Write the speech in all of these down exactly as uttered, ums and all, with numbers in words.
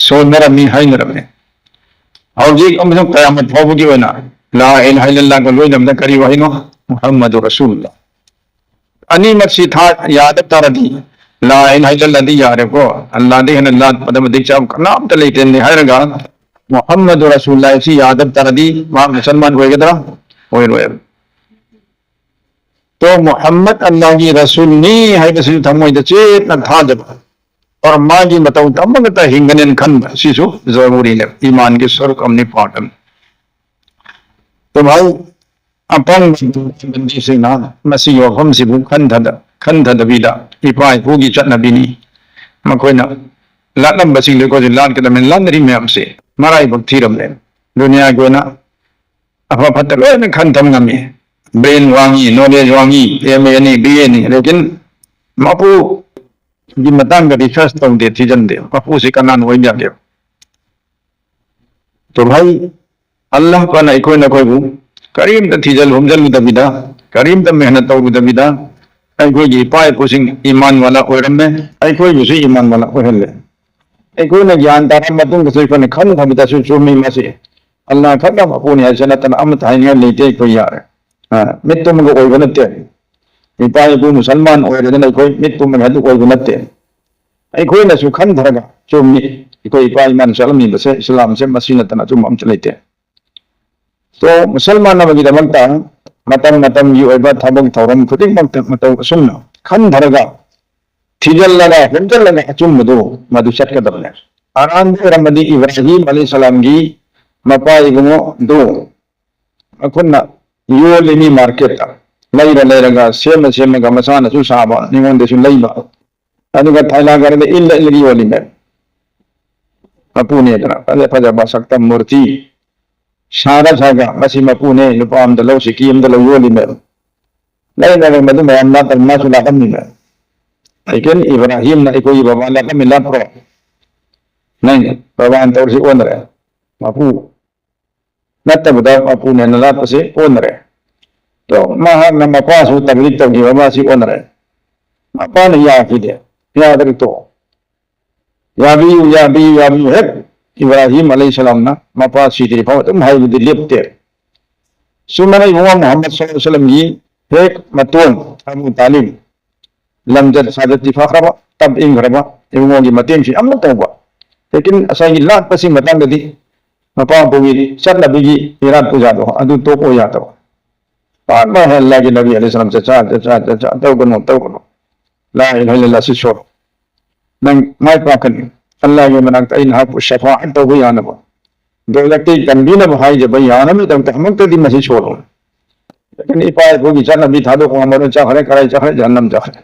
ꯁꯣꯟꯅꯔꯝꯃꯤ ꯍꯥꯏꯅꯔꯝꯃꯤ꯫ ꯍꯧꯖꯤꯛ ꯑꯃꯁꯨꯡ ꯀꯌꯥꯃꯠ ꯐꯥꯎꯕꯒꯤ ꯑꯣꯏꯅ ꯂꯥ ꯏꯂꯥꯍ ꯏꯜꯂꯜꯂꯥꯍꯒ ꯂꯣꯏꯅꯕꯗ ꯀꯔꯤ ꯋꯥꯍꯩꯅꯣ? ꯃꯨꯍꯝꯃꯗꯨ ꯔꯁꯨꯜꯂꯥ꯫ ꯑꯅꯤꯃꯛꯁꯤ ꯊꯥ ꯌꯥꯗ ꯇꯥꯔꯗꯤ ꯂꯥ ꯏꯂꯥꯍ ꯏꯜꯂꯜꯂꯥꯍꯗꯤ ꯌꯥꯔꯦꯀꯣ, ꯑꯜꯂꯥꯍꯗꯤ ꯍꯦꯟꯅ ꯂꯥꯠ ꯄꯗꯕ ꯃꯇꯤꯛ ꯆꯥꯕ ꯀꯅꯥꯝꯇ ꯂꯩꯇꯦꯅꯦ ꯍꯥꯏꯔꯒ ꯃꯨꯍꯝꯃꯗꯨ ꯔꯁꯨꯜꯂꯥꯍ ꯁꯤ ꯌꯥꯗ ꯇꯥꯔꯗꯤ ꯃꯥ ꯃꯨꯁꯜꯃꯥꯟ ꯑꯣꯏꯒꯗ꯭ꯔꯥ? ꯑꯣꯏꯔꯣꯏꯕ꯫ ꯇꯣ ꯃꯨꯍꯝꯃꯗ ꯑꯜꯂꯥꯍꯒꯤ ꯔꯁꯨꯜꯅꯤ ꯍꯥꯏꯕꯁꯤꯁꯨ ꯊꯃꯣꯏꯗ ꯆꯦꯠꯅ ꯊꯥꯖꯕ, ꯑꯣꯔ ꯃꯥꯒꯤ ꯃꯇꯧ ꯇꯝꯃꯒꯇ ꯍꯤꯡꯒꯅꯦꯅ ꯈꯟꯕ ꯁꯤꯁꯨ ꯖꯔꯨꯔꯤꯅꯦ, ꯏꯃꯥꯟꯒꯤ ꯁꯔꯨꯛ ꯑꯃꯅꯤ, ꯄꯥꯔꯠ ꯑꯃꯅꯤ꯫ ꯇꯣ ꯚꯥꯏ, ꯑꯄꯪꯕ ꯕꯟꯗꯤꯁꯤꯡꯅ ꯃꯁꯤꯒꯤ ꯋꯥꯐꯝꯁꯤꯕꯨ ꯈꯟꯊꯗ-, ꯈꯟꯊꯗꯕꯤꯗ ꯏꯄꯥ ꯏꯄꯨꯒꯤ ꯆꯠꯅꯕꯤꯅꯤ, ꯃꯈꯣꯏꯅ ꯂꯥꯠꯂꯝꯕꯁꯤꯡꯗꯨ ꯑꯩꯈꯣꯏꯁꯨ ꯂꯥꯠꯀꯗꯕꯅꯤ, ꯂꯥꯠꯅꯔꯤ ꯃꯌꯥꯝꯁꯦ ꯃꯔꯥꯏꯕꯛ ꯊꯤꯔꯕꯅꯦ꯫ ꯗꯨꯅꯤꯌꯥꯒꯤ ꯑꯣꯏꯅ ꯑꯐ ꯐꯠꯇ ꯂꯣꯏꯅ ꯈꯟꯊꯕ ꯉꯝꯃꯤ꯫ ꯕ꯭ꯔꯦꯟ ꯋꯥꯡꯉꯤ, ꯅꯣꯂꯦꯖ ꯋꯥꯡꯉꯤ, ꯑꯦꯝ ꯑꯦꯅꯤ, ꯕꯤ ꯑꯦꯅꯤ, ꯂꯦꯀꯤꯟ ꯃꯄꯨꯒꯤ ꯃꯇꯥꯡꯗ ꯔꯤꯁꯔꯁ ꯇꯧꯗꯦ, ꯊꯤꯖꯤꯟꯗꯦ꯫ ꯃꯄꯨꯁꯤ ꯀꯅꯥꯅ ꯑꯣꯏꯕ ꯌꯥꯒꯦ? ꯇꯣ ꯚꯥꯏ, ꯑꯜꯂꯥꯍ ꯄꯥꯛꯅ ꯑꯩꯈꯣꯏ ꯅꯈꯣꯏꯕꯨ ꯀꯔꯤꯝꯇ ꯊꯤꯖꯤꯜ ꯍꯨꯝꯖꯤꯜꯂꯨꯗꯕꯤꯗ, ꯀꯔꯤꯝꯇ ꯃꯦꯍꯅꯠ ꯇꯧꯔꯨꯗꯕꯤꯗ, ꯑꯩꯈꯣꯏꯒꯤ ꯏꯄꯥ ꯏꯄꯨꯁꯤꯡ ꯏꯃꯥꯟ ꯋꯥꯂꯥ ꯑꯣꯏꯔꯝꯃꯦ, ꯑꯩꯈꯣꯏꯕꯨꯁꯨ ꯏꯃꯥꯟ ꯋꯥꯂꯥ ꯑꯣꯏꯍꯜꯂꯦ꯫ ꯑꯩꯈꯣꯏꯅ ꯒ꯭ꯌꯥꯟ ꯇꯥꯔꯕ ꯃꯇꯨꯡꯗꯁꯨ ꯑꯩꯈꯣꯏꯅ ꯈꯟꯊꯕꯗꯁꯨ ꯆꯨꯝꯃꯤ ꯃꯁꯤ꯫ ꯑꯜꯂꯥꯍ ꯈꯛꯅ ꯃꯄꯨꯅꯤ ꯍꯥꯏꯕꯁꯤ ꯅꯠꯇꯅ ꯑꯃꯠꯇ ꯍꯥꯏꯅꯤꯡꯉꯥꯏ ꯂꯩꯇꯦ, ꯑꯩꯈꯣꯏ ꯌꯥꯔꯦ꯫ ꯑ, ꯃꯤꯠ ꯇꯨꯝꯃꯒ ꯑꯣꯏꯕ ꯅꯠꯇꯦ꯫ ꯏꯄꯥ ꯏꯄꯨ ꯃꯨꯁꯜꯃꯥꯟ ꯑꯣꯏꯔꯗꯅ ꯑꯩꯈꯣꯏ ꯃꯤꯠ ꯇꯨꯝꯃꯒ ꯑꯗꯨ ꯑꯣꯏꯕ ꯅꯠꯇꯦ꯫ ꯑꯩꯈꯣꯏꯅꯁꯨ ꯈꯟꯊꯔꯒ, ꯆꯨꯝꯃꯤ, ꯑꯩꯈꯣꯏ ꯏꯄꯥ ꯏꯃꯥꯅ ꯆꯠꯂꯝꯃꯤꯕꯁꯦ, ꯏꯁꯂꯥꯝꯁꯦ, ꯃꯁꯤ ꯅꯠꯇꯅ ꯑꯆꯨꯝꯕ ꯑꯃꯠꯇ ꯂꯩꯇꯦ꯫ ꯇꯣ ꯃꯨꯁꯜꯃꯥꯟ ꯑꯃꯒꯤꯗꯃꯛꯇ ꯃꯇꯝ ꯃꯇꯝꯒꯤ ꯑꯣꯏꯕ ꯊꯕꯛ ꯊꯧꯔꯝ ꯈꯨꯗꯤꯡꯃꯛꯇ ꯃꯇꯧ ꯑꯁꯨꯝꯅ ꯈꯟꯊꯔꯒ, ꯊꯤꯖꯤꯜꯂꯒ, ꯍꯣꯝꯖꯤꯜꯂꯒ ꯑꯆꯨꯝꯕꯗꯨ ꯃꯗꯨ ꯆꯠꯀꯗꯕꯅꯦ꯫ ꯑꯔꯥꯟꯕ ꯑꯣꯏꯔꯝꯃꯗꯤ ꯏꯕ꯭ꯔꯥꯍꯤꯝ ꯑꯂꯩꯍꯤ ꯁꯂꯥꯝꯒꯤ ꯃꯄꯥ ꯏꯕꯨꯡꯉꯣꯗꯨ ꯃꯈꯨꯠꯅ ꯌꯣꯜꯂꯤꯅꯤ ꯃꯥꯔꯀꯦꯠꯇ꯫ ꯂꯩꯔ ꯂꯩꯔꯒ, ꯁꯦꯝꯃ ꯁꯦꯝꯃꯒ, ꯃꯁꯥꯅꯁꯨ ꯁꯥꯕ, ꯃꯤꯉꯣꯟꯗꯁꯨ ꯂꯩꯕ꯫ ꯑꯗꯨꯒ ꯊꯥꯏꯂꯥ ꯒꯥꯔꯤꯗ ꯏꯜꯂ ꯏꯜꯂꯒ ꯌꯣꯜꯂꯤꯅꯦ꯫ ꯃꯄꯨꯅꯦꯗꯅ ꯐꯖ ꯐꯖꯕ ꯁꯛꯇꯝ ꯃꯨꯔꯇꯤ ꯁꯥꯔ ꯁꯥꯔꯒ, "ꯃꯁꯤ ꯃꯄꯨꯅꯦ, ꯂꯨꯄꯥ ꯑꯃꯗ ꯂꯧ, ꯁꯤꯀꯤ ꯑꯃꯗ ꯂꯧ" ꯌꯣꯜꯂꯤꯅꯦ꯫ ꯂꯩꯔ ꯂꯩꯔꯒ ꯃꯗꯨ ꯃꯌꯥꯝ ꯂꯥꯛꯇꯅ ꯃꯥꯁꯨ ꯂꯥꯛꯑꯝꯃꯤꯅꯦ꯫ ꯑꯩꯈꯣꯏ ꯏꯕ꯭ꯔꯥꯍꯤꯝꯅ ꯑꯩꯈꯣꯏꯒꯤ ꯕꯕꯥ ꯂꯥꯛꯑꯝꯃꯤ ꯂꯥꯛꯄ꯭ꯔꯣ? ꯅꯪ ꯕꯕꯥꯅ ꯇꯧꯔꯤꯁꯤ ꯑꯣꯟꯅꯔꯦ꯫ ꯃꯄꯨ ꯅꯠꯇꯕꯗ ꯃꯄꯨꯅꯦꯅ ꯂꯥꯠꯄꯁꯤ ꯑꯣꯟꯅꯔꯦ꯫ ꯇꯣ ꯃꯍꯥꯛꯅ ꯃꯄꯥꯁꯨ ꯇꯛꯂꯤꯗ ꯇꯧꯈꯤꯕ, ꯃꯥꯁꯤ ꯑꯣꯟꯅꯔꯦ꯫ ꯃꯄꯥꯅ ꯌꯥꯈꯤꯗꯦ, ꯌꯥꯗ꯭ꯔꯦ ꯇꯣ꯫ ꯌꯥꯕꯤꯌꯨ, ꯌꯥꯕꯤꯌꯨ, ꯌꯥꯕꯤꯌꯨ꯫ ꯍꯦꯛ ꯏꯕ꯭ꯔꯥꯍꯤꯝ ꯑꯂꯩꯍꯤ ꯁꯂꯥꯝꯅ ꯃꯄꯥ ꯁꯤꯗ꯭ꯔꯤ ꯐꯥꯎ ꯑꯗꯨꯝ ꯍꯥꯏꯕꯗꯤ ꯂꯦꯞꯇꯦ꯫ ꯁꯨꯃꯥꯏꯅ ꯏꯕꯨꯡꯉꯣ ꯃꯨꯍꯝꯃꯗ ꯁꯜꯂꯜꯂꯥꯍꯨ ꯑꯂꯩꯍꯤ ꯋꯥꯁꯂꯝꯒꯤ ꯍꯦꯛ ꯃꯇꯣꯟ ꯑꯕꯨ ꯇꯥꯂꯤꯕ ꯂꯝꯖꯠ ꯁꯥꯖꯠꯇꯤ ꯐꯈ꯭ꯔꯕ, ꯇꯞ ꯏꯪꯈ꯭ꯔꯕ, ꯏꯕꯨꯡꯉꯣꯒꯤ ꯃꯇꯦꯡꯁꯤ ꯌꯥꯝꯅ ꯇꯧꯕ꯫ ꯂꯦꯀꯤꯟ ꯉꯁꯥꯏꯒꯤ ꯂꯥꯠꯄꯁꯤ ꯃꯇꯥꯡꯗꯗꯤ ꯃꯄꯥ ꯃꯄꯨꯒꯤ ꯆꯠꯅꯕꯤꯒꯤ ꯏꯔꯥꯠ ꯄꯨꯖꯥꯗꯣ ꯑꯗꯨ ꯇꯣꯛꯑꯣ ꯌꯥꯗꯕ꯫ ꯄꯥꯛ ꯄꯥꯛ ꯑꯜꯂꯥꯍꯒꯤ ꯅꯕꯤ ꯑꯂꯩꯍꯤ ꯁꯂꯥꯝ ꯆꯠꯆꯥ ꯆꯠꯆꯥ ꯆꯠꯆꯥ ꯇꯧꯒꯅꯨ ꯇꯧꯒꯅꯨ꯫ ꯂꯥ ꯏꯂꯥꯍ ꯏꯜꯂꯜꯂꯥꯍ ꯁꯤ ꯁꯣꯜꯂꯣ꯫ ꯅꯪ ꯃꯥꯏ ꯄꯥꯛꯀꯅꯤ꯫ ꯑꯜꯂꯥꯍꯒꯤ ꯃꯅꯥꯛꯇ ꯑꯩ ꯅꯍꯥꯛꯄꯨ ꯁꯐꯥꯑꯠ ꯇꯧꯕ ꯌꯥꯅꯕ, ꯗꯣꯖꯈꯇꯒꯤ ꯀꯟꯕꯤꯅꯕ ꯍꯥꯏꯖꯕ ꯌꯥꯅꯕꯒꯤꯗꯃꯛꯇ ꯑꯃꯨꯛꯇꯗꯤ ꯃꯁꯤ ꯁꯣꯜꯂꯣ꯫ ꯂꯦꯀꯤꯟ ꯏꯄꯥ ꯏꯄꯨꯒꯤ ꯆꯠꯅꯕꯤ ꯊꯥꯗꯣꯛꯄ ꯉꯝꯕ ꯆꯠꯈ꯭ꯔꯦ, ꯀꯔꯥꯏ ꯆꯠꯈ꯭ꯔꯦ? ꯖꯍꯟꯅꯝ ꯆꯠꯈ꯭ꯔꯦ꯫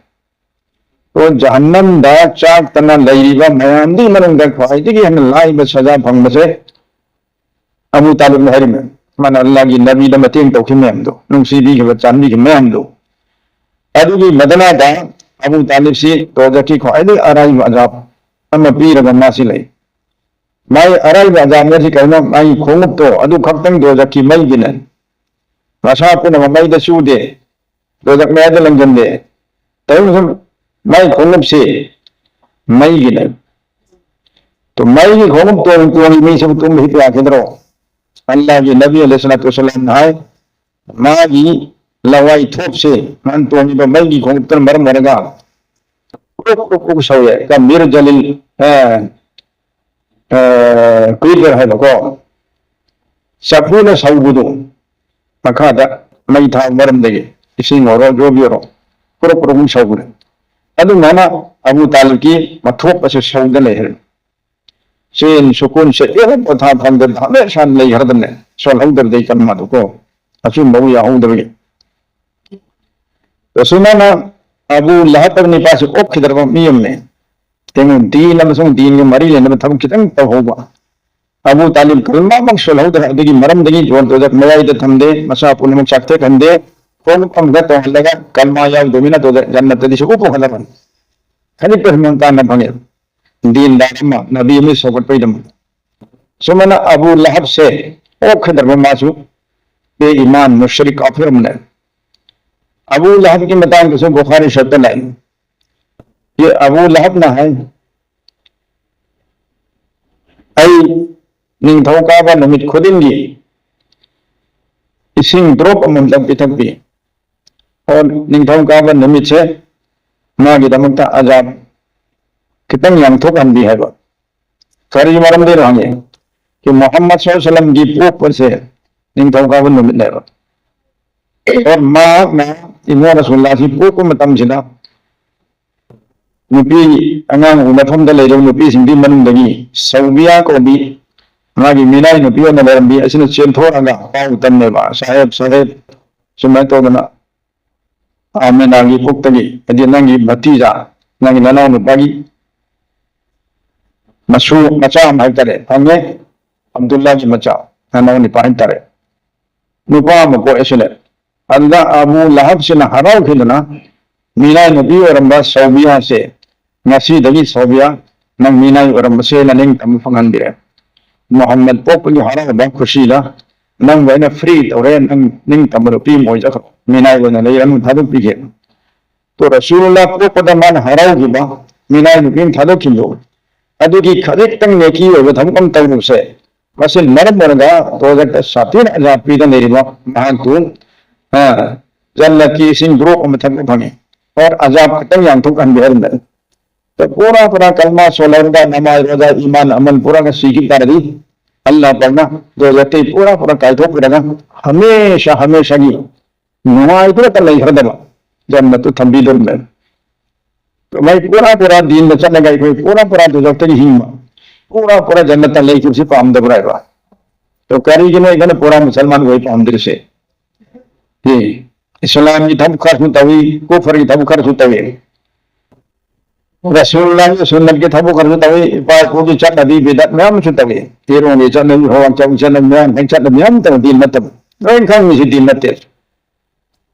ꯑꯣ, ꯖꯍꯟꯅꯝꯗ ꯆꯥꯛꯇꯅ ꯂꯩꯔꯤꯕ ꯃꯌꯥꯝꯗꯨꯒꯤ ꯃꯅꯨꯡꯗ ꯈ꯭ꯋꯥꯏꯗꯒꯤ ꯍꯦꯟꯅ ꯂꯥꯏꯕ ꯁꯖꯥ ꯐꯪꯕꯁꯦ ꯑꯕꯨ ꯇꯥꯂꯤꯕꯅ ꯍꯥꯏꯔꯤꯃꯦ꯫ ꯃꯥꯅ ꯑꯜꯂꯥꯍꯒꯤ ꯅꯕꯤꯗ ꯃꯇꯦꯡ ꯇꯧꯈꯤꯕ ꯃꯌꯥꯝꯗꯣ, ꯅꯨꯡꯁꯤꯕꯤꯈꯤꯕ, ꯆꯥꯟꯕꯤꯈꯤꯕ ꯃꯌꯥꯝꯗꯣ꯫ ꯑꯗꯨꯒꯤ ꯃꯗꯅꯥꯗ ꯑꯕꯨ ꯇꯥꯂꯤꯕꯁꯤ ꯗꯣꯖꯈꯀꯤ ꯈ꯭ꯋꯥꯏꯗꯒꯤ ꯑꯔꯥꯏꯕ ꯑꯖꯥꯕ ꯑꯃ ꯄꯤꯔꯒ ꯃꯥꯁꯤ ꯂꯩ꯫ ꯃꯥꯒꯤ ꯑꯔꯥꯏꯕ ꯑꯖꯥꯕ ꯑꯁꯤ ꯀꯩꯅꯣ? ꯃꯥꯒꯤ ꯈꯣꯡꯎꯞꯇꯣ ꯑꯗꯨ ꯈꯛꯇꯪ ꯗꯣꯖꯈꯀꯤ ꯃꯩꯒꯤꯅꯦ꯫ ꯃꯁꯥ ꯄꯨꯝꯅꯃꯛ ꯃꯩꯗ ꯆꯨꯗꯦ꯫ ꯗꯣꯖꯈ ꯃꯌꯥꯏꯗ ꯂꯪꯁꯤꯟꯗꯦ꯫ ꯇꯧꯔꯤꯕ ꯁꯨꯝ ꯃꯥꯒꯤ ꯈꯣꯡꯎꯞꯁꯤ ꯃꯩꯒꯤꯅꯦ꯫ ꯇꯣ ꯃꯩꯒꯤ ꯈꯣꯡꯎꯞ ꯇꯣꯡ ꯇꯣꯡꯉꯤ ꯃꯤꯁꯤꯕꯨ ꯇꯨꯝꯕ ꯍꯤꯞꯄ ꯌꯥꯈꯤꯗ꯭ꯔꯣ? ꯑꯜꯂꯥꯍꯒꯤ ꯅꯕꯤ ꯑꯂꯩꯍꯤ ꯁꯂꯥꯇꯨ ꯋꯁꯁꯂꯥꯝꯅ ꯍꯥꯏ, ꯃꯥꯒꯤ ꯂꯋꯥꯏ ꯊꯣꯞꯁꯦ, ꯃꯥꯅ ꯇꯣꯡꯉꯤꯕ ꯃꯩꯒꯤ ꯈꯣꯡꯎꯞꯇꯨꯅ ꯃꯔꯝ ꯑꯣꯏꯔꯒ ꯀ꯭ꯔꯨꯛ ꯀ꯭ꯔꯨꯛ ꯀ꯭ꯔꯨꯛ ꯁꯧꯋꯦ꯫ ꯀ ꯃꯤꯔꯖꯂꯤꯜ, ꯑ, ꯑ, ꯀ꯭ꯔꯤꯄꯔ ꯍꯥꯏꯕꯀꯣ, ꯆꯐꯨꯅ ꯁꯧꯕꯗꯣ, ꯃꯈꯥꯗ ꯃꯩ ꯊꯥꯕ ꯃꯔꯝꯗꯒꯤ ꯏꯁꯤꯡ ꯑꯣꯏꯔꯣ, ꯌꯣꯕꯤ ꯑꯣꯏꯔꯣ, ꯀ꯭ꯔꯨꯛ ꯀ꯭ꯔꯨꯛ ꯁꯧꯕꯅꯦ꯫ ꯑꯗꯨꯃꯥꯏꯅ ꯑꯕꯨ ꯇꯥꯂꯤꯕꯀꯤ ꯃꯊꯣꯞ ꯑꯁꯦ ꯁꯧꯗ ꯂꯩꯈ꯭ꯔꯦ꯫ ꯆꯦꯟ ꯁꯨꯀꯨꯟ ꯁꯦ ꯄꯣꯊꯥ ꯐꯪꯗꯅ ꯍꯃꯦꯁꯥ ꯂꯩꯈ꯭ꯔꯗꯕꯅꯦ, ꯁꯣꯜꯍꯧꯗꯕꯗꯩ ꯀꯟꯃꯗꯨꯀꯣ, ꯑꯆꯨꯝꯕꯕꯨ ꯌꯥꯍꯧꯗꯕꯒꯤ꯫ ꯁꯨꯃꯥꯏꯅ ꯑꯕꯨ ꯂꯍꯕ ꯍꯥꯏꯕ ꯅꯨꯄꯥꯁꯤ ꯑꯣꯛꯈꯤꯗ꯭ꯔꯕ ꯃꯤ ꯑꯃꯅꯦ꯫ ꯇꯦꯡꯉꯨ ꯗꯤꯟ ꯑꯃꯁꯨꯡ ꯗꯤꯟꯒ ꯃꯔꯤ ꯂꯩꯅꯕ ꯊꯕꯛ ꯈꯤꯇꯪ ꯇꯧꯍꯧꯕ꯫ ꯑꯕꯨ ꯇꯥꯂꯤꯕ ꯀꯜꯃꯥꯃꯛ ꯁꯣꯜꯍꯧꯗ꯭ꯔꯦ, ꯑꯗꯨꯒꯤ ꯃꯔꯝꯗꯒꯤ ꯖꯣꯟ ꯇꯣꯖꯛ ꯃꯌꯥꯏꯗ ꯊꯝꯗꯦ, ꯃꯁꯥ ꯄꯨꯝꯅꯃꯛ ꯆꯥꯛꯊꯦꯛꯍꯟꯗꯦ, ꯈꯣꯡ ꯑꯃꯗ ꯇꯣꯡꯍꯜꯂꯒ ꯀꯜꯃꯥ ꯌꯥꯎꯗꯕꯅꯤꯅ ꯇꯣꯖꯛ ꯖꯟꯅꯠꯇꯗꯤ ꯁꯨꯛꯄꯨ ꯄꯨꯍꯜꯂꯔꯣꯏ꯫ ꯈꯖꯤꯛꯇꯁꯨ ꯃꯪ ꯀꯥꯟꯅ ꯐꯪꯉꯦ꯫ ꯗꯤꯟꯗꯥꯔ ꯑꯃ, ꯅꯕꯤ ꯑꯃ ꯁꯧꯒꯠꯄꯒꯤꯗꯃꯛ꯫ ꯁꯨꯃꯥꯏꯅ ꯑꯕꯨ ꯂꯍꯕꯁꯦ ꯑꯣꯛꯈꯤꯗ꯭ꯔꯕ ꯃꯥꯁꯨ ꯕꯦ ꯏꯃꯥꯟ ꯃꯨꯁ꯭ꯔꯤꯛ ꯀꯥꯐꯤꯔ ꯑꯃꯅꯦ꯫ ꯑꯕꯨ ꯂꯍꯕꯀꯤ ꯃꯇꯥꯡꯗꯁꯨ ꯕꯨꯈꯥꯔꯤ ꯁꯔꯤꯐꯇ ꯂꯥꯛꯏ꯫ ꯌꯦ ꯑꯕꯨ ꯂꯍꯕꯅ ꯍꯥꯏ, ꯑꯩ ꯅꯤꯡꯊꯧꯀꯥꯕ ꯅꯨꯃꯤꯠ ꯈꯨꯗꯤꯡꯒꯤ ꯏꯁꯤꯡ drop ꯑꯃꯃꯝꯇꯪ ꯄꯤꯊꯛꯄꯤ꯫ ꯑꯣ, ꯅꯤꯡꯊꯧꯀꯥꯕ ꯅꯨꯃꯤꯠꯁꯦ ꯃꯥꯒꯤꯗꯃꯛꯇ ꯑꯖꯥꯕ ꯈꯤꯇꯪ ꯌꯥꯡꯊꯣꯛꯍꯟꯕꯤ ꯍꯥꯏꯕ꯫ ꯀꯔꯤ ꯃꯔꯝꯗꯩꯅꯣ ꯍꯪꯉꯦ꯫ ꯀꯤ ꯃꯨꯍꯝꯃꯗ ꯁꯜꯂꯜꯂꯥꯍꯨ ꯑꯂꯩꯍꯤ ꯋꯁꯜꯂꯝꯒꯤ ꯄꯣꯛꯄꯁꯦ ꯅꯤꯡꯊꯧꯀꯥꯕ ꯅꯨꯃꯤꯠꯅꯦꯕ꯫ ꯑꯣ, ꯃꯍꯥꯛꯅ ꯏꯃꯥ ꯔꯁꯨꯜꯂꯥꯁꯤ ꯄꯣꯛꯄ ꯃꯇꯝꯁꯤꯗ ꯅꯨꯄꯤ ꯑꯉꯥꯡ ꯎꯅꯐꯝꯗ ꯂꯩꯔꯤꯕ ꯅꯨꯄꯤꯁꯤꯡꯒꯤ ꯃꯅꯨꯡꯗꯒꯤ ꯁꯧꯕꯤꯌꯥ ꯀꯧꯕꯤ ꯃꯥꯒꯤ ꯃꯤꯅꯥꯏ ꯅꯨꯄꯤ ꯑꯣꯏꯅ ꯂꯩꯔꯝꯕꯤ ꯑꯁꯤꯅ ꯆꯦꯟꯊꯣꯛꯑꯒ ꯄꯥꯎ ꯇꯝꯃꯦꯕ, "ꯁꯥꯍꯦꯕ, ꯁꯥꯍꯦꯕ, ꯁꯨꯃꯥꯏꯅ ꯇꯧꯗꯅ ꯑꯃꯤꯅꯥꯒꯤ ꯄꯨꯛꯇꯒꯤ, ꯍꯥꯏꯗꯤ ꯅꯪꯒꯤ ꯚꯇꯤꯖꯥ, ꯅꯪꯒꯤ ꯅꯅꯥꯎ ꯅꯨꯄꯥꯒꯤ ꯃꯁꯨ ꯃꯆꯥ ꯑꯃ ꯍꯥꯏꯇꯥꯔꯦ, ꯐꯪꯉꯦ, ꯑꯕꯗꯨꯜꯂꯥꯒꯤ ꯃꯆꯥ, ꯅꯅꯥꯎ ꯅꯨꯄꯥ ꯍꯥꯏꯇꯥꯔꯦ, ꯅꯨꯄꯥ ꯑꯃ ꯄꯣꯛꯑꯦ ꯁꯤꯅꯦ꯫" ꯑꯗꯨꯗ ꯑꯕꯨ ꯂꯍꯕꯁꯤꯅ ꯍꯔꯥꯎꯈꯤꯗꯅ ꯃꯤꯅꯥꯏ ꯅꯨꯄꯤ ꯑꯣꯏꯔꯝꯕ ꯁꯧꯕꯤꯌꯥꯁꯦ, "ꯉꯁꯤꯗꯒꯤ ꯁꯧꯕꯤꯌꯥ, ꯅꯪ ꯃꯤꯅꯥꯏ ꯑꯣꯏꯔꯝꯕꯁꯦ ꯅꯅꯤꯡꯇꯝꯕ ꯐꯪꯍꯟꯕꯤꯔꯦ꯫ ꯃꯨꯍꯝꯃꯗ ꯄꯣꯛꯄꯒꯤ ꯍꯔꯥꯎꯕ ꯈꯨꯁꯤꯗ ꯅꯪꯕꯨ ꯑꯩꯅ free ꯇꯧꯔꯦ, ꯅꯪ ꯅꯤꯡꯇꯝꯕ ꯅꯨꯄꯤ ꯑꯃ ꯑꯣꯏꯖꯈ꯭ꯔꯣ, ꯃꯤꯅꯥꯏ ꯑꯣꯏꯅ ꯂꯩꯔꯅꯨ", ꯊꯥꯗꯣꯛꯄꯤꯈꯤ꯫ ꯇꯣ ꯔꯁꯨꯜꯂꯥ ꯄꯣꯛꯄꯗ ꯃꯥꯅ ꯍꯔꯥꯎꯈꯤꯕ, ꯃꯤꯅꯥꯏ ꯅꯨꯄꯤ ꯑꯃ ꯊꯥꯗꯣꯛꯈꯤꯕꯗꯣ, ꯑꯗꯨꯒꯤ ꯈꯖꯤꯛꯇꯪ ꯅꯦꯀꯤ ꯑꯣꯏꯕ ꯊꯕꯛ ꯑꯃ ꯇꯧꯔꯨꯕꯁꯦ, ꯃꯁꯤꯅ ꯃꯔꯝ ꯑꯣꯏꯔꯒ ꯗꯣꯖꯈꯇ ꯁꯥꯊꯤꯅ ꯑꯖꯥꯕ ꯄꯤꯗꯅ ꯂꯩꯔꯤꯕ ꯃꯍꯥꯛꯇꯨ, ꯑ, ꯖꯟꯅꯠꯀꯤ ꯏꯁꯤꯡ drop ꯑꯃ ꯊꯛꯄ ꯐꯪꯉꯤ꯫ ꯑꯣꯔ ꯑꯖꯥꯕ ꯈꯛꯇꯪ ꯌꯥꯡꯊꯣꯛꯍꯟꯕꯤ ꯍꯥꯏꯔꯝꯕꯅꯤ꯫ ꯇ ꯄꯨꯔꯥ ꯄꯨꯔꯥ ꯀꯜꯃꯥ ꯁꯣꯜꯍꯧꯔꯒ ꯅꯃꯥꯖ ꯔꯣꯖꯥ ꯏꯃꯥꯟ ꯑꯃꯜ ꯄꯨꯔꯥꯒ ꯁꯤꯈꯤ ꯇꯥꯔꯗꯤ, ꯑꯜꯂꯥ ꯄꯥꯛꯅ ꯗꯣꯖꯈꯇꯩ ꯄꯨꯔꯥ ꯄꯨꯔꯥ ꯀꯥꯏꯊꯣꯛꯄꯤꯔꯒ ꯍꯃꯦꯁꯥ ꯍꯃꯦꯁꯥꯒꯤ ꯅꯨꯡꯉꯥꯏꯗꯨꯅꯇ ꯂꯩꯈ꯭ꯔꯗꯕ, ꯖꯟꯅꯠꯇꯨ ꯊꯝꯕꯤꯗꯧꯔꯤꯕꯅꯤ꯫ ꯃꯩ ꯄꯨꯔꯥ ꯄꯨꯔꯥ ꯗꯤꯟꯗ ꯆꯠꯂꯒ ꯑꯩꯈꯣꯏ ꯄꯨꯔꯥ ꯄꯨꯔꯥ ꯗꯣꯖꯈꯇꯒꯤ ꯍꯤꯡꯕ, ꯄꯨꯔꯥ ꯄꯨꯔꯥ ꯖꯟꯅꯠꯇ ꯂꯩꯈꯤꯕꯁꯤ ꯄꯥꯝꯗꯕ꯭ꯔꯥ ꯍꯥꯏꯕ? ꯑꯗꯣ ꯀꯔꯤꯒꯤꯅꯣ ꯑꯩꯈꯣꯏꯅ ꯄꯨꯔꯥ ꯃꯨꯁꯜꯃꯥꯟ ꯑꯣꯏ ꯄꯥꯝꯗ꯭ꯔꯤꯁꯦ? ꯑꯦ, ꯏꯁꯂꯥꯝꯒꯤ ꯊꯕꯛ ꯈꯔꯁꯨ ꯇꯧꯏ, ꯀꯨꯐꯔꯒꯤ ꯊꯕꯛ ꯈꯔꯁꯨ ꯇꯧꯏ, ꯔꯁꯨꯜꯂꯥꯍꯤ ꯁꯨꯟꯅꯠꯀꯤ ꯊꯕꯛ ꯈꯔꯁꯨ ꯇꯧꯏ, ꯏꯄꯥ ꯏꯄꯨꯒꯤ ꯆꯠꯅꯕꯤ ꯕꯤꯗꯠ ꯃꯌꯥꯝ ꯑꯃꯁꯨ ꯇꯧꯏ꯫ ꯇꯦꯔꯣꯡꯒꯤ ꯆꯠꯅꯕꯤ, ꯍꯋꯥꯡꯆꯥꯎꯒꯤ ꯆꯠꯅꯕꯤ ꯃꯌꯥꯝ, ꯆꯠꯅꯕꯤ ꯃꯌꯥꯝ ꯇꯧꯏ, ꯗꯤꯟ ꯅꯠꯇꯕ꯫ ꯂꯣꯏ ꯈꯪꯉꯤꯁꯤ ꯗꯤꯟ ꯅꯠꯇꯦ꯫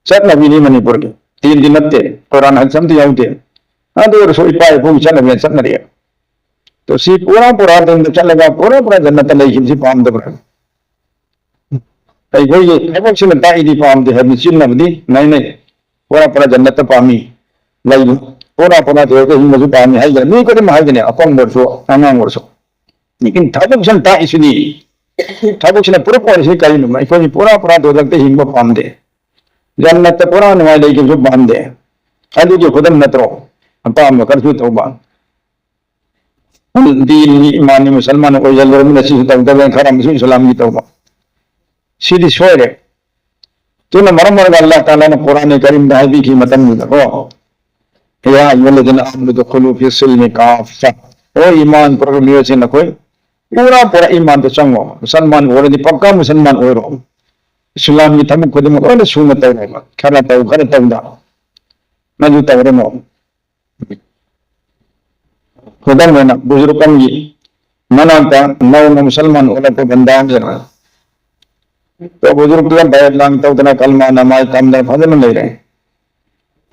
ꯆꯠꯅꯕꯤꯅꯤ ꯃꯅꯤꯄꯨꯔꯒꯤ꯫ ꯗꯤꯟꯗꯤ ꯅꯠꯇꯦ꯫ ꯀꯨꯔꯥꯟ ꯍꯥꯏꯕꯁꯤ ꯑꯝꯇ ꯌꯥꯎꯗꯦ꯫ ꯑꯗꯨ ꯑꯣꯏꯔꯁꯨ ꯏꯄꯥ ꯏꯄꯨꯒꯤ ꯆꯠꯅꯕꯤꯅ ꯆꯠꯅꯔꯤ꯫ ꯑꯗꯣ ꯁꯤ ꯄꯨꯔꯥ ꯄꯨꯔꯥ ꯗꯤꯟꯗ ꯆꯠꯂꯒ ꯄꯨꯔꯥ ꯄꯨꯔꯥ ꯖꯟꯅꯠꯇ ꯂꯩꯈꯤꯕꯁꯤ ꯄꯥꯝꯗꯕ꯭ꯔꯥ? ꯑꯩꯈꯣꯏꯒꯤ ꯊꯕꯛꯁꯤꯅ ꯇꯥꯛꯏꯗꯤ ꯄꯥꯝꯗꯦ ꯍꯥꯏꯕꯅꯤ, ꯆꯤꯟꯅꯕꯨꯗꯤ ꯅꯩꯅꯩ꯫ ꯄꯨꯔꯥ ꯄꯨꯔꯥ ꯖꯟꯅꯠꯇ ꯄꯥꯝꯃꯤ꯫ ꯂꯩꯕ ꯄꯨꯔꯥ ꯄꯨꯔꯥ ꯖꯟꯅꯠꯇ ꯍꯤꯡꯕꯁꯨ ꯄꯥꯝꯃꯤ ꯍꯥꯏꯗꯅ ꯃꯤ ꯈꯨꯗꯤꯡꯃꯛ ꯍꯥꯏꯒꯅꯤ, ꯑꯄꯪꯕ ꯑꯣꯏꯔꯁꯨ ꯑꯉꯥꯡ ꯑꯣꯏꯔꯁꯨ꯫ ꯂꯦꯀꯤꯟ ꯊꯕꯛꯁꯤꯅ ꯇꯥꯛꯏꯁꯤꯗꯤ, ꯊꯕꯛꯁꯤꯅ ꯄ꯭ꯔꯨꯐ ꯑꯣꯏꯔꯤꯁꯤ ꯀꯔꯤꯅꯣ? ꯑꯩꯈꯣꯏꯒꯤ ꯄꯨꯔꯥ ꯄꯨꯔꯥ ꯗꯣꯖꯛꯇ ꯍꯤꯡꯕ ꯄꯥꯝꯗꯦ, ꯖꯟꯅꯠꯇ ꯄꯨꯔꯥ ꯅꯨꯡꯉꯥꯏ ꯂꯩꯈꯤꯕꯁꯨ ꯄꯥꯝꯗꯦ꯫ ꯑꯗꯨꯒꯤ ꯈꯨꯗꯝ ꯅꯠꯇ꯭ꯔꯣ? ꯑꯄꯥꯝꯕ ꯈꯔꯁꯨ ꯇꯧꯕ, ꯗꯤꯟꯒꯤ ꯏꯃꯥꯟꯅꯤ ꯃꯨꯁꯜꯃꯥꯟ ꯑꯣꯏꯖꯜꯂꯨꯔꯕꯅꯤꯅ ꯁꯤꯁꯨ ꯇꯧꯗꯕꯅ ꯈꯔ ꯑꯃꯁꯨ ꯏꯁꯂꯥꯝꯒꯤ ꯇꯧꯕ, ꯁꯤꯗꯤ ꯁꯣꯏꯔꯦ꯫ ꯑꯗꯨꯅ ꯃꯔꯝ ꯑꯣꯏꯔꯒ ꯑꯜꯂꯥꯍ ꯇꯥꯂꯥꯅ ꯀꯨꯔꯥꯟ ꯀꯔꯤꯝꯗ ꯍꯥꯏꯕꯤꯈꯤ ꯃꯇꯝꯗꯨꯗꯀꯣ, "ꯌꯥ ꯑꯌꯨꯍꯜꯂꯗꯤꯅ ꯑꯥꯃꯅꯨ ꯎꯗꯈꯨꯂꯨ ꯐꯤ ꯁꯤꯜꯃꯤ ꯀꯥꯐꯥ", ꯑꯣ ꯏꯃꯥꯟ ꯄꯨꯔꯛꯄ ꯃꯤꯑꯣꯏꯁꯤꯡ, ꯅꯈꯣꯏ ꯄꯨꯔꯥ ꯄꯨꯔꯥ ꯏꯃꯥꯟꯗ ꯆꯪꯉꯣ꯫ ꯃꯨꯁꯜꯃꯥꯟ ꯑꯣꯏꯔꯗꯤ ꯄꯛꯀꯥ ꯃꯨꯁꯜꯃꯥꯟ ꯑꯣꯏꯔꯣ꯫ ꯏꯁꯂꯥꯝꯒꯤ ꯊꯕꯛ ꯈꯨꯗꯤꯡꯃꯛ ꯂꯣꯏꯅ ꯁꯨꯅ ꯇꯧꯔꯣꯕ, ꯈꯔ ꯇꯧ ꯈꯔ ꯇꯧꯗ ꯃꯗꯨ ꯇꯧꯔꯅꯣ꯫ ꯈꯨꯗꯝ ꯑꯣꯏꯅ ꯕꯨꯖꯨꯔꯨꯛ ꯑꯃꯒꯤ ꯃꯅꯥꯛꯇ ꯅꯧꯅ ꯃꯨꯁꯜꯃꯥꯟ ꯑꯣꯜꯂꯛꯄ ꯕꯟꯗꯥ ꯑꯃ ꯂꯩꯔꯝꯃꯤ꯫ ꯑꯗꯣ ꯕꯨꯖꯨꯔꯨꯛꯇꯨꯗ ꯕꯌꯥꯠ ꯂꯥꯡ ꯇꯧꯗꯅ ꯀꯜꯃꯥ ꯅꯃꯥꯏ ꯇꯝꯗꯅ ꯐꯖꯅ ꯂꯩꯔꯦ꯫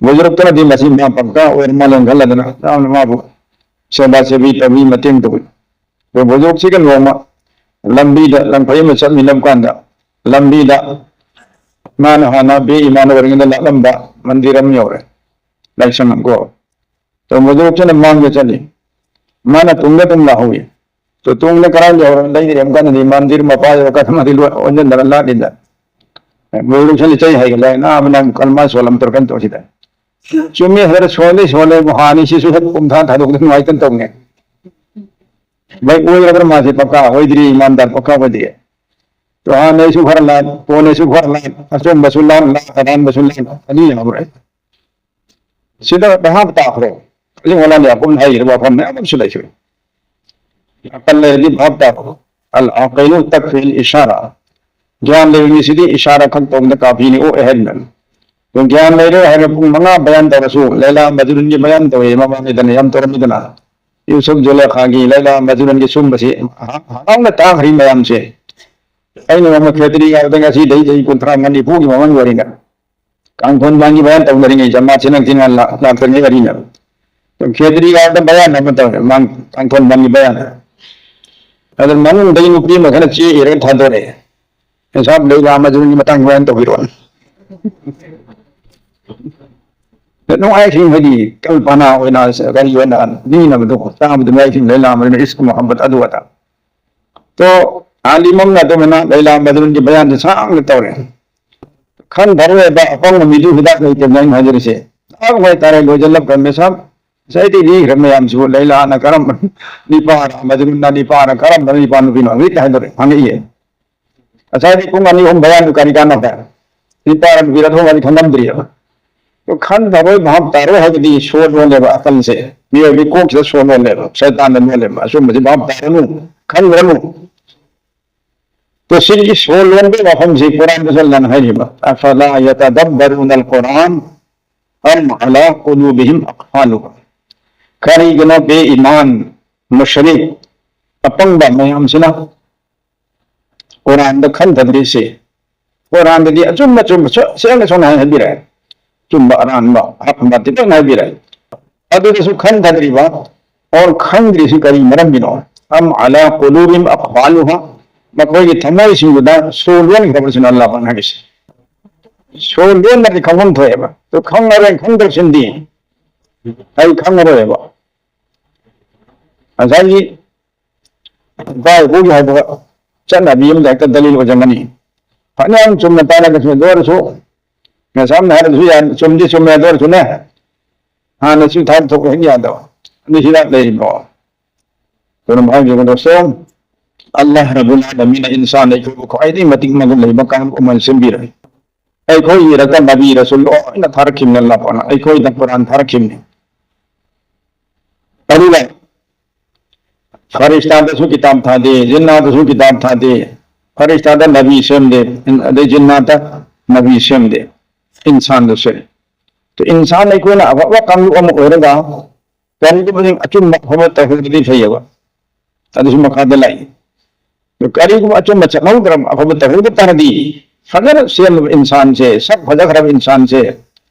ꯕꯨꯖꯨꯔꯨꯛꯇꯨꯅꯗꯤ ꯃꯁꯤ ꯃꯥ ꯄꯛꯀꯥ ꯑꯣꯏꯔ ꯃꯥꯜꯂꯦꯅ ꯈꯜꯂꯗꯅ ꯌꯥꯝꯅ ꯃꯥꯕꯨ ꯁꯦꯕꯥ ꯁꯦꯕꯤ ꯇꯧꯕꯤ ꯃꯇꯦꯡ ꯇꯧꯕꯤ꯫ ꯑꯗꯣ ꯕꯨꯖꯨꯔꯨꯛꯁꯤꯒ ꯅꯣꯡꯃ ꯂꯝꯕꯤꯗ ꯂꯪꯐꯩ ꯑꯃ ꯆꯠꯃꯤꯟꯅꯕ ꯀꯥꯟꯗ ꯂꯝꯕꯤꯗ ꯃꯥꯅ ꯍꯥꯟꯅ ꯕꯦ ꯏꯃꯥꯟ ꯑꯣꯏꯔꯤꯉꯩꯗ ꯂꯥꯛꯂꯝꯕ ꯃꯟꯗꯤꯔ ꯑꯃ ꯌꯧꯔꯦ, ꯂꯥꯏꯁꯪ ꯑꯃ ꯀꯣ꯫ ꯑꯗꯣ ꯕꯨꯖꯨꯔꯨꯛꯁꯤꯅ ꯃꯥꯡꯗ ꯆꯠꯂꯤ, ꯃꯥꯅ ꯇꯨꯡꯗ ꯑꯗꯨꯝ ꯂꯥꯛꯍꯧꯏ꯫ ꯑꯗꯣ ꯇꯨꯡꯗ ꯀꯔꯥꯏ ꯌꯧꯔ ꯂꯩꯔꯦ ꯍꯥꯏꯕ ꯀꯥꯟꯗꯗꯤ ꯃꯟꯗꯤꯔ ꯃꯄꯥ ꯌꯧꯔꯀꯥꯟꯗ ꯃꯥꯗꯤ ꯂꯣꯏ ꯑꯣꯟꯁꯤꯟꯗꯅ ꯂꯥꯛꯂꯤꯗ꯫ ꯕꯨꯖꯨꯔꯨꯛꯁꯤꯅ ꯆꯩ ꯍꯥꯏꯒꯠꯂꯦ, "ꯅꯥꯕ ꯅꯪ ꯀꯜꯃꯥ ꯁꯣꯜꯂꯝ ꯇꯧꯔꯀꯥꯟ ꯇꯧꯁꯤꯗ"꯫ ꯆꯨꯝꯃꯦ ꯍꯥꯏꯔ ꯁꯣꯜꯂꯦ ꯁꯣꯜꯂꯦ ꯍꯥꯅꯤ ꯁꯤꯁꯨ ꯍꯦꯛ ꯄꯨꯝꯊꯥ ꯊꯥꯗꯣꯛꯄꯗ ꯅꯨꯡꯉꯥꯏꯇꯅ ꯇꯧꯅꯦ꯫ ꯚꯥꯏ ꯑꯣꯏꯔꯕ꯭ꯔꯥ ꯃꯥꯁꯦ ꯄꯛꯀꯥ ꯑꯣꯏꯗ꯭ꯔꯤ, ꯏꯃꯥꯟꯗꯥꯔ ꯄꯛꯀꯥ ꯑꯣꯏꯗ꯭ꯔꯤ꯫ ꯇꯣꯍꯥꯟꯅꯩꯁꯨ ꯈꯔ ꯂꯥꯟ, ꯀꯣꯟꯅꯩꯁꯨ ꯈꯔ ꯂꯥꯟ, ꯑꯆꯨꯝꯕꯁꯨ ꯂꯥꯟ, ꯂꯥꯟ, ꯑꯔꯥꯟꯕꯁꯨ ꯂꯥꯟ, ꯑꯅꯤ ꯌꯥꯎꯔꯦ꯫ ꯁꯤꯗ ꯚꯥꯞ ꯇꯥꯈ꯭ꯔꯣ꯫ ꯑꯂꯤꯝ ꯑꯣꯂꯥꯅ ꯌꯥꯀꯨꯕꯅ ꯍꯥꯏꯔꯤꯕ ꯋꯥꯐꯝ ꯃꯌꯥꯝ ꯑꯃꯁꯨ ꯂꯩꯈ꯭ꯔꯦ꯫ ꯑꯀꯜ ꯂꯩꯔꯗꯤ ꯚꯥꯞ ꯇꯥꯈ꯭ꯔꯣ꯫ ꯑꯜ ꯑꯥꯀꯤꯂꯨ ꯇꯛꯐꯤꯜ ꯏꯁꯥꯔꯥ꯫ ꯒ꯭ꯌꯥꯟ ꯂꯩꯕ ꯃꯤꯁꯤꯗꯤ ꯏꯁꯥꯔꯥ ꯈꯛ ꯇꯧꯕꯗ ꯀꯥꯐꯤꯅꯤ ꯑꯣꯛꯑꯦ ꯍꯥꯏꯕꯅꯤ꯫ ꯑꯗꯨ ꯒ꯭ꯌꯥꯟ ꯂꯩꯔꯦ ꯍꯥꯏꯔ ꯄꯨꯡ ꯃꯉꯥ ꯕꯌꯥꯟ ꯇꯧꯔꯁꯨ, ꯂꯩꯂꯥ ꯃꯖꯅꯨꯟꯒꯤ ꯕꯌꯥꯟ ꯇꯧꯋꯦ ꯃꯃꯥꯡꯉꯩꯗꯅ ꯌꯥꯝ ꯇꯧꯔꯝꯃꯤꯗꯅ꯫ ꯌꯨꯁꯨꯞ ꯖꯨꯂꯦꯈꯥꯒꯤ ꯂꯩꯂꯥ ꯃꯖꯅꯨꯟꯒꯤ ꯁꯨꯝꯕꯁꯤ ꯍ-, ꯍꯔꯥꯎꯅ ꯇꯥꯈ꯭ꯔꯤ ꯃꯌꯥꯝꯁꯦ꯫ ꯑꯩꯅ ꯅꯣꯡꯃ ꯈꯦꯇ꯭ꯔꯤ ꯒꯥꯔꯗ ꯉꯁꯤꯗꯩ ꯆꯍꯤ ꯀꯨꯟꯊ꯭ꯔꯥ ꯃꯅꯤꯐꯨꯒꯤ ꯃꯃꯥꯡꯒꯤ ꯋꯥꯔꯤꯅ꯫ ꯀꯥꯡꯊꯣꯟ ꯃꯥꯡꯒꯤ ꯕꯌꯥꯟ ꯇꯧꯅꯔꯤꯉꯩ ꯖꯃꯥꯠꯁꯤ ꯅꯪ ꯊꯤꯅ ꯂꯥ-, ꯂꯥꯛꯇ꯭ꯔꯤꯉꯩ ꯋꯥꯔꯤꯅꯦꯕ꯫ ꯈꯦꯇ꯭ꯔꯤ ꯒꯥꯔꯗ ꯕꯌꯥꯟ ꯑꯃ ꯇꯧꯔꯦ, ꯃꯥꯡ-, ꯀꯥꯡꯊꯣꯟ ꯃꯥꯡꯒꯤ ꯕꯌꯥꯟ꯫ ꯑꯗꯨ ꯃꯅꯨꯡꯗꯒꯤ ꯅꯨꯄꯤ ꯑꯃ ꯈꯔ ꯆꯦ ꯏꯔꯒ ꯊꯥꯗꯣꯔꯛꯑꯦ꯫ ꯉꯁꯥꯏ ꯂꯩꯂꯥ ꯃꯖꯅꯨꯟꯒꯤ ꯃꯇꯥꯡ ꯕꯌꯥꯟ ꯇꯧꯕꯤꯔꯛꯑꯣ꯫ ꯅꯨꯡꯉꯥꯏꯈꯤꯕ ꯍꯥꯏꯗꯤ ꯀꯜꯄꯅꯥ ꯑꯣꯏꯅ ꯀꯔꯤ ꯑꯣꯏꯅ ꯅꯤꯡꯅꯕꯗꯣ ꯇꯥꯕꯗ ꯅꯨꯡꯉꯥꯏꯈꯤꯕ ꯂꯩꯂꯥ ꯃꯖꯅꯨꯟ ꯏꯁꯛ ꯃꯣꯍꯝꯃꯗ ꯑꯗꯨ ꯑꯗꯥ꯫ ꯇꯣ, ꯑꯥꯂꯤꯝ ꯑꯃꯅ ꯑꯗꯨꯃꯥꯏꯅ ꯂꯩꯂꯥ ꯃꯖꯅꯨꯟꯒꯤ ꯕꯌꯥꯟꯁꯦ ꯁꯥꯡꯅ ꯇꯧꯔꯦ꯫ ꯈꯟꯊꯔꯣꯏꯕ ꯑꯄꯪꯕ ꯃꯤꯗꯨ ꯍꯤꯗꯥꯛ ꯂꯩꯇꯦꯅ ꯑꯩꯅ ꯍꯥꯏꯖꯔꯤꯁꯦ꯫ ꯇꯥꯕ ꯍꯥꯏꯇꯥꯔꯦ, ꯂꯣꯏꯁꯤꯜꯂꯛꯄ ꯃꯦꯁꯥꯝ꯫ ꯉꯁꯥꯏꯗꯩ ꯂꯤꯈ꯭ꯔ ꯃꯌꯥꯝꯁꯤꯕꯨ ꯂꯩꯂꯥꯅ ꯀꯔꯝꯕ ꯅꯤꯄꯥꯔ, ꯃꯖꯅꯨꯟꯅ ꯅꯤꯄꯥꯔ, ꯀꯔꯝꯕ ꯅꯤꯄꯥ ꯅꯨꯄꯤꯅꯣ ꯍꯧꯖꯤꯛꯇ ꯍꯥꯏꯗꯣꯔꯦ, ꯍꯪꯉꯛꯏꯌꯦ꯫ ꯉꯁꯥꯏꯗꯤ ꯄꯨꯡ ꯑꯅꯤ ꯑꯍꯨꯝ ꯕꯌꯥꯟꯗꯨ ꯀꯔꯤ ꯀꯥꯟꯅꯕ? ꯅꯤꯄꯥꯔ ꯅꯨꯄꯤꯔ ꯊꯣꯡ ꯑꯅꯤ ꯈꯪꯉꯝꯗ꯭ꯔꯤꯑꯕ꯫ ꯑꯗꯨ ꯈꯟꯊꯔꯣꯏ ꯚꯥꯞ ꯇꯥꯔꯣꯏ ꯍꯥꯏꯕꯗꯤ ꯁꯣ ꯂꯣꯜꯂꯦꯕ, ꯑꯀꯜꯁꯦ꯫ ꯃꯤꯑꯣꯏꯕꯒꯤ ꯀꯣꯛꯁꯤꯗ ꯁꯣ ꯂꯣꯜꯂꯦꯕ, ꯁꯩꯇꯥꯟꯅ ꯂꯣꯜꯂꯦꯕ꯫ ꯑꯆꯨꯝꯕꯁꯤ ꯚꯥꯞ ꯇꯥꯔꯅꯨ, ꯈꯟꯈ꯭ꯔꯅꯨ꯫ ꯇꯣ ꯁꯤꯒꯤ ꯁꯣ ꯂꯣꯟꯕꯒꯤ ꯋꯥꯐꯝꯁꯤ ꯀꯨꯔꯥꯟꯗꯁꯨ ꯑꯜꯂꯥꯍꯅ ꯍꯥꯏꯔꯤꯕ, "ꯑꯐꯂꯥ ꯌꯇꯗꯕꯕꯔꯨꯅꯜ ꯀꯨꯔꯥꯟ ꯑꯝ ꯑꯂꯥ ꯀꯨꯂꯨꯕꯤꯍꯤꯝ ꯑꯛꯐꯥꯂꯨꯍꯥ"꯫ ꯀꯔꯤꯒꯤꯅꯣ ꯕꯦ ꯏꯃꯥꯟ, ꯃꯨꯁꯔꯤꯛ, ꯑꯄꯪꯕ ꯃꯌꯥꯝꯁꯤꯅ ꯀꯨꯔꯥꯟꯗ ꯈꯟꯊꯗ꯭ꯔꯤꯁꯤ? ꯀꯨꯔꯥꯟꯗꯗꯤ ꯑꯆꯨꯝ ꯑꯆꯨꯝꯕ ꯁ-, ꯁꯦꯡꯅ ꯁꯦꯡꯅ ꯍꯥꯏꯕꯤꯔꯦ꯫ ꯑꯆꯨꯝꯕ ꯑꯔꯥꯟꯕ, ꯍꯛ ꯕꯥꯇꯤꯜ ꯂꯣꯏꯅ ꯍꯥꯏꯕꯤꯔꯦ꯫ ꯑꯗꯨꯗꯁꯨ ꯈꯟꯊꯗ꯭ꯔꯤꯕ, ꯑꯣꯔ ꯈꯪꯗ꯭ꯔꯤꯁꯤ ꯀꯔꯤ ꯃꯔꯝꯒꯤꯅꯣ? "ꯑꯝ ꯑꯂꯥ ꯀꯨꯂꯨꯕꯤꯝ ꯑꯛꯐꯥꯂꯨꯍꯥ"꯫ ꯃꯈꯣꯏꯒꯤ ꯊꯃꯣꯏꯁꯤꯡꯗꯨꯗ ꯁꯣ ꯂꯣꯟꯈ꯭ꯔꯕꯁꯤꯅ ꯑꯜꯂꯥꯍꯅ ꯍꯥꯏꯔꯤꯁꯦ꯫ ꯁꯣ ꯂꯣꯟꯅꯗꯤ ꯈꯪꯐꯝ ꯊꯣꯛꯑꯦꯕ꯫ ꯑꯗꯨ ꯈꯪꯉꯔꯣꯏ, ꯈꯪꯗ꯭ꯔꯁꯤꯅꯗꯤ ꯑꯩ ꯈꯪꯉꯔꯣꯏꯕ꯫ ꯉꯁꯥꯏꯒꯤ ꯏꯄꯥ ꯏꯄꯨꯒꯤ ꯍꯥꯏꯕ ꯆꯠꯅꯕꯤ ꯑꯃꯗ ꯍꯦꯛꯇ ꯗꯂꯤꯜ ꯑꯣꯏꯁꯤꯟꯒꯅꯤ꯫ ꯐꯅꯌꯥꯝ ꯆꯨꯝꯅ ꯇꯥꯔꯒꯁꯨ, ꯑꯗꯨ ꯑꯣꯏꯔꯁꯨ ꯃꯦꯁꯥꯝꯅ ꯍꯥꯏꯔꯁꯨ ꯌꯥꯏ, ꯆꯨꯝꯗꯤ ꯆꯨꯝꯃꯦ, ꯑꯗꯨ ꯑꯣꯏꯔꯁꯨꯅꯦ, ꯍꯥꯟꯅ ꯁꯤ ꯊꯥꯡ ꯊꯣꯛꯄ ꯍꯦꯛ ꯌꯥꯗꯕ꯫ ꯑꯗꯨ ꯍꯤꯗꯥꯛ ꯂꯩꯔꯤꯕ꯭ꯔꯣ? ꯑꯗꯨꯅ ꯍꯥꯏꯕꯤꯕ ꯗꯣꯁꯇꯣ, ꯑꯜꯂꯥꯍ ꯔꯕꯨꯜ ꯑꯥꯂꯃꯤꯟꯅ ꯏꯟꯁꯥꯟ ꯑꯩꯈꯣꯏꯕꯨ ꯈ꯭ꯋꯥꯏꯗꯒꯤ ꯃꯇꯤꯛ ꯃꯒꯨꯟ ꯂꯩꯕ ꯀꯥꯡꯂꯨꯞ ꯑꯃ ꯁꯦꯝꯕꯤꯔꯦ꯫ ꯑꯩꯈꯣꯏ ꯏꯔꯛꯇ ꯅꯕꯤ ꯔꯁꯨꯜ ꯂꯣꯏꯅ ꯊꯥꯔꯛꯈꯤꯕꯅꯤ ꯑꯜꯂꯥꯍꯅ, ꯑꯩꯈꯣꯏꯗ ꯀꯨꯔꯥꯟ ꯊꯥꯔꯛꯈꯤꯕꯅꯤ꯫ ꯑꯗꯨꯒ ꯐꯔꯤꯁꯇꯥꯗꯁꯨ ꯀꯤꯇꯥꯕ ꯊꯥꯗꯦ, ꯖꯤꯟꯅꯥꯗꯁꯨ ꯀꯤꯇꯥꯕ ꯊꯥꯗꯦ꯫ ꯐꯔꯤꯁꯇꯥꯗ ꯅꯕꯤ ꯁꯦꯝꯗꯦ, ꯑꯗꯩ ꯖꯤꯟꯅꯥꯗ ꯅꯕꯤ ꯁꯦꯝꯗꯦ, ꯏꯟꯁꯥꯟꯗ ꯁꯦꯝꯃꯤ꯫ ꯇꯣ, ꯏꯟꯁꯥꯟ ꯑꯩꯈꯣꯏꯅ ꯑꯐꯕ ꯀꯥꯡꯂꯨꯞ ꯑꯃ ꯑꯣꯏꯔꯒ ꯀꯔꯤꯒꯨꯝꯕ ꯑꯆꯨꯝꯕ ꯑꯐꯕ ꯇꯧꯍꯧꯔꯗꯤ ꯐꯩꯌꯦꯕ꯫ ꯑꯗꯨꯁꯨ ꯃꯈꯥꯗ ꯂꯥꯛꯏ꯫ ꯑꯗꯨ ꯀꯔꯤꯒꯨꯝꯕ ꯑꯆꯨꯝꯕ ꯆꯠꯍꯧꯗ꯭ꯔꯕ, ꯑꯐꯕ ꯇꯧꯍꯧꯗ ꯇꯥꯔꯗꯤ, ꯐꯖꯅ ꯁꯦꯝꯂꯕ ꯏꯟꯁꯥꯟꯁꯦ, ꯁꯛ ꯐꯖꯈ꯭ꯔꯕ ꯏꯟꯁꯥꯟꯁꯦ,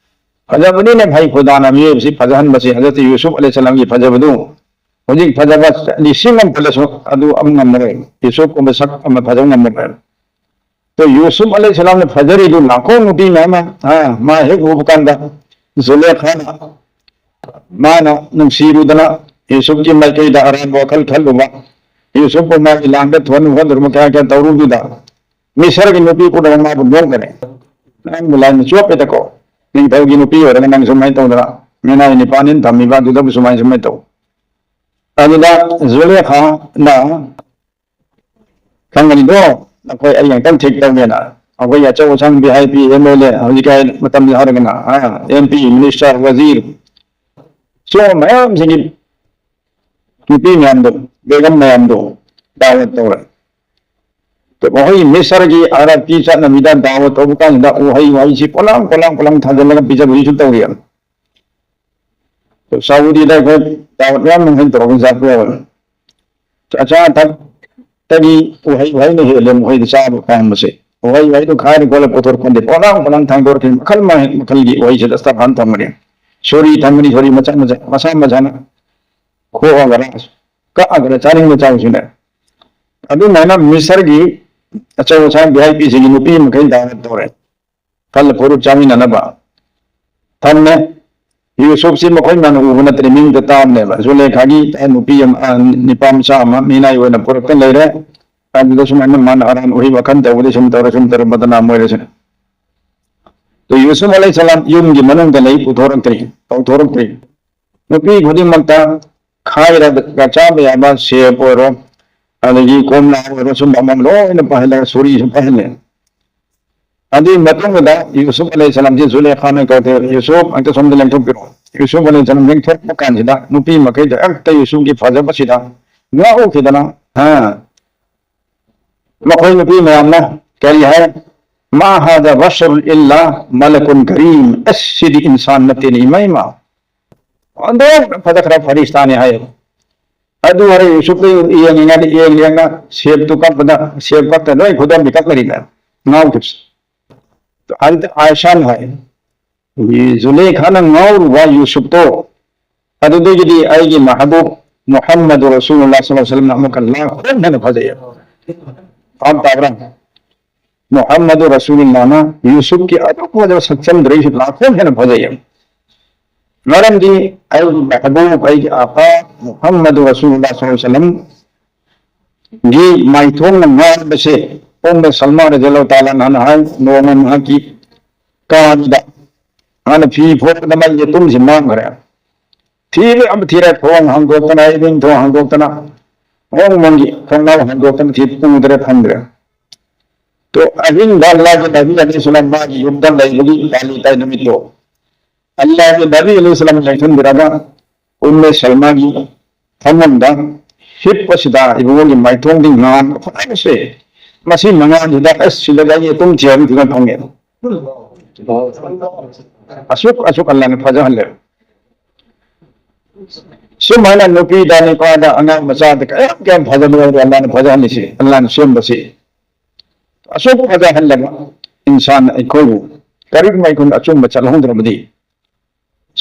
ꯐꯖꯕꯅꯤꯅ ꯐꯩ, ꯈꯨꯗꯥꯅ ꯃꯤꯑꯣꯏꯕꯁꯤ ꯐꯖꯍꯟꯕꯁꯦ ꯍꯖꯔꯠ ꯌꯨꯁꯨꯐ ꯑꯂꯩꯍꯤꯁꯁꯂꯥꯝꯒꯤ ꯐꯖꯕꯗꯨ ꯍꯧꯖꯤꯛ ꯐꯖꯕ ꯂꯤꯁꯤꯡ ꯑꯃ ꯐꯖꯁꯨ ꯑꯗꯨ ꯑꯃ ꯉꯝꯃꯔꯣꯏ, ꯌꯨꯁꯨꯐꯀꯨꯝꯕ ꯁꯛ ꯑꯃ ꯐꯖꯕ ꯉꯝꯃꯔꯣꯏ꯫ ꯑꯗꯣ ꯌꯨꯁꯨꯐ ꯑꯂꯩꯍꯤꯁꯁꯂꯥꯝꯅ ꯐꯖꯔꯤꯗꯨ ꯂꯥꯛꯈꯣꯡ ꯅꯨꯄꯤ ꯃꯌꯥꯝ ꯑꯃ, ꯑ, ꯃꯥ ꯍꯦꯛ ꯎꯕ ꯀꯥꯟꯗ ꯖꯨꯂꯦꯈꯥꯅ ꯃꯥꯅ ꯅꯨꯡꯁꯤꯔꯨꯗꯅ ꯌꯨꯁꯨꯐꯀꯤ ꯃꯥꯏꯀꯩꯗ ꯑꯔꯥꯟꯕ ꯋꯥꯈꯜ ꯈꯜꯂꯨꯕ, ꯌꯨꯁꯨꯞꯄꯨ ꯃꯥꯒꯤ ꯂꯥꯡꯗ ꯊꯣꯟ ꯈꯣꯠꯂꯨꯔꯕ ꯀꯌꯥ ꯀꯌꯥ ꯇꯧꯔꯨꯕꯗꯨꯗ ꯃꯤꯁꯔꯒꯤ ꯅꯨꯄꯤ ꯄꯨꯝꯅꯃꯛ ꯃꯥꯕꯨ ꯅꯣꯛꯅꯔꯦ꯫ ꯅꯪꯕꯨ ꯂꯥꯏꯅ ꯆꯣꯞꯄꯦꯗꯀꯣ, ꯅꯤꯡꯊꯧꯒꯤ ꯅꯨꯄꯤ ꯑꯣꯏꯔꯒ ꯅꯪ ꯁꯨꯃꯥꯏꯅ ꯇꯧꯗꯅ ꯃꯤꯅꯥꯏ ꯅꯤꯄꯥꯅꯤꯅ ꯊꯝꯃꯤꯕ ꯑꯗꯨꯗꯕꯨ ꯁꯨꯃꯥꯏꯅ ꯁꯨꯃꯥꯏꯅ ꯇꯧ꯫ ꯑꯗꯨꯗ ꯖꯨꯂꯦꯈꯥꯅ ꯈꯪꯒꯅꯤꯗꯣ, ꯑꯩꯈꯣꯏ ꯑꯩ ꯉꯥꯛꯇꯪ ꯊꯦꯛ ꯇꯧꯒꯦꯅ ꯑꯩꯈꯣꯏꯒꯤ ꯑꯆꯧ ꯑꯁꯥꯡ V I P M L A ꯍꯧꯖꯤꯛꯀꯥꯟ ꯃꯇꯝꯗ ꯍꯥꯏꯔꯒꯅ ꯑꯦꯝ ꯄꯤ ꯃꯤꯅꯤꯁꯇꯔ ꯋꯥꯖꯤꯔ ꯁꯤꯒꯨꯝꯕ ꯃꯌꯥꯝꯁꯤꯒꯤ ꯅꯨꯄꯤ ꯃꯌꯥꯝꯗꯣ, ꯕꯦꯒꯝ ꯃꯌꯥꯝꯗꯣ ꯗꯥꯋꯠ ꯇꯧꯔꯦ꯫ ꯃꯈꯣꯏꯒꯤ ꯃꯤꯁꯔꯒꯤ ꯑꯥꯔ ꯑꯥꯔ ꯄꯤ ꯆꯠꯅꯕꯤꯗ ꯗꯥꯋꯠ ꯇꯧꯕ ꯀꯥꯟꯁꯤꯗ ꯎꯍꯩ ꯋꯥꯍꯩꯁꯤ ꯄꯣꯂꯥꯡ ꯄꯣꯂꯥꯡ ꯄꯣꯂꯥꯡ ꯊꯥꯖꯤꯜꯂꯒ ꯄꯤꯖꯕꯒꯤꯁꯨ ꯇꯧꯔꯤ꯫ ꯁꯥꯎꯗꯤꯗ ꯑꯩꯈꯣꯏ ꯗꯥꯋꯠ ꯃꯌꯥꯝ ꯃꯥꯡꯍꯟ ꯇꯧꯔꯒ ꯆꯥꯕ ꯌꯥꯎꯋꯦ꯫ ꯑꯆꯥ ꯑꯊꯛꯇꯒꯤ ꯎꯍꯩ ꯋꯥꯍꯩꯅ ꯍꯦꯜꯂꯦ ꯃꯈꯣꯏꯗ ꯆꯥꯕ ꯄꯥꯝꯕꯁꯦ꯫ ꯎꯍꯩ ꯋꯥꯍꯩꯗꯣ ꯈꯥꯏꯔ ꯈꯣꯠꯂ ꯄꯨꯊꯣꯔꯛꯄ ꯅꯠꯇꯦ, ꯄꯣꯂꯥꯡ ꯄꯣꯂꯥꯡ ꯊꯥꯡꯗꯣꯔꯛꯈꯤꯅꯤ, ꯃꯈꯜ ꯃꯈꯜꯒꯤ ꯎꯍꯩꯁꯦ ꯗꯁꯇꯔꯈꯥꯟ ꯊꯝꯒꯅꯤ꯫ ꯁꯣꯔꯤ ꯊꯝꯒꯅꯤ, ꯁꯣꯔꯤ ꯃꯆꯥ ꯃꯆꯥ, ꯃꯁꯥ ꯃꯁꯥꯅ ꯈꯣꯛꯑꯒꯔ ꯀꯛꯑꯒꯔ ꯆꯥꯅꯤꯡꯕ ꯆꯥꯎꯁꯤꯅꯦ꯫ ꯑꯗꯨꯃꯥꯏꯅ ꯃꯤꯁꯔꯒꯤ ꯑꯆꯧ ꯑꯁꯥꯡ ꯚꯤ ꯑꯥꯏ ꯄꯤꯁꯤꯡꯒꯤ ꯅꯨꯄꯤ ꯃꯈꯩ ꯗꯥꯋꯠ ꯇꯧꯔꯦ꯫ ꯈꯜꯂ ꯐꯨꯔꯨꯞ ꯆꯥꯃꯤꯟꯅꯅꯕ ꯊꯝꯃꯦ꯫ ꯌꯨꯁꯨꯞꯁꯤ ꯃꯈꯣꯏ ꯃꯥꯅ ꯎꯕ ꯅꯠꯇ꯭ꯔꯦ, ꯃꯤꯡꯗ ꯇꯥꯕꯅꯦꯕ꯫ ꯖꯨꯂꯦꯈꯥꯒꯤ ꯅꯨꯄꯤ ꯑꯃ, ꯑ, ꯅꯤꯄꯥ ꯃꯆꯥ ꯑꯃ ꯃꯤꯅꯥꯏ ꯑꯣꯏꯅ ꯄꯨꯔꯛꯇ ꯂꯩꯔꯦ꯫ ꯑꯗꯨꯗ ꯁꯨꯃꯥꯏꯅ ꯃꯥꯅ ꯑꯔꯥꯟ ꯎꯍꯩ ꯋꯥꯈꯜ ꯇꯧꯕꯗ ꯁꯨꯝ ꯇꯧꯔ ꯁꯨꯝ ꯇꯧꯔ ꯕꯗꯅꯥꯝ ꯑꯣꯏꯔꯁꯤꯅꯦ꯫ ꯑꯗꯨ ꯌꯨꯁꯨꯞ ꯑꯂꯩꯍꯤꯁꯁꯂꯥꯝ ꯌꯨꯝꯒꯤ ꯃꯅꯨꯡꯗ ꯂꯩ, ꯄꯨꯊꯣꯔꯛꯇ꯭ꯔꯤ, ꯇꯧꯊꯣꯔꯛꯇ꯭ꯔꯤ꯫ ꯅꯨꯄꯤ ꯈꯨꯗꯤꯡꯃꯛꯇ ꯈꯥꯏꯔꯒ ꯆꯥꯕ ꯌꯥꯕ ꯁꯦꯞ ꯑꯣꯏꯔꯣ, ꯑꯗꯒꯤ ꯀꯣꯝꯂꯥ ꯑꯣꯏꯔꯣ, ꯁꯨꯝꯕ ꯑꯃ ꯂꯣꯏꯅ ꯄꯥꯏꯍꯜꯂꯒ ꯁꯣꯔꯤꯁꯨ ꯄꯥꯏꯍꯜꯂꯦ꯫ ꯑꯗꯨꯒꯤ ꯃꯇꯨꯡꯗ ꯌꯨꯁꯨꯞ ꯑꯂꯩꯍꯤꯁꯁꯂꯥꯝꯁꯤ ꯖꯨꯂꯦꯈꯥꯅ ꯀꯧꯊꯣꯛꯑꯦ, "ꯌꯨꯁꯨꯞ, ꯑꯝꯇ ꯁꯣꯝꯗ ꯂꯦꯡꯊꯣꯛꯄꯤꯔꯛꯑꯣ"꯫ ꯌꯨꯁꯨꯞ ꯑꯂꯩꯍꯤꯁꯁꯂꯥꯝ ꯂꯦꯡꯊꯣꯛꯄ ꯀꯥꯟꯁꯤꯗ ꯅꯨꯄꯤ ꯃꯈꯩꯗ ꯍꯦꯛꯇ ꯌꯨꯁꯨꯞꯀꯤ ꯐꯖꯕꯁꯤꯗ ꯉꯥꯎꯈꯤꯗꯅ, ꯍꯥ, ꯃꯈꯣꯏ ꯅꯨꯄꯤ ꯃꯌꯥꯝꯅ ꯀꯔꯤ ꯍꯥꯏ? "ꯃꯥ ꯍꯥꯗ ꯕꯁꯔꯨꯟ ꯏꯜꯂꯥ ꯃꯂꯀꯨꯟ ꯀꯔꯤꯝ"꯫ ꯑꯁ, ꯁꯤꯗꯤ ꯏꯟꯁꯥꯟ ꯅꯠꯇꯦꯅꯦ, ꯏꯃꯥ, ꯏꯃꯥ꯫ ꯑꯣꯟꯊꯣꯛꯅ ꯐꯖꯈ꯭ꯔ ꯐꯔꯤꯁꯇꯥꯅꯤ ꯍꯥꯏꯌꯦꯕ꯫ ꯑꯗꯨ ꯍꯣꯔꯦꯟ ꯌꯨꯁꯨꯞꯇ ꯌꯦꯡꯉꯤꯉꯩꯗ ꯌꯦꯡ ꯌꯦꯡꯅ ꯁꯦꯞꯇꯨ ꯀꯛꯄꯗ ꯁꯦꯞ ꯀꯛꯇ ꯂꯣꯏ ꯈꯨꯗꯣꯝꯕꯤ ꯀꯛꯅꯔꯤꯅꯦ꯫ ꯉꯥꯎꯈꯤꯕꯁꯦ꯫ ꯑꯗꯨꯗ ꯑꯥꯏꯁꯥꯅ ꯍꯥꯏ, ꯖꯨꯂꯦꯈꯥꯅ ꯉꯥꯎꯔꯨꯕ ꯌꯨꯁꯨꯞꯇꯣ ꯑꯗꯨꯗꯒꯤꯗꯤ ꯑꯩꯒꯤ ꯃꯍꯕꯨꯕ ꯃꯨꯍꯝꯃꯗꯨ ꯔꯁꯨꯂꯨꯜꯂꯥꯍ ꯁꯜꯂꯜꯂꯥꯍꯨ ꯑꯂꯩꯍꯤ ꯋꯁꯜꯂꯝꯅ ꯑꯃꯨꯛꯀ ꯂꯥꯛ ꯍꯦꯟꯅ ꯐꯖꯩ꯫ ꯚꯥꯞ ꯇꯥꯕ꯭ꯔꯥ? ꯃꯨꯍꯝꯃꯗꯨ ꯔꯁꯨꯂꯨꯜꯂꯥꯍꯅ ꯌꯨꯁꯨꯞꯀꯤ ꯑꯗꯨꯛ ꯐꯖꯕ ꯁꯛꯆꯝꯗꯨꯗꯩꯁꯨ ꯂꯥꯛ ꯍꯦꯟꯅ ꯐꯖꯩ꯫ ꯃꯔꯝꯗꯤ ꯑꯩꯒꯤ ꯃꯍꯕꯨꯕ, ꯑꯩꯒꯤ ꯑꯥꯀꯥ ꯃꯨꯍꯝꯃꯗꯨ ꯔꯁꯨꯂꯨꯜꯂꯥꯍ ꯁꯜꯂꯜꯂꯥꯍꯨ ꯑꯂꯩꯍꯤ ꯋꯁꯜꯂꯝ ꯒꯤ ꯃꯥꯏꯊꯣꯡꯅ ꯉꯥꯟꯕꯁꯦ, ꯎꯝꯃꯦ ꯁꯜꯃꯥ ꯔꯖꯤꯌꯜꯂꯥꯍꯨ ꯇꯥꯂꯥ ꯑꯟꯍꯥꯅ ꯍꯥꯏ, ꯅꯣꯡꯃ ꯃꯍꯥꯛꯀꯤ ꯀꯥꯗꯨꯗ ꯃꯥꯅ ꯐꯤ ꯐꯣꯠꯄꯗ ꯃꯥꯒꯤ ꯌꯦꯇꯨꯝꯁꯤ ꯃꯥꯡꯈ꯭ꯔꯦ꯫ ꯊꯤꯕ ꯌꯥꯕ ꯊꯤꯔꯦ, ꯊꯣꯡ ꯍꯥꯡꯗꯣꯛꯇꯅ, ꯏꯃꯨꯡ ꯊꯣꯡ ꯍꯥꯡꯗꯣꯛꯇꯅ, ꯃꯑꯣꯡ ꯃꯑꯣꯡꯒꯤ ꯊꯣꯡꯅꯥꯎ ꯍꯥꯡꯗꯣꯛꯇꯅ ꯊꯤ ꯎꯗ꯭ꯔꯦ, ꯐꯪꯗ꯭ꯔꯦ꯫ ꯇꯣ ꯑꯍꯤꯡꯗ ꯑꯜꯂꯥꯍꯒꯤ ꯅꯕꯤ ꯑꯂꯩꯍꯤ ꯁꯂꯥꯝ ꯃꯥꯒꯤ ꯌꯨꯝꯗ ꯂꯩꯕꯒꯤ ꯇꯥꯂꯤ ꯇꯥꯏ ꯅꯨꯃꯤꯠꯇꯣ, ꯑꯜꯂꯥꯍꯒꯤ ꯅꯕꯤ ꯑꯂꯩꯍꯤ ꯁꯂꯥꯝ ꯂꯩꯁꯤꯟꯕꯤꯔꯒ ꯎꯝꯃꯦ ꯁꯜꯃꯥꯒꯤ ꯐꯃꯨꯡꯗ ꯍꯤꯞꯄꯁꯤꯗ ꯏꯕꯨꯡꯉꯣꯒꯤ ꯃꯥꯏꯊꯣꯡꯗꯤ ꯉꯥꯟꯕ ꯐꯖꯕꯁꯦ, ꯃꯁꯤ ꯃꯉꯥꯜꯁꯤꯗ ꯑꯁ ꯁꯤꯗ ꯑꯩ ꯑꯗꯨꯝ ꯊꯤꯔꯝ ꯊꯤꯔꯝ ꯐꯪꯉꯦ꯫ ꯑꯁꯨꯛ ꯑꯁꯨꯛ ꯑꯜꯂꯥꯍꯅ ꯐꯖꯍꯜꯂꯦ꯫ ꯁꯨꯃꯥꯏꯅ ꯅꯨꯄꯤꯗ, ꯅꯨꯄꯥꯗ, ꯑꯉꯥꯡ ꯃꯆꯥꯗ ꯀꯌꯥꯝ ꯀꯌꯥꯝ ꯐꯖꯕ ꯂꯩꯔꯦ ꯑꯜꯂꯥꯍꯅ ꯐꯖꯍꯜꯂꯤꯁꯤ, ꯑꯜꯂꯥꯍꯅ ꯁꯦꯝꯕꯁꯤ꯫ ꯑꯁꯨꯛ ꯐꯖꯍꯜꯂꯒ ꯏꯟꯁꯥꯟ ꯑꯩꯈꯣꯏꯕꯨ ꯀꯔꯤꯒꯨꯝꯕ ꯑꯩꯈꯣꯏꯅ ꯑꯆꯨꯝꯕ ꯆꯠꯍꯧꯗ꯭ꯔꯕꯗꯤ,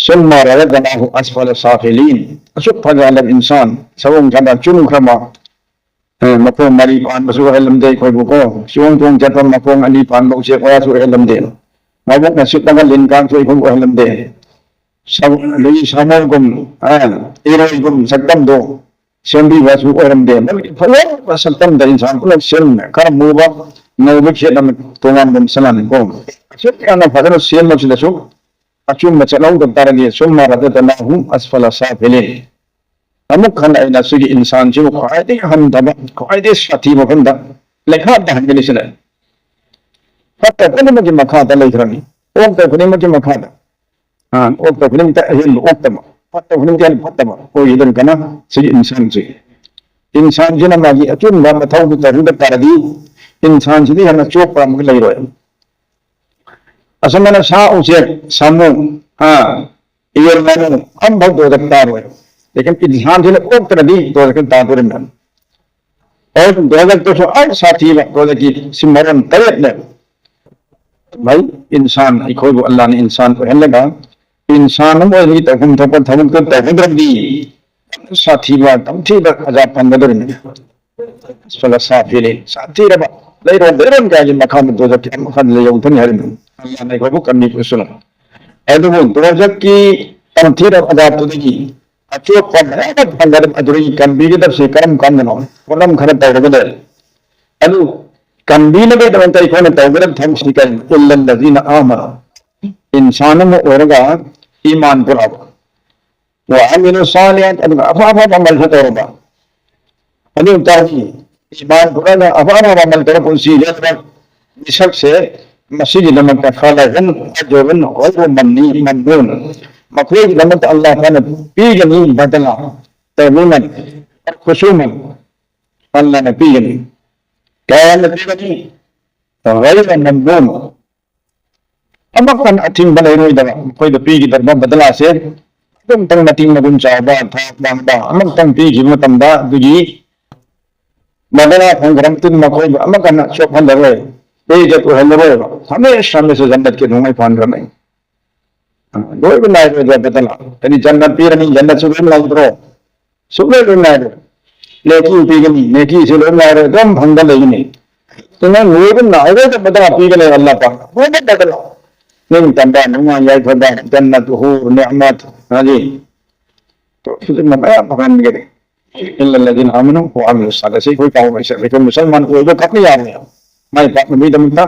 ꯁꯨꯝꯃ ꯔꯗꯗꯅꯥꯍꯨ ꯑꯁꯐꯂ ꯁꯥꯐꯤꯂꯤꯟ꯫ ꯑꯁꯨꯛ ꯐꯖꯍꯜꯂꯕ ꯏꯟꯁꯥꯟ ꯁꯑꯣꯡ ꯁꯥꯗꯥ ꯆꯨꯝꯈ꯭ꯔꯕ, ꯑꯦ, ꯃꯈꯣꯡ ꯃꯔꯤ ꯄꯥꯟꯕꯁꯨ ꯑꯣꯏꯍꯜꯂꯝꯗꯦ ꯑꯩꯈꯣꯏꯕꯨ ꯀꯣ꯫ ꯆꯣꯡ ꯆꯣꯡ ꯆꯠꯄ ꯃꯈꯣꯡ ꯑꯅꯤ ꯄꯥꯟꯕ ꯎꯆꯦꯛ ꯋꯥꯌꯥꯁꯨ ꯑꯣꯏꯍꯜꯂꯝꯗꯦ꯫ ꯃꯕꯨꯛꯅ ꯁꯤꯠꯂꯒ ꯂꯤꯟ ꯀꯥꯡꯁꯨ ꯑꯩꯈꯣꯏꯕꯨ ꯑꯣꯏꯍꯜꯂꯝꯗꯦ꯫ ꯁꯥ-, ꯑꯗꯒꯤ ꯁꯥꯃꯨꯒꯨꯝ, ꯑ, ꯏꯔꯣꯏꯒꯨꯝ ꯁꯛꯇꯝꯗꯣ ꯁꯦꯝꯕꯤꯕꯁꯨ ꯑꯣꯏꯔꯝꯗꯦ꯫ ꯃꯃꯤꯠ ꯐꯖꯕ ꯁꯛꯇꯝꯗ ꯏꯟꯁꯥꯟ ꯄꯨꯂꯞ ꯁꯦꯝꯃꯦ꯫ ꯈꯔ ꯃꯨꯕ, ꯉꯧꯕ ꯈꯦꯠꯅ ꯇꯣꯉꯥꯟꯕ ꯃꯁꯥꯂꯥꯅꯤꯀꯣ꯫ ꯑꯁꯨꯛ ꯌꯥꯝꯅ ꯐꯖꯅ ꯁꯦꯝꯕꯁꯤꯗꯁꯨ ꯑꯆꯨꯝꯕ ꯆꯠꯍꯧꯗꯕ ꯇꯥꯔꯗꯤ, ꯁꯨꯝꯃ ꯔꯗꯗꯅꯥꯍꯨ ꯑꯁꯐꯂ ꯁꯥꯐꯤꯂꯤꯟ꯫ ꯑꯃꯨꯛ ꯍꯟꯅ ꯑꯩꯅ ꯁꯤꯒꯤ ꯏꯟꯁꯥꯟꯁꯤꯕꯨ ꯈ꯭ꯋꯥꯏꯗꯒꯤ ꯍꯟꯊꯕ, ꯈ꯭ꯋꯥꯏꯗꯒꯤ ꯁꯥꯊꯤꯕ ꯃꯐꯝꯗ ꯂꯩꯈꯥ ꯇꯥꯍꯟꯒꯅꯤ ꯁꯤꯅ꯫ ꯐꯠꯇ ꯄꯨꯝꯅꯃꯛꯀꯤ ꯃꯈꯥꯗ ꯂꯩꯈ꯭ꯔꯅꯤ꯫ ꯑꯣꯛꯇ ꯈꯨꯗꯤꯡꯃꯛꯀꯤ ꯃꯈꯥꯗ꯫ ꯑ, ꯑꯣꯛꯇ ꯈꯨꯗꯤꯡꯃꯛꯇ ꯑꯍꯦꯟꯕ ꯑꯣꯛꯇꯕ, ꯐꯠꯇ ꯈꯨꯗꯤꯡꯃꯛꯇ ꯍꯦꯟꯅ ꯐꯠꯇꯕ ꯑꯣꯏꯒꯗꯧꯔꯤ ꯀꯅꯥ? ꯁꯤꯒꯤ ꯏꯟꯁꯥꯟꯁꯤ꯫ ꯏꯟꯁꯥꯟꯁꯤꯅ ꯃꯥꯒꯤ ꯑꯆꯨꯝꯕ ꯃꯊꯧꯗꯨ ꯇꯧꯍꯧꯗ ꯇꯥꯔꯗꯤ, ꯏꯟꯁꯥꯟꯁꯤꯗꯤ ꯍꯦꯟꯅ ꯆꯣꯞꯄ ꯑꯃꯒ ꯂꯩꯔꯣꯏ꯫ ꯑꯁꯨꯃꯥꯏꯅ ꯁꯥ ꯎꯆꯦꯛ, ꯁꯥꯃꯨ, ꯑ, ꯌꯦꯟ ꯉꯥꯅꯨ ꯑꯝꯐꯥꯎ ꯗꯣꯖꯈ ꯇꯥꯔꯣꯏ꯫ ꯂꯦꯀꯤꯟ ꯏꯟꯁꯥꯟꯁꯤꯅ ꯑꯣꯛꯇ꯭ꯔꯗꯤ ꯗꯣꯖꯈ ꯇꯥꯗꯣꯔꯤꯕꯅꯤ꯫ ꯑꯣ, ꯗꯣꯖꯈꯇꯁꯨ ꯑꯥ ꯁꯥꯊꯤꯕ, ꯗꯣꯖꯈꯀꯤ ꯁꯤ ꯃꯔꯣꯟ ꯇꯔꯦꯠꯅꯦꯕ꯫ ꯚꯥꯏ, ꯏꯟꯁꯥꯟ, ꯑꯩꯈꯣꯏꯕꯨ ꯑꯜꯂꯥꯍꯅ ꯏꯟꯁꯥꯟ ꯑꯣꯏꯍꯜꯂꯒ, ꯏꯟꯁꯥꯟ ꯑꯃ ꯑꯣꯏꯕꯒꯤ ꯇꯧꯐꯝ ꯊꯣꯛꯄ ꯊꯕꯛꯇꯣ ꯇꯧꯍꯧꯗ꯭ꯔꯕꯗꯤ, ꯁꯥꯊꯤꯕ, ꯇꯝꯊꯤꯕ ꯑꯖꯥꯕ ꯐꯪꯒꯗꯧꯔꯤꯕꯅꯤ꯫ ꯑꯁꯐꯂ ꯁꯥꯐꯤꯂꯤꯟ, ꯁꯥꯊꯤꯔꯕ, ꯂꯩꯔꯣꯟ, ꯂꯩꯔꯣꯟ ꯀꯌꯥꯒꯤ ꯃꯈꯥꯗ ꯗꯣꯖꯈꯀꯤ ꯃꯈꯥꯗ ꯌꯧꯗꯅꯤ ꯍꯥꯏꯔꯤꯕꯅꯤ꯫ ꯑꯜꯂꯥꯍꯅ ꯑꯩꯈꯣꯏꯕꯨ ꯀꯟꯕꯤꯕꯁꯨꯅ꯫ ꯑꯗꯨꯕꯨ ꯗꯣꯖꯈꯀꯤ ꯇꯝꯊꯤꯔꯕ ꯑꯖꯥꯕꯇꯨꯗꯒꯤ ꯑꯆꯣꯞꯄ ꯃꯌꯥꯝ ꯑꯃ ꯐꯪꯒꯗꯕ ꯑꯗꯨꯗꯒꯤ ꯀꯟꯕꯤꯒꯗꯕꯁꯤ ꯀꯔꯝ ꯀꯥꯟꯗꯅꯣ? ꯄꯣꯠꯂꯝ ꯈꯔ ꯇꯧꯔꯒ ꯂꯩꯔꯦ꯫ ꯑꯗꯨ ꯀꯟꯕꯤꯅꯕꯒꯤꯗꯃꯛꯇ ꯑꯩꯈꯣꯏꯅ ꯇꯧꯒꯗꯕ ꯊꯕꯛꯁꯤ ꯀꯔꯤ? إلا الذين آمنوا. ꯏꯟꯁꯥꯟ ꯑꯃ ꯑꯣꯏꯔꯒ ꯏꯃꯥꯟ ꯄꯨꯔꯛꯑꯕ꯫ وعملوا الصالحات, ꯑꯗꯨꯒ ꯑꯐ ꯑꯐꯕ ꯑꯃꯜꯁꯨ ꯇꯧꯔꯕ꯫ ꯑꯗꯨ ꯑꯣꯏꯇꯥꯔꯗꯤ ꯏꯃꯥꯟ ꯄꯨꯔꯛꯑꯒ ꯑꯐ ꯑꯐꯕ ꯑꯃꯜ ꯇꯧꯔ ꯄꯨꯟꯁꯤ ꯂꯦꯟꯕ ꯃꯤꯁꯛꯁꯦ ꯃꯁꯤꯒꯤꯗꯃꯛꯇ فلهم أجر غير ممنون. ꯃꯈꯣꯏꯒꯤꯗꯃꯛꯇ ꯑꯜꯂꯥꯍ ꯇꯥꯂꯥꯅ ꯄꯤꯒꯅꯤ ꯕꯗꯂꯥ, ꯇꯧꯕꯤꯃꯜ, ꯈꯨꯁꯨꯃꯜ ꯑꯜꯂꯥꯍꯅ ꯄꯤꯒꯅꯤ꯫ ꯀꯌꯥꯅ ꯄꯤꯒꯅꯤ? غير ممنون. ꯑꯃꯈꯛꯇ ꯑꯊꯤꯡꯕ ꯂꯩꯔꯣꯏꯗꯕ, ꯃꯈꯣꯏꯗ ꯄꯤꯒꯗꯕ ꯕꯗꯂꯥꯁꯦ ꯑꯗꯨꯝꯇꯪ ꯃꯇꯤꯛ ꯃꯒꯨꯟ ꯆꯥꯎꯕ, ꯊꯥꯛ ꯋꯥꯡꯕ ꯑꯃꯈꯛꯇꯪ ꯄꯤꯈꯤꯕ ꯃꯇꯝꯗ ꯑꯗꯨꯒꯤ ꯕꯗꯂꯥ ꯐꯪꯈ꯭ꯔ ꯃꯇꯨꯡ ꯃꯈꯣꯏꯕꯨ ꯑꯃꯈꯛꯇ ꯆꯣꯞꯍꯜꯂꯔꯣꯏ, ꯕꯦꯏꯖꯠ ꯑꯣꯏꯍꯜꯂꯔꯣꯏꯕ꯫ ꯍꯃꯦꯁꯥ ꯍꯃꯦꯁꯥ ꯖꯟꯅꯠꯀꯤ ꯅꯨꯡꯉꯥꯏ ꯐꯪꯈ꯭ꯔꯅꯤ꯫ ꯂꯣꯏꯕ ꯅꯥꯏꯔꯣꯏꯗꯕ ꯕꯗꯂꯥ꯫ ꯍꯥꯏꯗꯤ ꯖꯟꯅꯠ ꯄꯤꯔꯅꯤ, ꯖꯟꯅꯠꯁꯨ ꯂꯣꯏ ꯂꯩꯇ꯭ꯔꯣ? ꯁꯨꯛꯂꯣꯏ ꯂꯣꯏ ꯅꯥꯏꯔꯣꯏ꯫ ꯅꯦꯀꯤ ꯄꯤꯒꯅꯤ, ꯅꯦꯀꯤꯁꯨ ꯂꯣꯏ ꯅꯥꯏꯔꯣꯏ, ꯑꯗꯨꯝ ꯐꯪꯗ ꯂꯩꯒꯅꯤ꯫ ꯅꯪ ꯂꯣꯏꯕ ꯅꯥꯏꯔꯣꯏꯗꯕ ꯕꯗꯂꯥ ꯄꯤꯒꯅꯤ ꯑꯜꯂꯥꯍ ꯄꯥꯛꯅ꯫ ꯂꯣꯏꯕ ꯕꯗꯂꯥ꯫ ꯅꯤꯡꯇꯝꯕ, ꯅꯨꯡꯉꯥꯏ ꯌꯥꯏꯐꯕ, ꯖꯟꯅꯠ, ꯍꯨꯔ, ꯅꯤꯃꯠ, ꯍꯥꯏꯗꯤ ꯈꯨꯗꯤꯡꯃꯛ ꯃꯌꯥꯝ ꯐꯪꯍꯟꯒꯅꯤ꯫ إلا الذين آمنوا وعملوا الصالحات. ꯁꯤ ꯑꯩꯈꯣꯏ ꯄꯥꯎ ꯃꯩꯁꯦ ꯑꯩꯈꯣꯏ ꯃꯨꯁꯜꯃꯥꯟ ꯑꯣꯏꯕ ꯈꯛꯅ ꯌꯥꯔꯣꯏ꯫ ꯃꯥꯏ ꯄꯥꯛꯅꯕꯒꯤꯗꯃꯛꯇ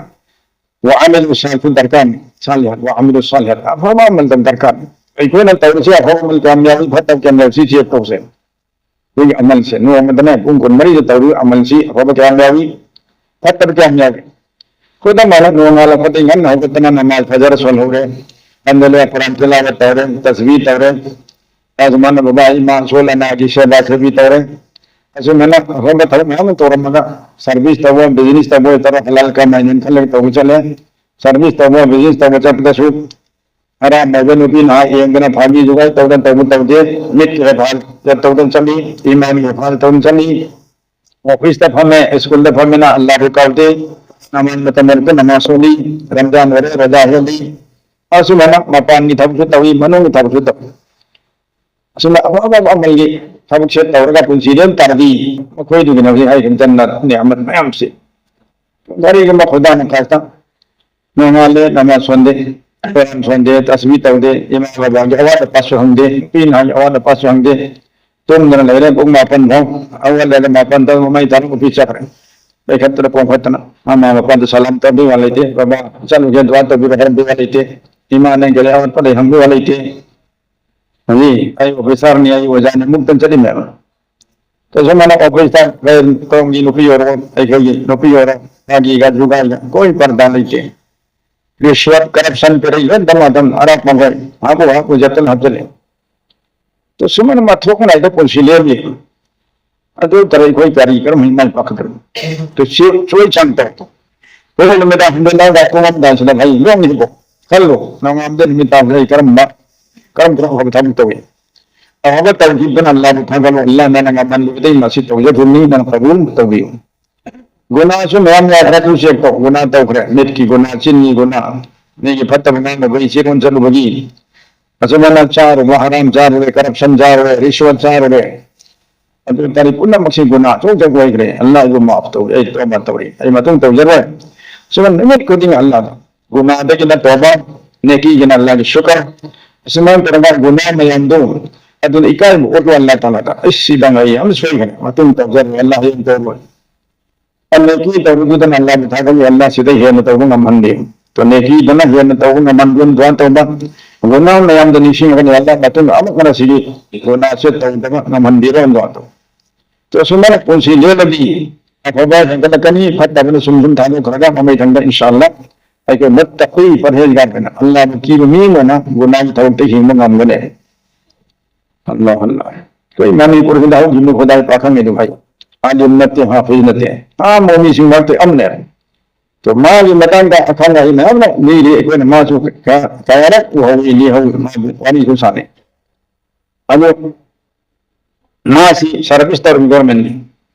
وعملوا الصالحات ꯗꯔꯀꯥꯔꯅꯤ꯫ ꯁꯥꯂꯤꯍꯥꯠ, وعملوا الصالحات. ꯑꯐꯕ ꯑꯃꯜꯗꯪ ꯗꯔꯀꯥꯔꯅꯤ꯫ ꯑꯩꯈꯣꯏꯅ ꯇꯧꯔꯤꯁꯦ ꯑꯐꯕ ꯑꯃꯜ ꯀꯌꯥꯝ ꯌꯥꯎꯏ, ꯐꯠꯇꯕ ꯀꯌꯥꯝ ꯌꯥꯎꯏ, ꯁꯤ ꯆꯦꯛ ꯇꯧꯁꯦ꯫ ꯑꯩꯈꯣꯏꯒꯤ ꯑꯃꯜꯁꯦ ꯅꯣꯡꯃꯗꯅꯦ ꯄꯨꯡ ꯀꯨꯟꯃꯔꯤꯗ ꯇꯧꯔꯤꯕ ꯑꯃꯜꯁꯤ ꯑꯐꯕ ꯀꯌꯥꯝ ꯌꯥꯎꯏ, ꯐꯠꯇꯕ ꯀꯌꯥꯝ ꯌꯥꯎꯏ꯫ ꯈꯨꯗꯝ ꯑꯣꯏꯅ ꯅꯣꯡꯉꯥꯜꯂꯛꯄꯗꯒꯤ ꯉꯟꯅ ꯍꯧꯒꯠꯇꯅ ꯅꯃꯥꯖ ꯐꯖꯔ ꯁꯣꯜꯍꯧꯔꯦ, ꯑꯗꯨꯗ ꯀꯨꯔꯥꯟ ꯇꯤꯂꯥꯋꯠ ꯇꯧꯔꯦ, ꯇꯁꯕꯤ ꯇꯧꯔꯦ, ꯑꯗꯨꯃꯥꯏꯅ ꯕꯕꯥ ꯏꯃꯥ ꯑꯁꯣꯜ ꯑꯅꯥꯒꯤ ꯁꯦꯕꯥ ꯁꯦꯕꯤ ꯇꯧꯔꯦ꯫ ꯑꯁꯨꯃꯥꯏꯅ ꯑꯐꯕ ꯊꯕꯛ ꯃꯌꯥꯝ ꯑꯃ ꯇꯧꯔꯝꯃꯒ ꯁꯔꯚꯤꯁ ꯇꯧꯕ, ꯕꯤꯖꯤꯅꯦꯁ ꯇꯧꯕ ꯑꯣꯏꯇꯥꯔꯣ, ꯍꯂꯥꯜ ꯀꯃꯥꯏꯅ ꯈꯜꯂꯒ ꯇꯧꯕ ꯆꯠꯂꯦ꯫ ꯁꯔꯚꯤꯁ ꯇꯧꯕ, ꯕꯤꯖꯤꯅꯦꯁ ꯇꯧꯕ ꯆꯠꯄꯗꯁꯨ ꯑꯔꯥꯝꯕ ꯅꯨꯄꯤ ꯅꯍꯥ ꯌꯦꯡꯗꯅ ꯐꯥꯒꯤ ꯖꯨꯒꯥꯏ ꯇꯧꯗꯅ ꯇꯧꯕ ꯇꯧꯗꯦ꯫ ꯃꯤꯠꯀꯤ ꯍꯦꯐꯥꯖꯠ ꯇꯧꯗꯅ ꯆꯠꯂꯤ, ꯏꯃꯥꯟꯒꯤ ꯍꯦꯐꯥꯖꯠ ꯇꯧꯗꯅ ꯆꯠꯂꯤ꯫ ꯑꯣꯐꯤꯁꯇ ꯐꯝꯃꯦ, ꯁ꯭ꯀꯨꯜꯗ ꯐꯝꯃꯤꯅ ꯑꯜꯂꯥꯍꯕꯨ ꯀꯥꯎꯗꯦ꯫ ꯅꯃꯥꯖ ꯃꯇꯝ ꯑꯣꯏꯔꯛꯄ ꯅꯃꯥꯖ ꯁꯣꯜꯂꯤ, ꯔꯝꯖꯥꯟ ꯑꯣꯏꯔꯦ ꯔꯣꯖꯥ ꯍꯦꯜꯂꯤ꯫ ꯑꯁꯨꯃꯥꯏꯅ ꯃꯄꯥꯟꯒꯤ ꯊꯕꯛꯁꯨ ꯇꯧꯏ, ꯃꯅꯨꯡꯒꯤ ꯊꯕꯛꯁꯨ ꯇꯧꯏ꯫ ꯑꯁꯨꯝꯅ ꯑꯐ ꯑꯐꯕ ꯑꯃꯜꯒꯤ ꯊꯕꯛꯁꯦ ꯇꯧꯔꯒ ꯄꯨꯟꯁꯤ ꯂꯦꯟ ꯇꯥꯔꯗꯤ ꯃꯈꯣꯏꯗꯨꯒꯤꯅ ꯍꯧꯖꯤꯛ ꯍꯥꯏꯔꯤꯕ ꯖꯟꯅꯠ ꯅꯤꯃꯠ ꯃꯌꯥꯝꯁꯦ꯫ ꯀꯔꯤꯒꯨꯝꯕ ꯈꯨꯗꯥꯅ ꯈꯛꯇ ꯅꯣꯡꯉꯥꯜꯂꯦ ꯅꯃꯥꯖ ꯁꯣꯟꯗꯦ, ꯀꯣꯔꯥꯟ ꯁꯣꯟꯗꯦ, ꯇꯁꯕꯤ ꯇꯧꯗꯦ, ꯏꯃꯥ ꯕꯕꯥꯒꯤ ꯑꯋꯥꯠ ꯑꯄꯥꯁꯨ ꯍꯪꯗꯦ, ꯅꯨꯄꯤ ꯅꯍꯥꯒꯤ ꯑꯋꯥꯠ ꯑꯄꯥꯁꯨ ꯍꯪꯗꯦ, ꯇꯨꯝꯗꯅ ꯂꯩꯔꯦ, ꯄꯨꯡ ꯃꯥꯄꯟ ꯐꯥꯎ꯫ ꯍꯧꯒꯠꯂꯒ ꯃꯥꯄꯟ ꯇꯔꯨꯛ ꯃꯃꯩ ꯇꯥꯔ ꯑꯣꯐꯤꯁ ꯆꯠꯈ꯭ꯔꯦ꯫ ꯂꯩꯈꯠꯇꯅ ꯈꯣꯝꯈꯠꯇꯅ ꯃꯃꯥ ꯃꯄꯥꯗ ꯁꯂꯥꯝ ꯇꯧꯕꯤꯕ ꯂꯩꯇꯦ, ꯕꯕꯥ ꯆꯠꯂꯨꯒꯦ ꯗꯨꯋꯥ ꯇꯧꯕꯤꯕ ꯍꯥꯏꯔꯝꯕꯤꯕ ꯂꯩꯇꯦ, ꯏꯃꯥ ꯅꯪ ꯀꯔꯤ ꯑꯋꯥꯠꯄ ꯂꯩ ꯍꯪꯕꯤꯕ ꯂꯩꯇꯦ꯫ ꯍꯧꯖꯤꯛ ꯑꯩ ꯑꯣꯐꯤꯁꯥꯔꯅꯤ, ꯑꯩ ꯑꯣꯖꯥꯅꯤ, ꯃꯨꯛꯇꯅ ꯆꯠꯂꯤꯃꯦꯕ꯫ ꯇꯁꯦꯡꯅ ꯑꯣꯐꯤꯁꯇ ꯀꯔꯝꯒꯤ ꯅꯨꯄꯤ ꯑꯣꯏꯔꯣ, ꯑꯩꯈꯣꯏꯒꯤ ꯅꯨꯄꯤ ꯑꯣꯏꯔꯣ, ꯃꯥꯒꯤ ꯒꯥꯖꯨ ꯒꯥꯏꯗ ꯀꯣꯏ ꯄꯔꯗꯥ ꯂꯩꯇꯦ꯫ ꯔꯤꯁꯋꯠ, ꯀꯔꯞꯁꯟ, ꯄꯦꯔꯩ ꯂꯣꯏ ꯗꯃꯥ ꯗꯝ ꯑꯔꯥꯛ ꯄꯪꯈꯩ ꯍꯥꯞꯄꯨ ꯍꯥꯞꯄꯨ ꯖꯠꯇꯅ ꯍꯥꯞꯆꯤꯜꯂꯦ꯫ ꯇꯣ ꯁꯨꯃꯥꯏꯅ ꯃꯊꯣꯛ ꯅꯥꯏꯗ ꯄꯨꯟꯁꯤ ꯂꯦꯜꯂꯤ꯫ ꯑꯗꯨ ꯇꯔꯦ ꯑꯩꯈꯣꯏ ꯀꯔꯤ ꯀꯔꯝ ꯍꯥꯏꯅ ꯃꯥꯏ ꯄꯥꯛꯀꯗꯕꯅꯣ? ꯇꯣ ꯆꯦ-, ꯆꯣꯏ ꯆꯥꯡ ꯇꯧ꯫ ꯍꯣꯔꯦꯟ ꯅꯨꯃꯤꯗꯥꯡ ꯍꯟꯗꯛ ꯂꯥꯏ ꯄꯨꯡ ꯑꯃꯗꯥꯏꯁꯤꯗ ꯂꯩ ꯂꯣꯡꯉꯤꯕꯣ? ꯈꯜꯂꯨ, ꯅꯣꯡꯉꯥꯟꯕꯗꯩ ꯅꯨꯃꯤꯠ ꯇꯥꯕꯗ ꯑꯩ ꯀꯔꯝꯕ, ꯀꯔꯝ ꯀꯔꯝ ꯑꯐꯕ ꯊꯕꯛ ꯇꯧꯏ? ꯑꯐꯕ ꯇꯧꯈꯤꯕꯗꯨꯅ ꯑꯜꯂꯥꯕꯨ ꯊꯥꯒꯠꯂꯨ, ꯑꯜꯂꯥ ꯅꯪꯅ ꯉꯝꯍꯜꯂꯤꯕꯗꯩ ꯃꯁꯤ ꯇꯧꯖꯈꯤꯕꯅꯤ, ꯅꯪ ꯀꯕꯨꯜ ꯇꯧꯕꯤꯌꯨ꯫ ꯒꯨꯅꯥꯁꯨ ꯃꯌꯥꯝ ꯌꯥꯎꯈ꯭ꯔꯦ, ꯑꯗꯨ ꯆꯦꯛ ꯇꯧ꯫ ꯒꯨꯅꯥ ꯇꯧꯈ꯭ꯔꯦ, ꯃꯤꯠꯀꯤ ꯒꯨꯅꯥ, ꯆꯤꯟꯒꯤ ꯒꯨꯅꯥ, ꯃꯤꯒꯤ ꯐꯠꯇꯕ ꯉꯥꯡꯅꯕꯒꯤ, ꯆꯦꯛ ꯑꯣꯟ ꯆꯠꯂꯨꯕꯒꯤ, ꯑꯆꯨꯝꯕꯅ ꯆꯥꯔꯨꯕ, ꯍꯔꯥꯝ ꯆꯥꯔꯨꯔꯦ, ꯀꯔꯞꯁꯟ ꯆꯥꯔꯨꯔꯦ, ꯔꯤꯁꯋꯠ ꯆꯥꯔꯨꯔꯦ, ꯑꯗꯨ ꯇꯥꯔꯤ ꯄꯨꯝꯅꯃꯛꯁꯤ ꯒꯨꯅꯥ ꯑꯆꯧ ꯑꯆꯧꯕ ꯑꯣꯏꯈ꯭ꯔꯦ꯫ ꯑꯜꯂꯥꯍꯕꯨ ꯃꯥꯐ ꯇꯧꯏ, ꯑꯩ ꯇꯧꯕ ꯇꯧꯔꯤ, ꯑꯩ ꯃꯇꯨꯡ ꯇꯧꯖꯔꯣꯏ꯫ ꯁꯤꯃ ꯅꯨꯃꯤꯠ ꯈꯨꯗꯤꯡ ꯑꯜꯂꯥꯍꯗ ꯒꯨꯅꯥꯗꯒꯤꯅ ꯇꯧꯕ, ꯅꯦꯀꯤꯒꯤꯅ ꯑꯜꯂꯥꯍꯒꯤ ꯁꯨꯀꯔ꯫ ꯑꯁꯨꯃꯥꯏꯅ ꯇꯧꯔꯒ ꯒꯨꯅꯥ ꯃꯌꯥꯝꯗꯨ ꯑꯗꯨꯅ ꯏꯀꯥꯏꯕ ꯎꯠꯂꯨ ꯑꯜꯂꯥꯍ ꯇꯥꯂꯥꯗ꯫ ꯑꯩ ꯁꯤꯗꯪ ꯑꯩ ꯌꯥꯝ ꯁꯣꯏꯈ꯭ꯔꯦ, ꯃꯇꯨꯡ ꯇꯧꯖꯔꯣꯏ, ꯑꯜꯂꯥꯍ ꯍꯌꯦꯡ ꯇꯧꯔꯣꯏ꯫ ꯅꯦꯀꯤ ꯇꯧꯔꯨꯗꯨꯗꯅ ꯑꯜꯂꯥꯍꯕꯨ ꯊꯥꯒꯠꯂꯤ, ꯑꯜꯂꯥꯍ ꯁꯤꯗꯩ ꯍꯦꯟꯅ ꯇꯧꯕ ꯉꯝꯍꯟꯗꯦ꯫ ꯇꯣ ꯅꯦꯀꯤꯗꯅ ꯍꯦꯟꯅ ꯇꯧꯕ ꯉꯝꯍꯟꯗꯨꯅ ꯗꯨꯋꯥ ꯇꯧꯕ꯫ ꯒꯨꯅꯥ ꯃꯌꯥꯝꯗꯣ ꯅꯤꯡꯁꯤꯡꯉꯒꯅꯤ ꯑꯜꯂꯥꯍ ꯃꯇꯨꯡꯗ ꯑꯃꯨꯛ ꯍꯟꯅ ꯁꯤꯒꯤ ꯒꯨꯅꯥꯁꯦ ꯇꯧꯗꯕ ꯉꯝꯍꯟꯕꯤꯔꯣ ꯗꯨꯋꯥ ꯇꯧ꯫ ꯇꯣ ꯑꯁꯨꯃꯥꯏꯅ ꯄꯨꯟꯁꯤ ꯂꯦꯜꯂꯗꯤ ꯑꯐꯕ ꯍꯦꯟꯒꯠꯂꯛꯀꯅꯤ, ꯐꯠꯇꯕꯅ ꯁꯨꯝ ꯁꯨꯝ ꯊꯥꯗꯣꯛꯈ꯭ꯔꯒ ꯃꯃꯩꯊꯪꯗ ꯏꯟꯁꯥ ꯑꯜꯂꯥꯍ ꯑꯩꯈꯣꯏ ꯃꯨꯠꯇꯀꯤ ꯄꯔꯍꯦꯖꯒꯥꯔ ꯑꯣꯏꯅ ꯑꯜꯂꯥꯍꯕꯨ ꯀꯤꯕ ꯃꯤ ꯑꯃ ꯑꯣꯏꯅ ꯒꯨꯅꯥꯒꯤ ꯊꯕꯛꯇ ꯍꯤꯡꯕ ꯉꯝꯒꯅꯤ꯫ ꯑꯜꯂꯥꯍ ꯑꯜꯂꯥꯍ꯫ ꯑꯩꯈꯣꯏ ꯃꯅꯤꯄꯨꯔꯁꯤꯗ ꯍꯧꯈꯤꯕ ꯈꯨꯗꯥꯏ ꯄꯥꯈꯪ ꯑꯗꯨ ꯍꯥꯏ꯫ ꯑꯥꯂꯤꯝ ꯅꯠꯇꯦ, ꯍꯥꯐꯤꯖ ꯅꯠꯇꯦ꯫ ꯑꯥ ꯃꯣꯃꯤꯁꯤꯡ ꯃꯔꯛꯇ ꯑꯃꯅꯦ꯫ ꯇꯣ ꯃꯥꯒꯤ ꯃꯇꯥꯡꯗ ꯑꯈꯪ ꯑꯍꯩ ꯃꯌꯥꯝꯅ ꯂꯤꯔꯤ, ꯑꯩꯈꯣꯏꯅ ꯃꯥꯁꯨ ꯀꯌꯥ-, ꯀꯌꯥꯔꯛ ꯎꯍꯧꯏ, ꯂꯤꯍꯧꯏ, ꯃꯥꯕꯨ ꯋꯥꯔꯤꯁꯨ ꯁꯥꯟꯅꯩ꯫ ꯑꯗꯣ ꯃꯥꯁꯤ ꯁꯔꯚꯤꯁ ꯇꯧꯔꯤꯕ ꯒꯣꯔꯃꯦꯟꯒꯤ꯫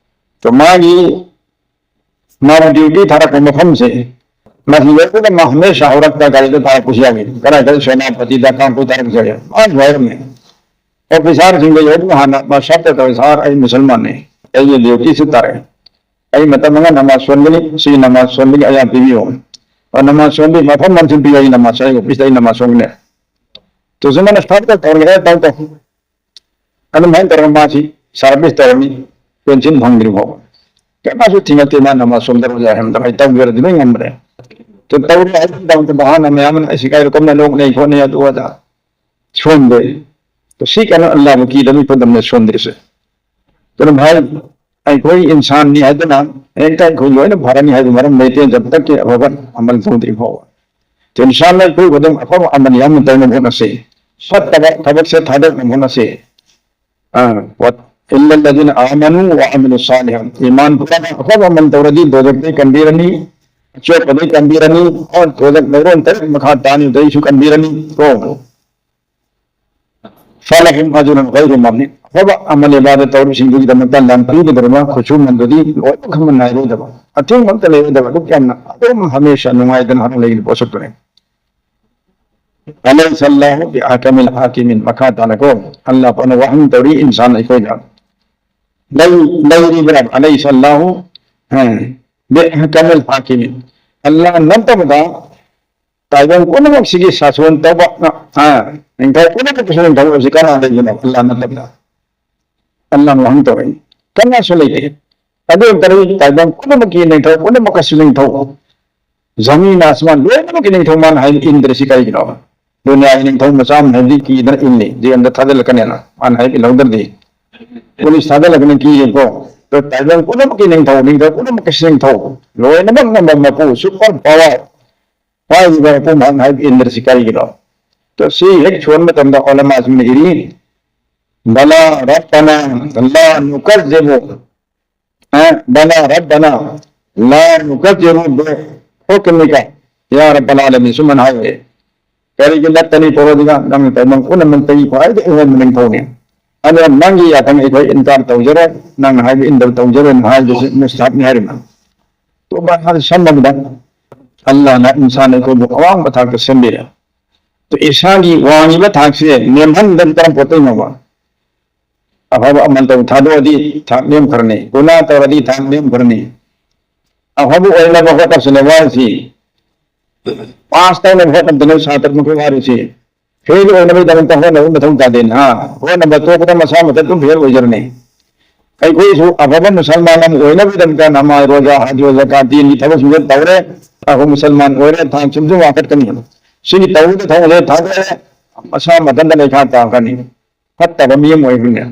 ꯇꯣ ꯃꯥꯒꯤ ꯃꯥꯕꯨ ꯗ꯭ꯌꯨꯇꯤ ꯊꯥꯔꯛꯄ ꯃꯐꯝꯁꯦ ꯃꯁꯤ ꯌꯧꯕꯗ ꯃꯥ ꯍꯃꯦꯁꯥ ꯍꯧꯔꯛꯇ ꯒꯥꯔꯤꯗ ꯊꯥꯔꯛꯄꯁꯨ ꯌꯥꯎꯏ꯫ ꯀꯗꯥꯏꯗ ꯁꯦꯅꯥꯄꯇꯤꯗ ꯀꯥꯡꯄꯣꯛ ꯊꯥꯔꯛꯄꯁꯨ ꯌꯥꯎꯏ꯫ ꯃꯥꯅꯁꯨ ꯍꯥꯏꯔꯝꯃꯦ꯫ ꯑꯣꯐꯤꯁꯥꯔꯁꯤꯡꯗ ꯌꯧꯕ ꯍꯥꯟꯅ ꯃꯥ ꯁꯠꯇ ꯇꯧꯔꯦ, "ꯁꯥꯔ, ꯑꯩ ꯃꯨꯁꯜꯃꯥꯟꯅꯤ, ꯑꯩꯒꯤ ꯗ꯭ꯌꯨꯇꯤꯁꯨ ꯇꯥꯔꯦ, ꯑꯩ ꯃꯇꯝ ꯃꯉꯥ ꯅꯃꯥꯖ ꯁꯣꯟꯒꯅꯤ, ꯁꯤ ꯅꯃꯥꯖ ꯁꯣꯟꯕꯒꯤ ꯑꯌꯥ ꯄꯤꯕꯤꯌꯨ"꯫ ꯑ, ꯅꯃꯥꯖ ꯁꯣꯟꯕꯤ ꯃꯐꯝ ꯑꯃ ꯁꯨꯝ ꯄꯤꯌꯣ, ꯑꯩ ꯅꯃꯥꯖ, ꯑꯩ ꯑꯣꯐꯤꯁꯇ ꯑꯩ ꯅꯃꯥꯖ ꯁꯣꯟꯒꯅꯤ꯫ ꯇꯨꯁꯟ ꯃꯥꯅ ꯁ꯭ꯇꯥꯐꯇ ꯇꯧꯔꯒꯦ, ꯇꯧ, ꯇꯧ꯫ ꯑꯗꯨꯃꯥꯏꯅ ꯇꯧꯔꯒ ꯃꯥꯁꯤ ꯁꯥꯔꯚꯤꯁ ꯇꯧꯔꯅꯤ, ꯄꯦꯟꯁꯤꯟ ꯐꯪꯗ꯭ꯔꯤ ꯐꯥꯎꯕ꯫ ꯀꯅꯥꯁꯨ ꯊꯤꯡꯉꯛꯇꯦ, ꯃꯥꯅ ꯃꯥ ꯁꯣꯝꯗ ꯑꯣꯖꯥ ꯍꯥꯏꯔꯝꯗ ꯑꯩ ꯇꯧꯖꯔꯗꯤ ꯂꯣꯏ ꯉꯝꯕꯅꯦ꯫ ꯑꯗꯨ ꯇꯧꯔꯦ ꯍꯥꯏꯕꯒꯤꯗꯃꯛꯇ ꯃꯍꯥꯛꯅ ꯃꯌꯥꯝꯅ ꯑꯩ ꯁꯤ ꯀꯥꯏꯗ ꯀꯝꯅ ꯅꯣꯛꯅꯩ ꯈꯣꯠꯅꯩ ꯑꯗꯨ ꯑꯗꯥ ꯁꯣꯟꯗꯦ꯫ ꯁꯤ ꯀꯩꯅꯣ ꯑꯜꯂꯥꯍꯕꯨ ꯀꯤꯗꯕꯒꯤ ꯈꯨꯗꯝꯅꯦ ꯁꯣꯟꯗ꯭ꯔꯤꯁꯦ꯫ ꯑꯗꯨꯅ ꯚꯥꯏ, ꯑꯩꯈꯣꯏ ꯏꯟꯁꯥꯟꯅꯤ ꯍꯥꯏꯗꯅ ꯍꯦꯛꯇ ꯑꯩꯈꯣꯏ ꯂꯣꯏꯅ ꯐꯔꯅꯤ ꯍꯥꯏꯕ ꯃꯔꯝ ꯂꯩꯇꯦ, ꯖꯕ ꯇꯛꯀꯤ ꯑꯐꯕ ꯑꯃꯜ ꯇꯧꯗ꯭ꯔꯤ ꯐꯥꯎꯕ꯫ ꯏꯟꯁꯥꯟꯅ ꯑꯩꯈꯣꯏ ꯈꯨꯗꯤꯡ ꯑꯐꯕ ꯑꯃꯜ ꯌꯥꯝꯅ ꯇꯧꯅꯕ ꯍꯣꯠꯅꯁꯤ, ꯐꯠꯇꯕ ꯊꯕꯛꯁꯦ ꯊꯥꯗꯣꯛꯅꯕ ꯍꯣꯠꯅꯁꯤ꯫ ꯑꯥ, ꯋꯠ-, إلا الذين آمنوا وعملوا الصالحات. ꯏꯃꯥꯟ ꯄꯨꯔꯒ ꯑꯐꯕ ꯑꯃꯜ ꯇꯧꯔꯗꯤ ꯗꯣꯖꯛꯇꯩ ꯀꯟꯕꯤꯔꯅꯤ, ꯑꯆꯣꯞꯄꯗꯩ ꯀꯟꯕꯤꯔꯅꯤ, ꯑꯣ, ꯗꯣꯖꯛ ꯂꯩꯔꯣꯟ ꯇꯔꯦꯠ ꯃꯈꯥ ꯇꯥꯅꯤꯗꯩꯁꯨ ꯀꯟꯕꯤꯔꯅꯤ꯫ ꯀꯣ꯫ فلهم أجر غير ممنون. ꯑꯐꯕ ꯑꯃꯜ ꯏꯕꯥꯗ ꯇꯧꯔꯤꯕꯁꯤꯡꯗꯨꯒꯤꯗꯃꯛꯇ ꯂꯝ ꯄꯤꯒꯗꯧꯔꯤꯕ ꯈꯨꯠꯁꯨꯃꯟꯗꯨꯗꯤ ꯂꯣꯏꯕ ꯈꯪꯕ ꯅꯥꯏꯔꯣꯏꯗꯕ, ꯑꯊꯤꯡꯕ ꯑꯝꯇ ꯂꯩꯔꯣꯏꯗꯕ, ꯑꯗꯨꯛ ꯌꯥꯝꯅ ꯑꯗꯨꯝ ꯍꯃꯦꯁꯥ ꯅꯨꯡꯉꯥꯏꯗꯅ ꯍꯔꯥꯎ ꯂꯩꯒꯅꯤ ꯄꯣꯠꯁꯛꯇꯨꯅꯤ꯫ أليس الله بأحكم الحاكمين. ꯃꯈꯥ ꯇꯥꯅꯀꯣ, ꯑꯜꯂꯥꯍ ꯄꯥꯛꯅ ꯋꯥꯍꯪ ꯇꯧꯔꯤ ꯏꯟꯁꯥꯟ ꯑꯩꯈꯣꯏꯗ꯫ ꯂꯩ-, ꯂꯩꯔꯤꯕ꯭ꯔꯥ? أليس الله، ꯑ, بأحكم الحاكمين. ꯑꯜꯂꯥꯍ ꯅꯠꯇꯕꯗ ꯇꯥꯏꯕꯪ ꯄꯨꯝꯅꯃꯛꯁꯤꯒꯤ ꯁꯥꯁꯣꯟ ꯇꯧꯕ, ꯑ, ꯅꯤꯡꯊꯧ ꯄꯨꯝꯅꯃꯛꯀꯤꯁꯨ ꯅꯤꯡꯊꯧ ꯑꯣꯏꯕꯁꯤ ꯀꯅꯥ ꯂꯩꯕꯅꯣ? ꯑꯜꯂꯥꯍ ꯅꯠꯇꯕꯗ꯫ ꯑꯜꯂꯥꯍꯅ ꯋꯥꯍꯪ ꯇꯧꯔꯛꯏ꯫ ꯀꯅꯥꯁꯨ ꯂꯩꯇꯦ꯫ ꯑꯗꯨ ꯑꯣꯏ ꯇꯥꯔꯗꯤ ꯇꯥꯏꯕꯪ ꯄꯨꯝꯅꯃꯛꯀꯤ ꯅꯤꯡꯊꯧ, ꯄꯨꯝꯅꯃꯛꯀꯁꯨ ꯅꯤꯡꯊꯧ꯫ ꯖꯃꯤꯟ ꯑꯁꯃꯥꯟ ꯂꯣꯏꯅꯃꯛꯀꯤ ꯅꯤꯡꯊꯧ ꯃꯥꯅ ꯍꯥꯏꯕ ꯏꯟꯗ꯭ꯔꯁꯤ ꯀꯔꯤꯒꯤꯅꯣ? ꯗꯨꯅꯤꯌꯥꯒꯤ ꯅꯤꯡꯊꯧ ꯃꯆꯥ ꯑꯃ ꯍꯥꯏꯕꯗꯤ ꯀꯤꯗꯅ ꯏꯜꯂꯤ, ꯖꯦꯜꯗ ꯊꯥꯖꯤꯜꯂꯛꯀꯅꯦꯅ꯫ ꯃꯥꯅ ꯍꯥꯏꯕ ꯏꯜꯍꯧꯗ꯭ꯔꯗꯤ꯫ ꯄꯨꯂꯤꯁ ꯊꯥꯖꯤꯜꯂꯛꯀꯅꯤ ꯀꯤꯔꯦꯀꯣ꯫ ꯑꯗꯣ ꯇꯥꯏꯕꯪ ꯄꯨꯝꯅꯃꯛꯀꯤ ꯅꯤꯡꯊꯧ, ꯅꯤꯡꯊꯧ ꯄꯨꯝꯅꯃꯛꯀꯤ ꯅꯤꯡꯊꯧ, ꯂꯣꯏꯅꯃꯛ ꯉꯝꯕ ꯃꯄꯨ, ꯁꯨꯄꯔ ꯄꯋꯥꯔ꯫ ꯍꯥꯏꯔꯤꯕ ꯃꯄꯨ ꯃꯍꯥꯛꯅ ꯍꯥꯏꯕ ꯏꯟꯗ꯭ꯔꯁꯤ ꯀꯔꯤꯒꯤꯅꯣ? ꯑꯗꯣ ꯁꯤ ꯍꯦꯛ ꯁꯣꯟꯕ ꯃꯇꯝꯗ ꯎꯂꯃꯥꯁꯤꯡꯅ ꯏꯔꯤ, بلى ربنا لا نكذب، ꯑ, بلى ربنا لا نكذب بحكمك يا رب العالمين. ꯁꯨꯃꯥꯏꯅ ꯍꯥꯏꯌꯦ꯫ ꯀꯔꯤꯒꯤ ꯅꯠꯇꯅꯤ ꯄꯔꯣꯗꯤꯒꯥ? ꯅꯪꯅ ꯇꯥꯏꯕꯪ ꯄꯨꯝꯅꯃꯛꯇꯒꯤ ꯈ꯭ꯋꯥꯏꯗꯒꯤ ꯑꯍꯣꯡꯕ ꯅꯤꯡꯊꯧꯅꯤ꯫ ꯑꯗꯨꯅ ꯅꯪꯒꯤ ꯌꯥꯊꯪ ꯑꯩꯈꯣꯏ ꯏꯟꯀꯥꯔ ꯇꯧꯖꯔꯣꯏ, ꯅꯪꯅ ꯍꯥꯏꯕ ꯏꯟꯗꯕ ꯇꯧꯖꯔꯣꯏꯅ ꯍꯥꯏꯕꯁꯤ ꯃꯨꯁꯇꯥꯍꯥꯕꯅꯤ ꯍꯥꯏꯔꯤꯕ꯫ ꯇꯣꯕꯥ ꯍꯥꯏꯕ ꯁꯝꯃꯕꯗ ꯑꯜꯂꯥꯍꯅ ꯏꯟꯁꯥꯟ ꯑꯩꯈꯣꯏꯕꯨ ꯑꯋꯥꯡꯕ ꯊꯥꯛꯇ ꯁꯦꯝꯕꯤꯔꯦ꯫ ꯑꯗꯨ ꯏꯁꯥꯒꯤ ꯋꯥꯡꯉꯤꯕ ꯊꯥꯛꯁꯦ ꯅꯦꯝꯍꯟꯗꯅ ꯀꯔꯝ ꯄꯣꯠꯇꯩꯅꯣꯕ? ꯑꯐꯕ ꯑꯃꯜ ꯇꯧ ꯊꯥꯗꯣꯛꯑꯗꯤ ꯊꯥꯛ ꯅꯦꯝꯈ꯭ꯔꯅꯤ, ꯒꯨꯅꯥ ꯇꯧꯔꯗꯤ ꯊꯥꯛ ꯅꯦꯝꯈ꯭ꯔꯅꯤ꯫ ꯑꯐꯕ ꯑꯣꯏꯅꯕ ꯍꯣꯠꯅꯁꯤꯅꯦ ꯋꯥꯁꯤ꯫ ꯄꯥꯁ ꯇꯧꯅꯕ ꯍꯣꯠꯅꯕꯗꯅꯦ ꯁꯥꯇ꯭ꯔ ꯃꯈꯩ ꯋꯥꯔꯤꯁꯤ꯫ ꯐꯦꯜ ꯑꯣꯏꯅꯕꯒꯤꯗꯃꯛꯇ ꯍꯣꯠꯅꯕ ꯃꯊꯧ ꯇꯥꯗꯦꯅ, ꯍꯥ? ꯍꯣꯠꯅꯕ ꯇꯣꯛꯄꯗ ꯃꯁꯥ ꯃꯊꯟ ꯑꯗꯨꯝ ꯐꯦꯜ ꯑꯣꯏꯖꯔꯅꯤ꯫ ꯑꯩꯈꯣꯏꯁꯨ ꯑꯐꯕ ꯃꯨꯁꯜꯃꯥꯟ ꯑꯃ ꯑꯣꯏꯅꯕꯒꯤꯗꯃꯛꯇ ꯅꯃꯥꯖ, ꯔꯣꯖꯥ, ꯍꯖ, ꯖꯀꯥꯠ, ꯗꯤꯟꯒꯤ ꯊꯕꯛꯁꯤꯡꯁꯦ ꯇꯧꯔꯦ꯫ ꯑꯐꯕ ꯃꯨꯁꯜꯃꯥꯟ ꯑꯣꯏꯔꯦ, ꯊꯥ ꯁꯨꯝ ꯁꯨꯝ ꯋꯥꯡꯈꯠꯀꯅꯤ꯫ ꯁꯤꯒꯤ ꯇꯧꯕꯗ ꯊꯕꯛꯁꯦ ꯊꯥꯗꯣꯛꯑꯦ, ꯃꯁꯥ ꯃꯊꯟꯇ ꯂꯩꯈꯥ ꯇꯥꯈ꯭ꯔꯅꯤ꯫ ꯐꯠꯇꯕ ꯃꯤ ꯑꯃ ꯑꯣꯏꯈ꯭ꯔꯅꯤ꯫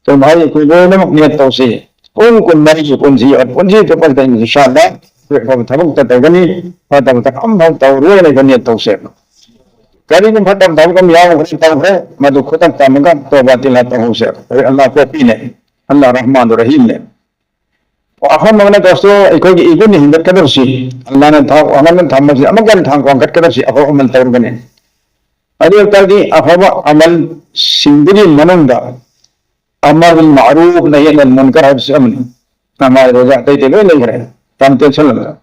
ꯑꯗꯨꯅ ꯍꯥꯏ ꯑꯩꯈꯣꯏ ꯂꯣꯏꯅꯃꯛ ꯅꯤꯌꯠ ꯇꯧꯁꯤ꯫ ꯄꯨꯡ ꯀꯨꯟꯃꯔꯤꯒꯤ ꯄꯨꯟꯁꯤ, ꯄꯨꯟꯁꯤ ꯆꯨꯞꯄꯁꯤꯗ ꯏꯟꯁꯥ ꯑꯜꯂꯥ ꯑꯩꯈꯣꯏ ꯑꯐꯕ ꯊꯕꯛꯇ ꯇꯧꯒꯅꯤ, ꯐꯠꯇꯕ ꯊꯕꯛ ꯑꯃꯐꯥꯎ ꯇꯧꯔꯣꯏꯅ ꯑꯩꯈꯣꯏ ꯅꯤꯌꯠ ꯇꯧꯁꯦ꯫ ꯀꯔꯤꯒꯨꯝꯕ ꯐꯠꯇꯕ ꯊꯕꯛ ꯑꯃ ꯌꯥꯎꯈ꯭ꯔꯦ, ꯇꯧꯈ꯭ꯔꯦ, ꯃꯗꯨ ꯈꯨꯗꯛꯇ ꯑꯃꯨꯛꯀ ꯇꯧꯕ ꯇꯤꯜꯂꯥ ꯇꯧꯍꯧꯁꯦ꯫ ꯑꯩꯈꯣꯏ ꯑꯜꯂꯥ ꯀꯣꯛꯄꯤꯅꯦ, ꯑꯜꯂꯥ ꯔꯍꯃꯥꯟꯗꯨ ꯔꯍꯤꯝꯅꯦ꯫ ꯋꯥꯐꯝ ꯑꯃꯅ ꯗꯣꯁꯇꯣ ꯑꯩꯈꯣꯏꯒꯤ ꯏꯒꯨꯟ ꯍꯦꯟꯒꯠꯀꯗꯕꯁꯤ, ꯑꯜꯂꯥꯅ ꯊꯥꯛ ꯋꯥꯡꯍꯟꯅ ꯊꯝꯕꯁꯤ ꯑꯃꯒ ꯊꯥꯡ ꯋꯥꯡꯈꯠꯀꯗꯕꯁꯤ ꯑꯐꯕ ꯑꯃꯜ ꯇꯧꯔꯒꯅꯤ꯫ ꯑꯗꯨ ꯑꯣꯏꯇꯥꯔꯗꯤ ꯑꯐꯕ ꯑꯃꯜꯁꯤꯡꯗꯨꯒꯤ ꯃꯅꯨꯡꯗ ꯑꯃꯔ ꯕꯤꯜ ꯃꯥꯔꯨꯐ ꯅꯍꯤ ꯑꯅꯤꯜ ꯃꯨꯟꯀꯔ ꯍꯥꯏꯕꯁꯤ ꯑꯃꯅꯤ꯫ ꯅꯃꯥꯖ, ꯔꯣꯖꯥ, ꯑꯇꯩ ꯑꯇꯩ ꯂꯣꯏ ꯂꯩꯈ꯭ꯔꯦ꯫ ꯌꯥꯝ ꯇꯦꯟꯁꯤꯜꯂꯒ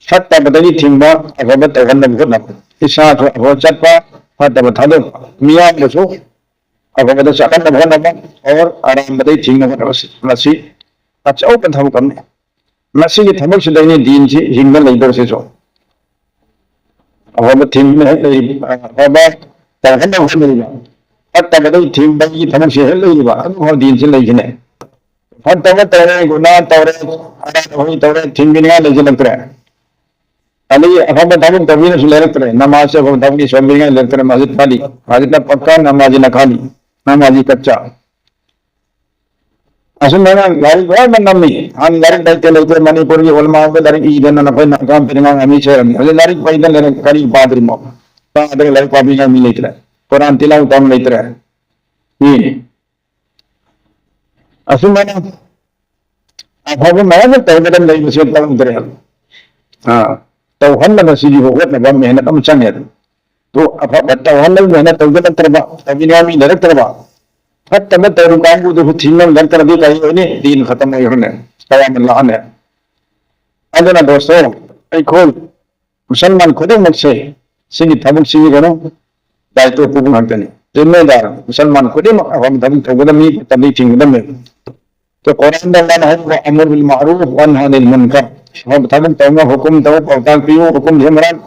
ꯐꯠꯇꯕꯗꯒꯤ ꯊꯤꯡꯕ, ꯑꯐꯕ ꯇꯧꯍꯟꯅꯕ ꯍꯣꯠꯅꯕ, ꯏꯁꯥꯁꯨ ꯑꯐꯕ ꯆꯠꯄ, ꯐꯠꯇꯕ ꯊꯥꯗꯣꯛꯄ, ꯃꯤꯌꯥꯝꯕꯁꯨ ꯑꯐꯕꯗ ꯆꯠꯍꯟꯅꯕ ꯍꯣꯠꯅꯕ, ꯑꯣꯔ ꯑꯔꯥꯟꯕꯗꯒꯤ ꯊꯤꯡꯅꯕ ꯍꯣꯠꯅꯕꯁꯤ, ꯃꯁꯤ ꯑꯆꯧꯕ ꯊꯕꯛ ꯑꯃꯅꯤ꯫ ꯃꯁꯤꯒꯤ ꯊꯕꯛꯁꯤꯗꯩꯅꯤ ꯗꯤꯟꯁꯤ ꯍꯤꯡꯕ ꯂꯩꯗꯧꯔꯤꯁꯤꯁꯨ꯫ ꯑꯐꯕ ꯊꯤꯡꯕꯅ ꯍꯦꯛ ꯂꯩꯔꯤꯕ, ꯑꯐꯕ ꯇꯧꯍꯟꯅꯕ ꯍꯣꯠꯅꯔꯤꯕ, ꯐꯠꯇꯕꯗꯒꯤ ꯊꯤꯡꯕꯒꯤ ꯊꯕꯛꯁꯤ ꯍꯦꯛ ꯂꯩꯔꯤꯕ, ꯑꯗꯨꯐꯥꯎ ꯗꯤꯟꯁꯤ ꯂꯩꯈꯤꯅꯦ꯫ ꯐꯠꯇꯕ ꯇꯧꯔꯦ, ꯒꯨꯅꯥ ꯇꯧꯔꯦ, ꯑꯔꯥꯟꯕ ꯇꯧꯔꯦ, ꯊꯤꯡꯕꯤꯅꯤꯡꯉꯥꯏ ꯂꯩꯁꯤꯜꯂꯛꯇ꯭ꯔꯦ꯫ ꯑꯗꯒꯤ ꯑꯐꯕ ꯊꯕꯛ ꯇꯧꯕꯤꯅꯁꯨ ꯂꯩꯔꯛꯇ꯭ꯔꯦ, ꯅꯃꯥꯖꯁꯦ ꯑꯐꯕ ꯊꯕꯛꯀꯤ ꯁꯣꯟꯕꯤꯅꯤꯡꯉꯥꯏ ꯂꯩꯔꯛꯇ꯭ꯔꯦ, ꯃꯁꯖꯤꯗ ꯈꯥꯂꯤ, ꯃꯁꯖꯤꯗꯅ ꯄꯛꯀꯥ, ꯅꯃꯥꯖꯤꯅ ꯈꯥꯂꯤ, ꯅꯃꯥꯖꯤ ꯀꯠꯆꯥ꯫ ꯑꯁꯨꯝ ꯍꯥꯏꯅ ꯂꯥꯏꯔꯤꯛ ꯂꯣꯏꯅꯃꯛ ꯅꯝꯃꯤ꯫ ꯍꯥꯟꯅ ꯂꯥꯏꯔꯤꯛ ꯂꯩꯇꯦ ꯂꯩꯇꯦ, ꯃꯅꯤꯄꯨꯔꯒꯤ ꯎꯂꯃꯥꯗ ꯂꯥꯏꯔꯤꯛ ꯏꯗꯅ ꯅꯈꯣꯏꯅ ꯑꯉꯥꯡ ꯄꯤꯔꯤꯉꯥꯡ ꯑꯃꯤ ꯆꯩꯔꯝꯃꯤ꯫ ꯍꯧꯖꯤꯛ ꯂꯥꯏꯔꯤꯛ ꯄꯩꯗꯅ ꯂꯩꯔꯦ, ꯀꯔꯤ ꯄꯥꯗ꯭ꯔꯤꯃꯣ? ꯄꯥꯗ꯭ꯔꯒ ꯂꯥꯏꯔꯤꯛ ꯄꯥꯕꯤꯉꯥꯏ ꯃꯤ ꯂꯩꯇ꯭ꯔꯦ꯫ ꯀꯨꯔꯥꯟ ꯇꯤꯂꯥꯎ ꯇꯧꯅ ꯂꯩꯇ꯭ꯔꯦ꯫ ꯃꯤ ꯑꯁꯨꯃꯥꯏꯅ ꯑꯐꯕ ꯃꯌꯥꯝ ꯑꯃ ꯇꯧꯒꯗꯕ ꯂꯩꯕꯁꯦ ꯇꯧꯗ꯭ꯔꯦ꯫ ꯑꯥ, ꯇꯧꯍꯟꯅꯕ ꯁꯤꯒꯤ ꯍꯣꯠꯅꯕ ꯃꯦꯍꯅꯠ ꯑꯃ ꯆꯪꯉꯦ꯫ ꯑꯗꯨ ꯑꯐꯕ ꯇꯧꯍꯟꯅꯕ ꯃꯦꯍꯅꯠ ꯇꯧꯗ ꯅꯠꯇ꯭ꯔꯕ, ꯇꯧꯕꯤꯅꯤꯡꯉꯥꯏ ꯃꯤ ꯂꯩꯔꯛꯇ꯭ꯔꯕ, ꯐꯠꯇꯕ ꯇꯧꯔꯨ ꯀꯥꯡꯕꯨꯗꯨꯁꯨ ꯊꯤꯡꯕ ꯅꯠꯇ꯭ꯔꯗꯤ ꯀꯔꯤ ꯑꯣꯏꯅꯤ? ꯗꯤꯟ ꯈꯇꯝ ꯑꯣꯏꯈ꯭ꯔꯅꯦ, ꯀꯌꯥꯃ ꯂꯥꯛꯑꯅꯦ꯫ ꯑꯗꯨꯅ ꯗꯣꯁꯇꯣ, ꯑꯩꯈꯣꯏ ꯃꯨꯁꯜꯃꯥꯟ ꯈꯨꯗꯤꯡꯃꯛꯁꯦ ꯁꯤꯒꯤ ꯊꯕꯛꯁꯤꯒꯤ ꯀꯩꯅꯣ ꯗꯥꯏꯇꯣ ꯄꯨꯕ ꯉꯥꯛꯇꯅꯤ꯫ ꯖꯤꯝꯃꯦꯗꯥꯔ ꯃꯨꯁꯜꯃꯥꯟ ꯈꯨꯗꯤꯡꯃꯛ ꯑꯐꯕ ꯊꯕꯛ ꯇꯧꯒꯗꯕꯅꯤ, ꯐꯠꯇꯕꯗꯤ ꯊꯤꯡꯒꯗꯕꯅꯤ꯫ ꯇꯣ ꯀꯣꯔꯥꯟꯗ ꯑꯜꯂꯥꯍꯅ ꯍꯥꯏꯔꯤꯕ ꯑꯃꯔ ꯕꯤꯜ ꯃꯥꯔꯨꯐ ꯋꯥ ꯅꯍꯤ ꯑꯅꯤꯜ ꯃꯨꯟꯀꯔ, ꯊꯕꯛ ꯇꯧꯅ ꯍꯨꯀꯨꯝ ꯇꯧ, ꯄꯥꯎꯇꯥꯛ ꯄꯤꯌꯨ, ꯍꯨꯀꯨꯝꯁꯦ ꯃꯔꯥꯡ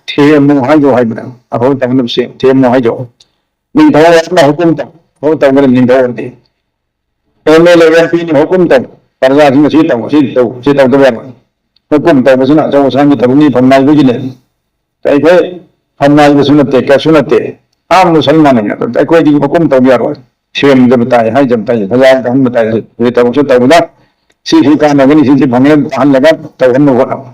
ꯊꯦꯝꯃꯨ ꯍꯥꯏꯗꯣ ꯍꯥꯏꯕꯗ ꯑꯐꯕ ꯇꯧꯅꯕꯁꯦ ꯊꯦꯝꯃꯨ ꯍꯥꯏꯗꯣ꯫ ꯅꯤꯡꯊꯧ ꯑꯃꯅ ꯍꯨꯀꯨꯝ ꯇꯧ, ꯍꯨꯀꯨꯝ ꯇꯧꯕꯗ ꯅꯤꯡꯊꯧ ꯑꯣꯏꯔꯗꯤ ꯑꯦꯝ ꯑꯦꯜ ꯑꯦ ꯑꯦꯝ ꯄꯤꯅ ꯍꯨꯀꯨꯝ ꯇꯧ, ꯄ꯭ꯔꯖꯥꯁꯤꯡꯅ ꯁꯤ ꯇꯧ, ꯁꯤ ꯇꯧ, ꯁꯤ ꯇꯧꯗꯕ ꯌꯥꯔꯣꯏ꯫ ꯍꯨꯀꯨꯝ ꯇꯧꯕꯁꯤꯅ ꯑꯆꯧ ꯑꯁꯥꯡꯒꯤ ꯊꯕꯛꯅꯤ, ꯐꯝꯅꯥꯏꯕꯒꯤꯅꯦ꯫ ꯑꯩꯈꯣꯏ ꯐꯝꯅꯥꯏꯕꯁꯨ ꯅꯠꯇꯦ, ꯀꯩꯁꯨ ꯅꯠꯇꯦ꯫ ꯑꯥ ꯃꯨꯁꯜꯃꯥꯟꯅ ꯑꯩꯈꯣꯏꯗꯤ ꯍꯨꯀꯨꯝ ꯇꯧꯕ ꯌꯥꯔꯣꯏ꯫ ꯁꯦꯝꯗꯕ ꯇꯥꯏ, ꯍꯥꯏꯖꯕ ꯇꯥꯏ, ꯐꯖꯥ ꯇꯧꯍꯟꯕ ꯇꯥꯏ꯫ ꯁꯤ ꯊꯕꯛꯁꯨ ꯇꯧꯕꯗ ꯁꯤ ꯁꯤ ꯀꯥꯟꯅꯒꯅꯤ, ꯁꯤꯁꯤ ꯐꯪꯒꯅꯤ ꯇꯥꯍꯜꯂꯒ ꯇꯧꯍꯟꯕ ꯍꯣꯠꯅꯕ꯫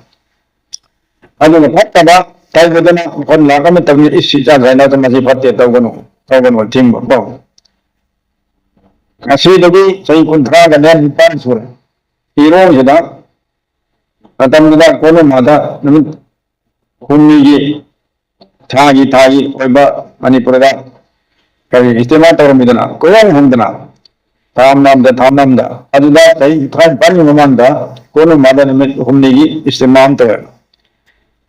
ꯑꯗꯨꯒ ꯐꯠꯇꯕ ꯇꯧꯕꯗꯅ ꯋꯥꯈꯜ ꯂꯥꯛꯄ ꯃꯇꯝꯗ ꯏꯁ ꯏꯆꯥ ꯁꯥꯏꯅ ꯃꯁꯤ ꯐꯠꯇꯦ ꯇꯧꯒꯅꯨ, ꯇꯧꯒꯅꯨ ꯊꯤꯡꯕ ꯀꯣ꯫ ꯉꯁꯤꯗꯒꯤ ꯆꯍꯤ ꯀꯨꯟꯊ꯭ꯔꯥꯒ ꯅꯤꯄꯥꯟ ꯁꯨꯔꯦ꯫ ꯏꯔꯣꯡꯁꯤꯗ ꯃꯇꯝꯗꯨꯗ ꯀꯣꯅꯨꯡꯃꯥꯗ ꯅꯨꯃꯤꯠ ꯍꯨꯝꯅꯤꯒꯤ ꯊꯥꯒꯤ ꯊꯥꯒꯤ ꯑꯣꯏꯕ ꯃꯅꯤꯄꯨꯔꯗ ꯀꯔꯤ ꯏꯖꯇꯤꯃꯥ ꯇꯧꯔꯝꯃꯤꯗꯅ, ꯀꯣꯏꯍꯣꯡ ꯍꯣꯡꯗꯅ, ꯊꯥꯝ ꯅꯥꯝꯗ ꯊꯥꯝ ꯅꯥꯝꯗ꯫ ꯑꯗꯨꯗ ꯆꯍꯤ ꯇꯔꯥꯅꯤꯄꯥꯟꯒꯤ ꯃꯃꯥꯡꯗ ꯀꯣꯅꯨꯡꯃꯥꯗ ꯅꯨꯃꯤꯠ ꯍꯨꯝꯅꯤꯒꯤ ꯏꯖꯇꯤꯃꯥ ꯑꯃ ꯇꯧꯋꯦ꯫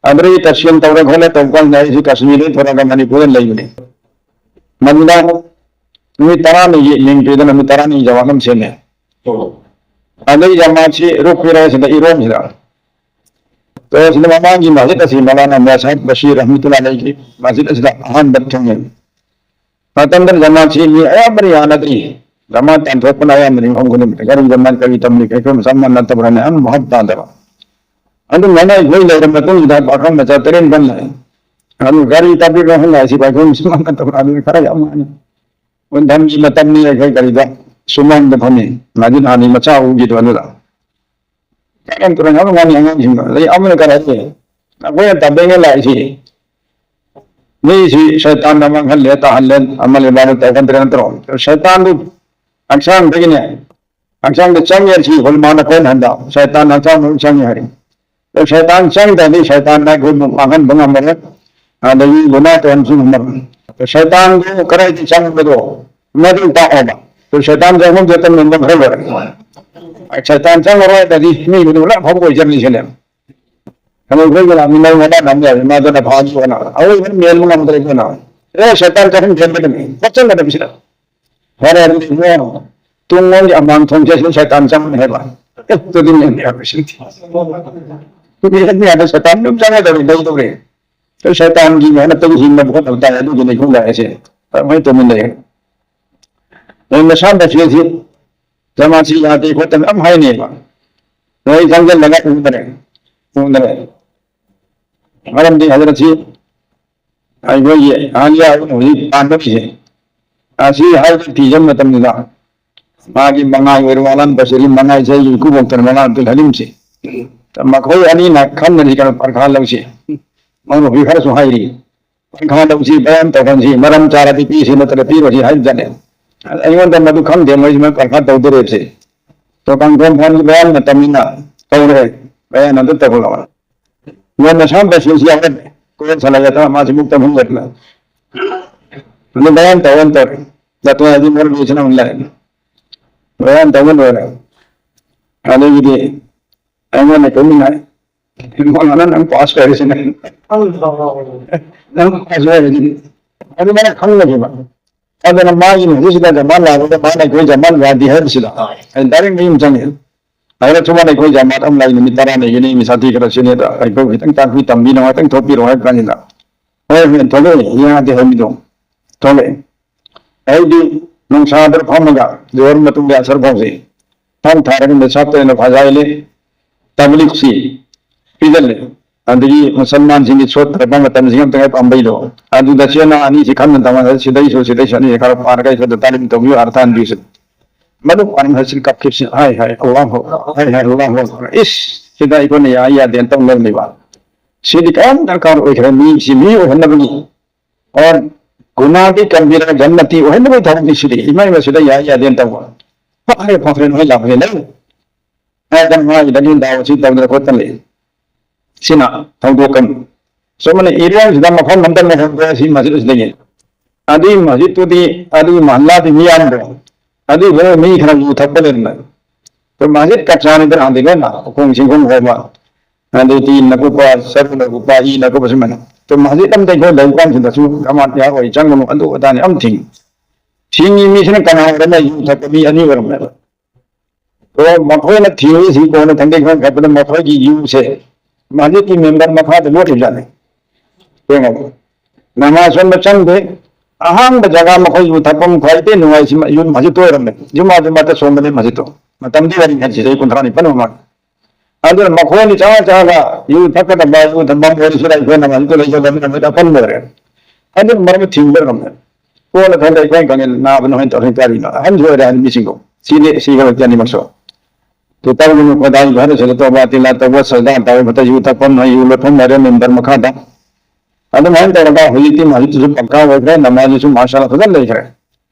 ꯑꯗꯨꯗꯒꯤ ꯇꯁꯀꯤꯟ ꯇꯧꯔ ꯈꯣꯠꯂ ꯇꯧꯕ ꯀꯥꯟꯗ ꯑꯩꯁꯨ ꯀꯥꯁꯃꯤꯔꯗꯒꯤ ꯊꯣꯔꯛꯑꯒ ꯃꯅꯤꯄꯨꯔꯗ ꯂꯩꯕꯅꯤ꯫ ꯃꯗꯨꯗ ꯅꯨꯃꯤꯠ ꯇꯔꯥꯅꯤꯒꯤ ꯃꯤꯡ ꯄꯤꯗꯅ ꯅꯨꯃꯤꯠ ꯇꯔꯥꯅꯤ ꯖꯃꯥꯠ ꯑꯃ ꯁꯦꯝꯃꯦ꯫ ꯑꯗꯩ ꯖꯃꯥꯠꯁꯤ ꯔꯨꯛ ꯄꯤꯔꯒ ꯁꯤꯗ ꯏꯔꯣꯝꯁꯤꯗ꯫ ꯑꯗꯣ ꯁꯤꯗ ꯃꯃꯥꯡꯒꯤ ꯃꯁꯖꯤꯗ ꯑꯁꯤ ꯃꯧꯂꯥꯅꯥ ꯃꯤꯌꯥ ꯁꯥꯍꯤꯕ ꯕꯁꯤꯔ ꯔꯍꯃꯇꯨꯜꯂꯥꯍꯤ ꯑꯂꯩꯒꯤ ꯃꯁꯖꯤꯗ ꯑꯁꯤꯗ ꯑꯍꯥꯟꯕ ꯊꯨꯡꯉꯦ꯫ ꯃꯇꯝꯗꯨꯗ ꯖꯃꯥꯠꯁꯤ ꯃꯤ ꯑꯌꯥꯝꯕꯅ ꯌꯥꯅꯗ꯭ꯔꯤ꯫ ꯖꯃꯥꯠ ꯇꯥꯟꯊꯣꯛꯄꯅ ꯑꯌꯥꯝꯕꯅꯤ ꯃꯐꯝ ꯈꯨꯗꯤꯡꯃꯛꯇ꯫ ꯀꯔꯤ ꯖꯃꯥꯠ ꯀꯔꯤ ꯇꯝꯂꯤ ꯀꯔꯤ ꯆꯞ ꯃꯥꯟꯅꯗꯕ꯭ꯔꯅ ꯌꯥꯝ ꯚꯥꯞ ꯇꯥꯗꯕ꯫ ꯑꯗꯨꯃꯥꯏꯅ ꯑꯩꯈꯣꯏ ꯂꯩꯔ ꯃꯇꯨꯡꯁꯤꯗ ꯄꯥꯈꯪ ꯃꯆꯥ ꯇꯔꯦꯠ ꯅꯤꯄꯥꯜ ꯂꯥꯛꯑꯦ꯫ ꯑꯗꯨ ꯒꯥꯔꯤ ꯇꯥꯛꯄꯤꯕ ꯈꯪꯗꯦ ꯁꯤꯐꯥꯏ ꯈꯣꯏ ꯃꯁꯤꯡ ꯃꯥꯟꯅꯗꯕ꯭ꯔꯥ ꯑꯗꯨ ꯈꯔ ꯌꯥꯝ ꯃꯥꯟꯅꯩ꯫ ꯀꯣꯟꯊꯝꯒꯤ ꯃꯇꯝꯅꯤ ꯑꯩꯈꯣꯏ ꯒꯥꯔꯤꯗ ꯁꯨꯃꯥꯡꯗ ꯐꯝꯃꯤ꯫ ꯃꯗꯨꯅ ꯍꯥꯟꯅ ꯃꯆꯥ ꯎꯈꯤꯗꯣ ꯑꯗꯨꯗ꯫ ꯀꯔꯝ ꯇꯧꯔ ꯌꯥꯝ ꯉꯥꯡꯉꯤ ꯑꯉꯥꯡꯁꯤꯡꯗꯣ꯫ ꯑꯗꯩ ꯑꯃꯅ ꯀꯔꯤ ꯍꯥꯏꯒꯦ? ꯑꯩꯈꯣꯏꯅ ꯇꯝꯕꯩꯅ ꯂꯥꯛꯏꯁꯤ꯫ ꯃꯤꯁꯤ ꯁꯩꯇꯥꯟꯅ ꯃꯥꯡꯍꯜꯂꯦ, ꯇꯥꯍꯜꯂꯦ, ꯑꯃꯜ ꯏꯕꯥꯗ ꯇꯧꯍꯟꯗ꯭ꯔꯦ ꯅꯠꯇ꯭ꯔꯣ? ꯁꯩꯇꯥꯟꯗꯨ ꯍꯛꯆꯥꯡꯗꯒꯤꯅꯦ, ꯍꯛꯆꯥꯡꯗ ꯆꯪꯉꯦ ꯁꯤ ꯍꯨꯜꯃꯥꯅ ꯀꯣꯟ ꯍꯟꯗ꯫ ꯁꯩꯇꯥꯟ ꯍꯛꯆꯥꯡ ꯃꯅꯨꯡ ꯆꯪꯉꯦ ꯍꯥꯏꯔꯤ꯫ ꯑꯗꯣ ꯁꯩꯇꯥꯟ ꯆꯪꯗ꯭ꯔꯗꯤ ꯁꯩꯇꯥꯟꯅ ꯑꯩꯈꯣꯏꯕꯨ ꯃꯥꯡꯍꯟꯕ ꯉꯝꯃꯔꯣꯏ, ꯑꯗꯒꯤ ꯒꯨꯅꯥ ꯇꯧꯍꯟꯕꯁꯨ ꯉꯝꯃꯔꯣꯏ꯫ ꯑꯗꯣ ꯁꯩꯇꯥꯟꯗꯨ ꯀꯗꯥꯏꯗ ꯆꯪꯕꯗꯣ ꯃꯗꯨ ꯇꯥꯛꯑꯣꯕ꯫ ꯑꯗꯣ ꯁꯩꯇꯥꯟ ꯆꯪꯐꯝ ꯊꯣꯛꯄ ꯉꯝꯕ ꯈꯔ ꯂꯣꯏꯔꯦ꯫ ꯁꯩꯇꯥꯟ ꯆꯪꯉꯔꯣꯏ ꯍꯥꯏꯔꯗꯤ ꯃꯤꯕꯨꯗꯤ ꯄꯨꯂꯞ ꯑꯐꯕ ꯑꯣꯏꯖꯔꯅꯤ ꯁꯤꯅꯦ꯫ ꯑꯗꯣ ꯑꯩꯈꯣꯏꯒꯤ ꯂꯥꯛꯃꯤꯟꯅꯕ ꯃꯅꯥ ꯅꯝ ꯌꯥꯏ, ꯃꯥꯗꯨꯅ ꯐꯥꯁꯨ ꯍꯣꯠꯅ꯫ ꯑꯩꯈꯣꯏ ꯏꯚꯟ ꯃꯦꯟꯕ ꯉꯝꯗ꯭ꯔꯦ ꯏꯕꯦꯝꯃ꯫ ꯑꯦ, ꯁꯩꯇꯥꯟ ꯆꯠꯍꯟ ꯆꯦꯟꯕꯗꯅꯤ꯫ ꯆꯠꯆꯟꯒꯗꯕꯁꯤꯅ꯫ ꯐꯔꯦ, ꯑꯗꯨꯗꯤ ꯏꯕꯨꯡꯉꯣ, ꯇꯨꯡꯂꯣꯝꯒꯤ ꯑꯃꯥꯡ ꯊꯣꯡꯁꯦ ꯁꯤꯗ ꯁꯩꯇꯥꯟ ꯆꯪꯕꯅꯤ ꯍꯥꯏꯕ꯫ ꯑꯦ, ꯑꯗꯨꯗꯤ ꯃꯤ ꯌꯥꯝ ꯌꯥꯝꯕ ꯁꯤꯗꯤ꯫ ꯃꯤ ꯌꯥꯝ ꯌꯥꯝꯕ ꯁꯩꯇꯥꯟ ꯑꯗꯨꯝ ꯆꯪꯒꯗꯧꯔꯤ, ꯂꯧꯗꯧꯔꯤ꯫ ꯑꯗꯨ ꯁꯩꯇꯥꯟꯒꯤ ꯃꯍꯅ ꯑꯗꯨꯝ ꯍꯤꯡꯅꯕ ꯍꯣꯠꯅꯕ ꯇꯥꯏ, ꯑꯗꯨꯒꯤꯅꯤ ꯈꯣꯡꯗꯥꯏ ꯍꯥꯏꯁꯦ꯫ ꯑꯗꯨꯃꯥꯏꯅ ꯇꯧꯃꯤꯟ ꯂꯩ꯫ ꯅꯣꯏ ꯃꯁꯥ ꯃꯁꯤꯁꯤ ꯖꯃꯥꯠꯁꯤ ꯌꯥꯗꯦ ꯈꯣꯠꯇꯦ ꯌꯥꯝ ꯍꯥꯏꯅꯩꯕ꯫ ꯅꯣꯏ ꯆꯪꯁꯤꯜꯂꯒ ꯎꯗꯔꯦ, ꯎꯗꯔꯦ꯫ ꯃꯔꯝꯗꯤ ꯍꯖꯔꯠꯁꯤ ꯑꯩꯈꯣꯏꯒꯤ ꯑꯍꯜ ꯌꯥꯎꯕꯅ ꯍꯧꯖꯤꯛ ꯄꯥꯟꯕ ꯐꯤꯁꯦ꯫ ꯑꯁꯤ ꯍꯥꯏꯕ ꯊꯤꯖꯕ ꯃꯇꯝꯗ ꯃꯥꯒꯤ ꯃꯉꯥꯏ ꯑꯣꯏꯔꯣ, ꯑꯂꯥꯟ ꯄꯁꯤꯔꯤ ꯃꯉꯥꯏ ꯆꯍꯤ ꯏꯀꯨꯕꯣꯛꯇꯅ ꯃꯉꯥ ꯑꯕꯗꯨꯜ ꯍꯂꯤꯝꯁꯦ꯫ ꯃꯈꯣꯏ ꯑꯅꯤꯅ ꯈꯟꯅꯔꯤ ꯀꯩꯅꯣ ꯄꯔꯈꯥ ꯂꯧꯁꯤ꯫ ꯃꯔꯨꯞ ꯈꯔꯁꯨ ꯍꯥꯏꯔꯤ꯫ ꯄꯔꯈꯥ ꯂꯧꯁꯤ, ꯕꯌꯥꯟ ꯇꯧꯍꯟꯁꯤ, ꯃꯔꯝ ꯆꯥꯔꯗꯤ ꯄꯤꯁꯤ ꯅꯠꯇ꯭ꯔ ꯄꯤꯔꯣꯏꯁꯤ ꯍꯥꯏꯕꯖꯥꯠꯅꯦ꯫ ꯑꯩꯉꯣꯟꯗ ꯃꯗꯨ ꯈꯪꯗꯦ, ꯃꯣꯏꯁꯤ ꯃꯣꯏ ꯄꯔꯈꯥ ꯇꯧꯗꯣꯔꯦꯕꯁꯦ꯫ ꯇꯣꯀꯥꯟ ꯈꯣꯡ ꯐꯣꯟꯒꯤ ꯕꯌꯥꯟ ꯃꯇꯝꯅꯤꯅ ꯇꯧꯔꯦ꯫ ꯕꯌꯥꯟ ꯑꯗꯨ ꯇꯧꯍꯜꯂꯛꯑꯣ꯫ ꯌꯣꯟꯕ ꯁꯥꯝꯕ ꯁꯤꯡꯁꯤ ꯌꯥꯎꯔꯝꯃꯦ꯫ ꯀꯣꯏꯔꯦꯟ ꯁꯥꯟꯅꯒꯗ꯭ꯔꯥ ꯃꯥꯁꯤ ꯃꯨꯛꯇ ꯐꯪꯒꯗ꯭ꯔꯥ? ꯑꯗꯨ ꯕꯌꯥꯟ ꯇꯧꯔꯅ ꯇꯧꯔꯦ꯫ ꯖꯥꯇꯣꯟ ꯑꯗꯨ ꯃꯔꯨꯞ ꯂꯣꯏꯁꯤꯟꯅ ꯑꯃꯨꯛ ꯂꯥꯛꯑꯦ꯫ ꯕꯌꯥꯟ ꯇꯧꯕ ꯂꯣꯏꯔꯦ꯫ ꯑꯗꯒꯤꯗꯤ ꯑꯩꯉꯣꯟꯗ ꯇꯨꯃꯤꯟꯅ ꯏꯕꯨꯡꯉꯣ ꯅꯪ ꯄꯥꯁ ꯑꯣꯏꯔꯤꯁꯤꯅꯦ꯫ ꯅꯪ ꯄꯥꯁ ꯑꯣꯏꯔꯤꯁꯤꯅꯦ꯫ ꯑꯗꯨꯃꯥꯏꯅ ꯈꯪꯅꯈꯤꯕ꯫ ꯑꯗꯨꯅ ꯃꯥꯒꯤ ꯃꯁꯤꯁꯤꯗ ꯖꯃꯥꯟ ꯂꯥꯛꯄꯗ ꯃꯥꯅ ꯑꯩꯈꯣꯏ ꯖꯃꯥꯟ ꯌꯥꯗꯦ ꯍꯥꯏꯕꯁꯤꯗ ꯑꯩ ꯗꯥꯏꯔꯦꯛ ꯃꯌꯨꯝ ꯆꯪꯉꯦ꯫ ꯑꯗꯨꯅ ꯁꯨꯃꯥꯏꯅ ꯑꯩꯈꯣꯏ ꯖꯃꯥꯟ ꯑꯃ ꯂꯩ, ꯅꯨꯃꯤꯠ ꯇꯔꯥꯅꯤꯒꯤꯅꯤ, ꯃꯤ ꯁꯥꯊꯤ ꯈꯔ ꯁꯤꯅꯤ, ꯑꯗ ꯑꯩꯈꯣꯏ ꯈꯤꯇꯪ ꯇꯥꯛꯄꯤ ꯇꯝꯕꯤꯅ ꯉꯥꯛꯇꯪ ꯊꯣꯛꯄꯤꯔꯣ ꯍꯥꯏꯕ ꯀꯥꯟꯁꯤꯗ ꯍꯣꯏ ꯍꯣꯏ ꯊꯣꯛꯂꯛꯑꯦ, ꯌꯥꯗꯦ ꯍꯥꯏꯕꯗꯣ ꯊꯣꯛꯂꯛꯑꯦ꯫ ꯑꯩꯗꯤ ꯅꯨꯡꯁꯥꯗ ꯐꯝꯃꯒ ꯖꯣꯍꯔ ꯃꯇꯨꯡꯗ ꯑꯁꯔ ꯐꯥꯎꯁꯤ ꯊꯥꯡ ꯊꯥꯔꯒ ꯁꯥꯞꯇꯅ ꯐꯖꯥꯏꯂꯦ꯫ ꯇꯕ꯭ꯂꯤꯛꯁꯤ ꯄꯤꯖꯜꯂꯦ꯫ ꯑꯗꯒꯤ ꯃꯨꯁꯜꯃꯥꯟꯁꯤꯡꯒꯤ ꯁꯣꯠ ꯇꯥꯔꯛꯄ ꯃꯇꯝꯁꯤꯡ ꯑꯝꯇ ꯄꯥꯝꯕꯩꯗꯣ ꯑꯗꯨꯗ ꯆꯦꯅꯥ ꯑꯅꯤꯁꯤ ꯈꯟꯅ ꯇꯧꯅ ꯁꯤꯗꯩꯁꯨ ꯁꯤꯗꯩꯁꯨ ꯑꯅꯤꯁꯤ ꯈꯔ ꯄꯥꯔꯒ ꯑꯩꯈꯣꯏꯗ ꯇꯥꯂꯤꯝ ꯇꯧꯕꯤꯌꯨ, ꯑꯔꯊ ꯍꯟꯕꯤꯌꯨ꯫ ꯃꯗꯨ ꯄꯥꯔꯝ ꯍꯥꯏꯁꯤꯅ ꯀꯞꯈꯤꯕꯁꯤ ꯍꯥꯏ ꯍꯥꯏ ꯑꯜꯂꯥꯍꯨ ꯍꯥꯏ ꯍꯥꯏ ꯑꯜꯂꯥꯍꯨ ꯑꯛꯕꯔ꯫ ꯏꯁ ꯁꯤꯗ ꯑꯩꯈꯣꯏꯅ ꯌꯥꯏ ꯌꯥꯗꯦꯅ ꯇꯧꯅꯕꯅꯦꯕ꯫ ꯁꯤꯗꯤ ꯀꯌꯥꯝ ꯗꯔꯀꯥꯔ ꯑꯣꯏꯈ꯭ꯔꯦ ꯃꯤꯁꯤ ꯃꯤ ꯑꯣꯏꯍꯟꯅꯕꯒꯤ꯫ ꯑꯣ ꯒꯨꯅꯥꯗꯤ ꯀꯝꯕꯤꯔ ꯖꯟꯅꯇꯤ ꯑꯣꯏꯍꯟꯅꯕꯒꯤ ꯊꯕꯛꯅꯤ ꯁꯤꯗꯤ꯫ ꯏꯃꯥ ꯏꯃꯥ ꯁꯤꯗ ꯌꯥꯏ ꯌꯥꯗꯦꯅ ꯇꯧꯕ꯫ ꯐꯈ꯭ꯔꯦ ꯐꯈ꯭ꯔꯦ ꯅꯣꯏ ꯂꯥꯛꯄꯁꯦ ꯅꯪ ꯍꯥꯏꯗꯅ ꯃꯥꯒꯤꯗꯒꯤ ꯗꯥꯎ ꯑꯁꯤ ꯇꯧꯗꯅ ꯈꯣꯠꯇꯅ ꯂꯩ꯫ ꯁꯤꯅ ꯊꯧꯗꯣꯛꯀꯅꯤ꯫ ꯁꯨꯃꯥꯏꯅ ꯑꯦꯔꯤꯌꯥꯁꯤꯗ ꯃꯐꯝ ꯑꯝꯇ ꯂꯩꯍꯟꯗ꯭ꯔꯦ ꯁꯤ ꯃꯁꯖꯤꯠ ꯑꯁꯤꯗꯒꯤ꯫ ꯑꯗꯨꯒꯤ ꯃꯁꯖꯤꯠꯇꯨꯗꯤ ꯑꯗꯨꯒꯤ ꯃꯍꯜꯂꯥꯗꯤ ꯃꯤ ꯌꯥꯝꯗ꯭ꯔꯦ꯫ ꯑꯗꯨꯏꯗꯨꯅ ꯃꯤ ꯈꯔ ꯌꯨ ꯊꯛꯄ ꯂꯩꯔꯝꯃꯦ꯫ ꯑꯩꯈꯣꯏ ꯃꯁꯖꯤꯠ ꯀꯆꯥꯅꯤꯗꯅ ꯍꯥꯟꯅꯗꯤ ꯂꯣꯏꯅ ꯎꯈꯣꯡ ꯁꯤꯡꯈꯣꯡ ꯍꯣꯏꯕ꯫ ꯑꯗꯩ ꯇꯤꯟꯅ ꯀꯨꯞꯄ, ꯁꯔꯨꯅ ꯀꯨꯞꯄ, ꯏꯅ ꯀꯨꯞꯄ ꯁꯨꯃꯥꯏꯅ꯫ ꯑꯗꯣ ꯃꯁꯖꯤꯠ ꯑꯝꯇ ꯑꯩꯈꯣꯏ ꯂꯩꯕ ꯀꯥꯟꯁꯤꯗꯁꯨ ꯖꯃꯥꯠ ꯌꯥꯔꯣꯏ ꯆꯪꯒꯅꯨ ꯑꯗꯨ ꯑꯗꯥꯅꯤ ꯌꯥꯝ ꯊꯤꯡꯉꯤ꯫ ꯊꯤꯡꯉꯤ ꯃꯤꯁꯤꯅ ꯀꯅꯥ ꯑꯣꯏꯔꯝꯃꯦ? ꯌꯨ ꯊꯛꯄ ꯃꯤ ꯑꯅꯤ ꯑꯣꯏꯔꯝꯃꯦꯕ꯫ ꯑꯗꯣ ꯃꯈꯣꯏꯅ ꯊꯤꯔꯤꯁꯤ ꯀꯣꯟꯅ ꯊꯪꯗꯩ ꯈꯪ ꯈꯠꯄꯗ ꯃꯈꯣꯏꯒꯤ ꯌꯨꯁꯦ ꯃꯁꯖꯤꯗꯀꯤ ꯃꯦꯝꯕꯔ ꯃꯈꯥꯗ ꯂꯣꯠꯂꯤꯕꯖꯥꯠꯅꯤ꯫ ꯌꯦꯡꯉꯣ, ꯅꯃꯥꯖ ꯁꯣꯟꯕ ꯆꯪꯗꯦ꯫ ꯑꯍꯥꯡꯕ ꯖꯒꯥ ꯃꯈꯣꯏ ꯌꯨ ꯊꯛꯐꯝ ꯈ꯭ꯋꯥꯏꯗꯩ ꯅꯨꯡꯉꯥꯏꯁꯤ ꯌꯨꯝ ꯃꯁꯖꯤꯗ ꯑꯣꯏꯔꯝꯃꯦ꯫ ꯌꯨꯝ ꯑꯗꯨ ꯃꯇ ꯁꯣꯝꯕꯅꯤ ꯃꯁꯖꯤꯗꯇꯣ꯫ ꯃꯇꯝꯗꯤ ꯋꯥꯔꯤ ꯍꯥꯏꯁꯤ ꯆꯍꯤ ꯀꯨꯟꯊ꯭ꯔꯥ ꯅꯤꯄꯥꯟ ꯃꯃꯥꯡ꯫ ꯑꯗꯨꯅ ꯃꯈꯣꯏꯅ ꯆꯥ ꯆꯥꯒ ꯌꯨ ꯊꯛꯀꯗꯕ, ꯌꯨ ꯊꯛꯐꯝ ꯑꯣꯏꯔꯤꯁꯤꯗ ꯑꯩꯈꯣꯏꯅ ꯃꯁꯖꯤꯗꯇ ꯂꯩꯖꯕꯅꯤꯅ ꯃꯣꯏꯗ ꯑꯄꯟꯕ ꯑꯣꯏꯔꯦ꯫ ꯑꯗꯨꯅ ꯃꯔꯝ ꯊꯤꯡꯕ ꯉꯝꯃꯦ꯫ ꯀꯣꯟꯅ ꯈꯪꯗꯦ ꯑꯩꯈꯣꯏꯅ ꯈꯪꯉꯦ ꯅꯥꯕꯅ ꯍꯣꯏ ꯇꯧꯔꯦ ꯀꯔꯤꯅꯣ꯫ ꯑꯍꯟꯁꯨ ꯑꯣꯏꯔꯦ ꯑꯍꯟ ꯃꯤꯁꯤꯡꯗꯣ꯫ ꯁꯤꯗꯤ ꯁꯤꯈ꯭ꯔꯕꯗꯤ ꯑꯅꯤꯃꯛꯁꯨ꯫ ꯇꯨ ꯇꯧꯒꯅꯨ ꯈꯣꯗꯥꯏ ꯚꯥꯔꯠ ꯁꯤꯗ ꯇꯧꯕ ꯇꯤꯂꯥ ꯇꯧꯕ ꯁꯖꯗꯥ ꯇꯧꯕ ꯃꯇꯝ ꯌꯨ ꯊꯛꯐꯝ ꯌꯨ ꯂꯣꯠꯐꯝ ꯂꯩꯔꯦ ꯃꯦꯝꯕꯔ ꯃꯈꯥꯗ꯫ ꯑꯗꯨꯃꯥꯏꯅ ꯇꯧꯔꯒ ꯍꯧꯖꯤꯛꯇꯤ ꯃꯁꯖꯤꯗꯁꯨ ꯄꯛꯀꯥ ꯑꯣꯏꯈ꯭ꯔꯦ, ꯅꯃꯥꯖꯁꯨ ꯃꯥꯁꯥꯜꯂꯥ ꯐꯖꯅ ꯂꯩꯈ꯭ꯔꯦ꯫